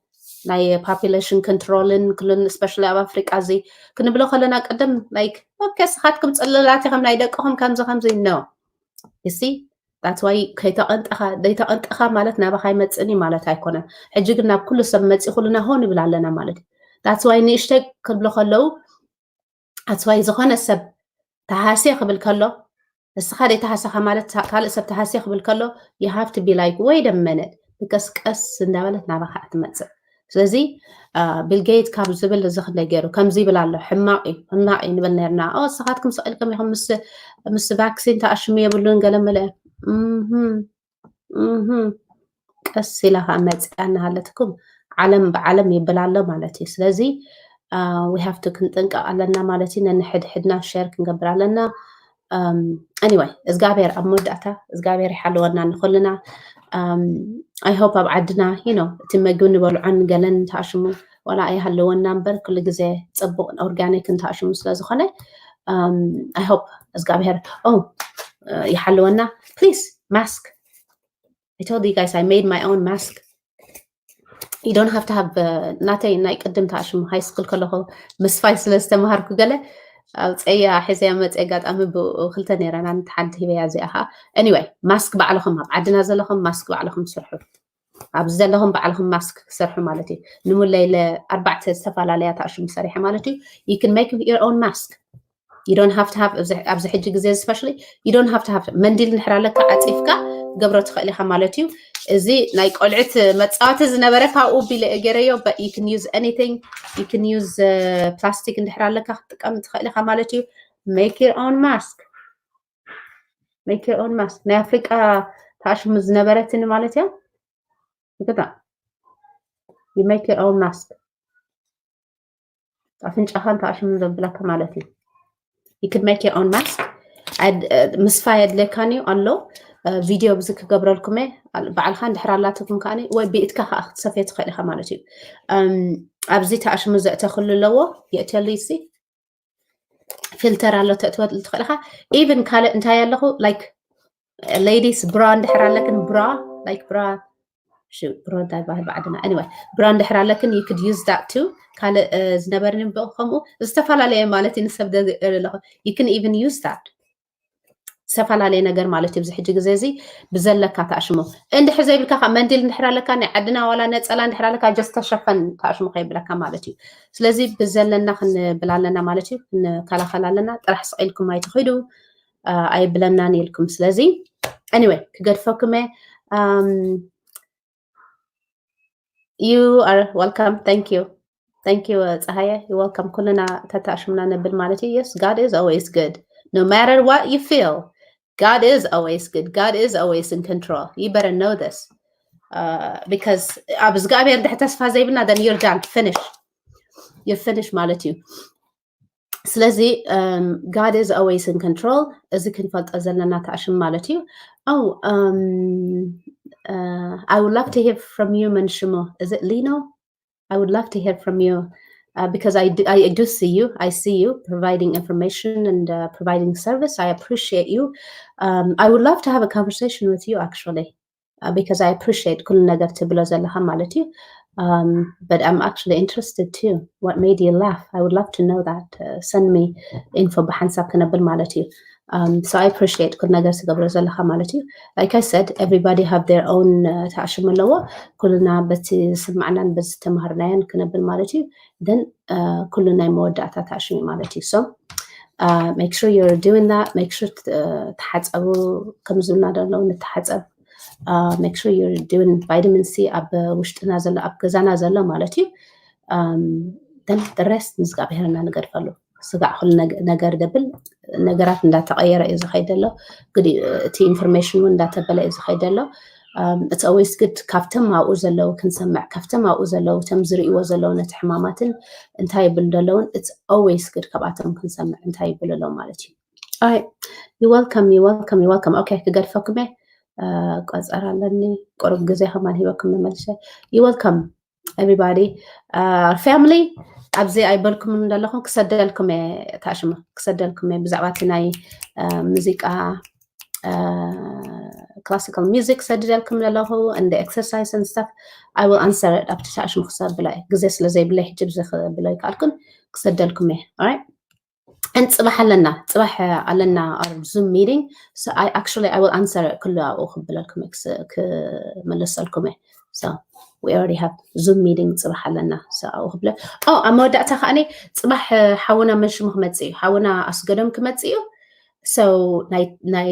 ናይ population controlን ክሉን especially ኣብ ኣፍሪቃ እዚ ክንብሎ ከለና ቅድም like okay ስኻትኩም ፅልላት ኢኹም ናይ ደቅኹም ከምዚ ከምዚ no you see that's why ከይተቐንጠኻ ዘይተቐንጠኻ ማለት ናባኻ ይመፅእኒ ማለት ኣይኮነን። ሕጂ ግን ናብ ኩሉ ሰብ መፂ ኩልና ሆን ይብል ኣለና ማለት እዩ። That's why ንእሽተይ ክብሉ ከለዉ that's why ዝኾነ ሰብ ተሃስየ ክብል ከሎ ንስኻ ደይ ተሃሰኻ ማለት ካልእ ሰብ ተሃስየ ክብል ከሎ you have to be like wait a minute because ቀስ እንዳበለት ናባኻ ትመፅእ። ስለዚ ቢል ጌት ካብ ዝብል እዚ ክንደይ ገይሩ ከምዚ ይብል ኣሎ ሕማቕ እዩ ሕማቕ እዩ ንብል ነርና። ንስኻትኩም ስቕ ኢልኩም ኢኹም ምስ vaccine ተኣሽሙ የብሉን ገለ መለ ቀስ ኢላ ከዓ መፅያ እናሃለትኩም ዓለም ብዓለም ይብል ኣሎ ማለት እዩ። ስለዚ we have to ክንጥንቀቕ ኣለና ማለት እዩ። ነንሕድሕድና share ክንገብር ኣለና። Anyway እዝጋብሔር ኣብ መወዳእታ እዝጋብሔር ይሓልወና ንኩልና። I hope ኣብ ዓድና you know እቲ መግቢ ንበልዖን ገለን ተኣሽሙ ዋላ ኣይሃለወና እምበር ኩሉ ግዜ ፅቡቕ organic እንተኣሽሙ ስለዝኾነ I hope እዝጋብሔር ይሓልወና። Please mask I told you guys I made my own mask you don't have to have ናተይ ናይ ቅድም ተኣሽሙ high school ከለኹ ምስፋይ ስለ ዝተምሃርኩ ገለ ኣውፀያ ሕዘያ መፀ ኣጋጣሚ ብኡ ክልተ ነይረና ንተሓንቲ ሂበያ እዚኣ ከዓ anyway mask ባዕልኹም ኣብ ዓድና ዘለኹም mask ባዕልኹም ስርሑ ኣብዚ ዘለኹም ባዕልኹም mask ክሰርሑ ማለት እዩ። ንሙለይ ለ ኣርባዕተ ዝተፈላለያ ተኣሽሙ ሰሪሐ ማለት እዩ። You can make your own mask you don't have to have ኣብዚ ሕጂ ግዜ especially you don't have to have መንዲል እንድሕር ኣለካ ዓፂፍካ ገብሮ ትኽእል ኢኻ ማለት እዩ። እዚ ናይ ቆልዕት መፃወቲ ዝነበረ ካብኡ ቢለ ገይረዮ but you can use anything you can use plastic እንድሕር ኣለካ ክትጥቀም ትኽእል ኢኻ ማለት እዩ። Make your own mask make your own mask ናይ ኣፍሪቃ ተኣሽሙ ዝነበረትኒ ማለት እያ። ግዳ you make your own mask ኣፍንጫኻን ተኣሽሙ ዘብለካ ማለት እዩ። You can make your own mask ምስፋ የድለካን እዩ ኣሎ ቪድዮ ብዚ ክገብረልኩም እየ። ባዕልካ እንድሕር ኣላትኩም ከዓ ወይ ብኢድካ ከዓ ክትሰፍዮ ትኽእል ኢኻ ማለት እዩ። ኣብዚ ተኣሽሙ ዘእተክሉ ኣለዎ የእትየሉ ይሲ ፊልተር ኣሎ ተእትወሉ ትኽእል ኢኻ። Even ካልእ እንታይ ኣለኹ like ladies bra እንድሕር ኣለክን bra like bra bra እንታይ ባህል ብዓድና anyway bra እንድሕር ኣለክን you could use that too ካልእ ዝነበርኒ ከምኡ ዝተፈላለየ ማለት እዩ ንሰብ ደዝእር ኣለኹ you can even use that ዝተፈላለየ ነገር ማለት እዩ። ኣብዚ ሕጂ ግዜ እዚ ብዘለካ ተኣሽሙ እንድሕር ዘይብልካ ከዓ መንዲል እንድሕር ኣለካ ናይ ዓድና ዋላ ነፀላ እንድሕር ኣለካ just ተሸፈን ተኣሽሙ ከይብለካ ማለት እዩ። ስለዚ ብዘለና ክንብል ኣለና ማለት እዩ። ክንከላኸል ኣለና። ጥራሕ ስቕ ኢልኩም ኣይትኺዱ ኣይብለናን ኢልኩም። ስለዚ anyway ክገድፈኩም እየ። You are welcome. Thank you. Thank you ፀሃየ። You welcome። ኩልና ተተኣሽሙና ነብል ማለት እዩ። Yes, God is always good. No matter what you feel, God is always good. God is always in control. You better know this. Because ኣብ እግዚኣብሔር ድሕ ተስፋ ዘይብልና then you're done. Finish. You're finish ማለት እዩ። ስለዚ God is always in control። እዚ ክንፈልጦ ዘለና ተኣሽም ማለት እዩ። Oh, I would love to hear from you መንሽሞ። Is it Lino? I would love to hear from you uh, because I do, I do see you. I see you providing information and uh, providing service. I appreciate you. Um, I would love to have a conversation with you actually uh, because I appreciate ኩሉ ነገር ትብሎ ዘለኻ ማለት እዩ። Um, but I'm actually interested too. What made you laugh? I would love to know that. Uh, send me info ብሓንሳብ ክነብል ማለት እዩ። Um, so I appreciate ኩሉ ነገር ትገብሮ ዘለካ ማለት እዩ። Like I said, everybody have their own uh, ተኣሽሙ ኣለዎ። ኩልና በቲ ዝስማዕናን በቲ ዝተማሃርናዮን ክነብል ማለት እዩ። Then uh, ኩሉ ናይ መወዳእታ ተኣሽሙ ማለት እዩ። So uh, make sure you're doing that. Make sure uh, ተሓፀቡ፣ ከም ዝብልና ዘለዉ ንተሓፀብ። Uh, make sure you're doing vitamin C ኣብ ውሽጥና ዘሎ፣ ኣብ ገዛና ዘሎ ማለት እዩ። Um, then the rest ንእግዚኣብሔርና ንገድፈሉ። ስጋዕ ኩሉ ነገር ደብል ነገራት እንዳተቐየረ እዩ ዝኸይድ ዘሎ። ግዲ እቲ ኢንፎርሜሽን እውን እንዳተበለ እዩ ዝኸይድ ዘሎ። Um, it's always good ካብቶም ኣብኡ ዘለዉ ክንሰምዕ፣ ካብቶም ኣብኡ ዘለዉ እቶም ዝርእይዎ ዘለዉ ነቲ ሕማማትን እንታይ ይብል ዘለውን it's always good ካብኣቶም ክንሰምዕ እንታይ ይብል ኣለዉ ማለት እዩ። Alright, you welcome, you welcome, you welcome. Okay, ክገድፈኩም እየ። Uh, ቆፀር ኣለኒ፣ ቁሩብ ግዜ ከማን ሂበኩም መመልሰ። You welcome everybody. Uh, family ኣብዚ ኣይበልኩም ዘለኹም ክሰደልኩም እየ፣ ታሽሙ ክሰደልኩም እየ ብዛዕባ እቲ ናይ uh, ሙዚቃ classical music ሰድደልኩም ዘለኹ and exercise and stuff. I will answer it ኣብቲ ታሽሙ ክሰብለ ግዜ ስለ ዘይብለይ ሕጂ ብዚ ክብሎ ይከኣልኩን ክሰደልኩም እየ። Alright, and ፅባሕ ኣለና፣ ፅባሕ ኣለና our Zoom meeting. So I actually I will answer it ኩሉ ኣብኡ ክብለልኩም ክመልሰልኩም እየ። So we already have Zoom meeting ፅባሕ ኣለና። So ኣብኡ ክብለ ኦ ኣብ መወዳእታ ከዓኒ ፅባሕ ሓውና መን ሽሙ ክመፅእ እዩ፣ ሓውና ኣስገዶም ክመፅእ እዩ። So ናይ ናይ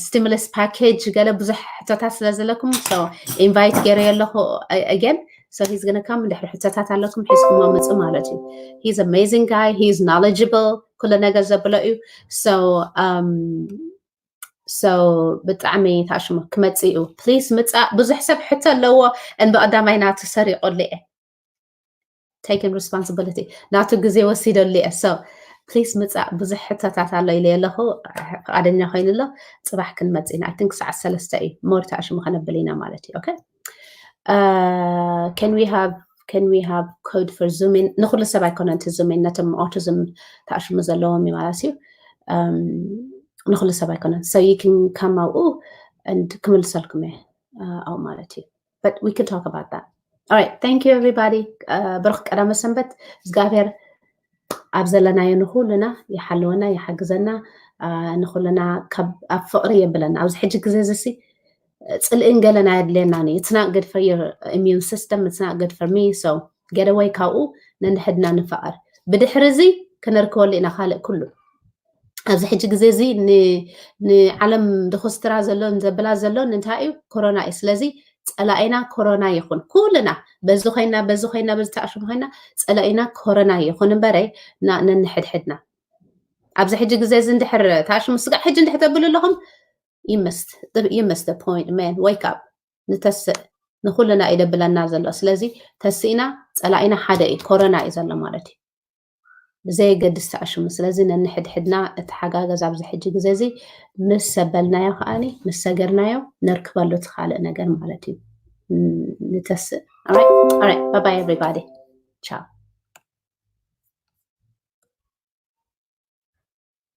stimulus package ገለ ብዙሕ ሕቶታት ስለ ዘለኩም so invite ገይረ ኣለኹ again. So he's gonna come እንድሕር ሕቶታት ኣለኩም ሒዝኩሞ ምፁ ማለት እዩ። He's amazing guy, he's knowledgeable, ኩሉ ነገር ዘብሎ እዩ። So um, so ብጣዕሚ ታሽሙ ክመፅእ እዩ። Please ምፃእ። ብዙሕ ሰብ ሕቶ ኣለዎ and ብቐዳማይ ናቱ ሰሪቆሉ እየ taking responsibility ናቱ ግዜ ወሲደሉ እየ። So please ምፃእ፣ ብዙሕ ሕቶታት ኣሎ ኢለ ኣለኹ። ፍቓደኛ ኮይኑ ኣሎ። ፅባሕ ክንመፅእ ኢና። I think ሰዓት ሰለስተ እዩ። ሞር ታሽሙ ከነብል ኢና ማለት እዩ። Okay, uh, can we have can we have code for Zoom in? ንኩሉ ሰብ ኣይኮነን እቲ Zoom in፣ ነቶም autism ታሽሙ ዘለዎም እዩ ማለት እዩ። Um, ንኩሉ ሰብ ኣይኮነን። So you can come ኣብኡ and ክምልሰልኩም እየ uh, ኣብኡ ማለት እዩ። But we can talk about that. Alright, thank you everybody. Uh, ብሩኽ ቀዳመ ሰንበት። እግዚኣብሔር ኣብ ዘለናዮ ንኩልና ይሓልወና፣ ይሓግዘና። Uh, ንኩልና ካብ ኣብ ፍቕሪ የብለና። ኣብዚ ሕጂ ግዜ እዚ ሲ ፅልእን ገለን ኣየድልየናን እዩ። It's not good for your immune system, it's not good for me. So get away ካብኡ፣ ነንሕድና ንፋቐር። ብድሕሪ እዚ ክነርክበሉ ኢና ካልእ ኩሉ። ኣብዚ ሕጂ ግዜ እዚ ንዓለም ድኹስትራ ዘሎን ዘብላ ዘሎን እንታይ እዩ? ኮሮና እዩ። ስለዚ ፀላኢና ኮሮና ይኹን። ኩልና በዚ ኮይና በዚ ኮይና በዚ ተኣሽሙ ኮይና ፀላኢና ኮሮና ይኹን እምበረ ነንሕድሕድና ኣብዚ ሕጂ ግዜ እዚ እንድሕር ተኣሽሙ ስጋዕ ሕጂ እንድሕር ተብሉ ኣለኹም you missed you missed the point, man. Wake up. ንተስእ። ንኩልና እዩ ደብለና ዘሎ። ስለዚ ተስኢና፣ ፀላኢና ሓደ እዩ፣ ኮሮና እዩ ዘሎ ማለት እዩ። ብዘየገድስ ተኣሽሙ። ስለዚ ነንሕድሕድና እተሓጋገዝ ኣብዚ ሕጂ ግዜ እዚ ምስ ሰበልናዮ ከዓኒ ምስ ሰገርናዮ ነርክበሉ እቲ ካልእ ነገር ማለት እዩ። ንተስእ። Alright, alright. Bye bye everybody. Ciao.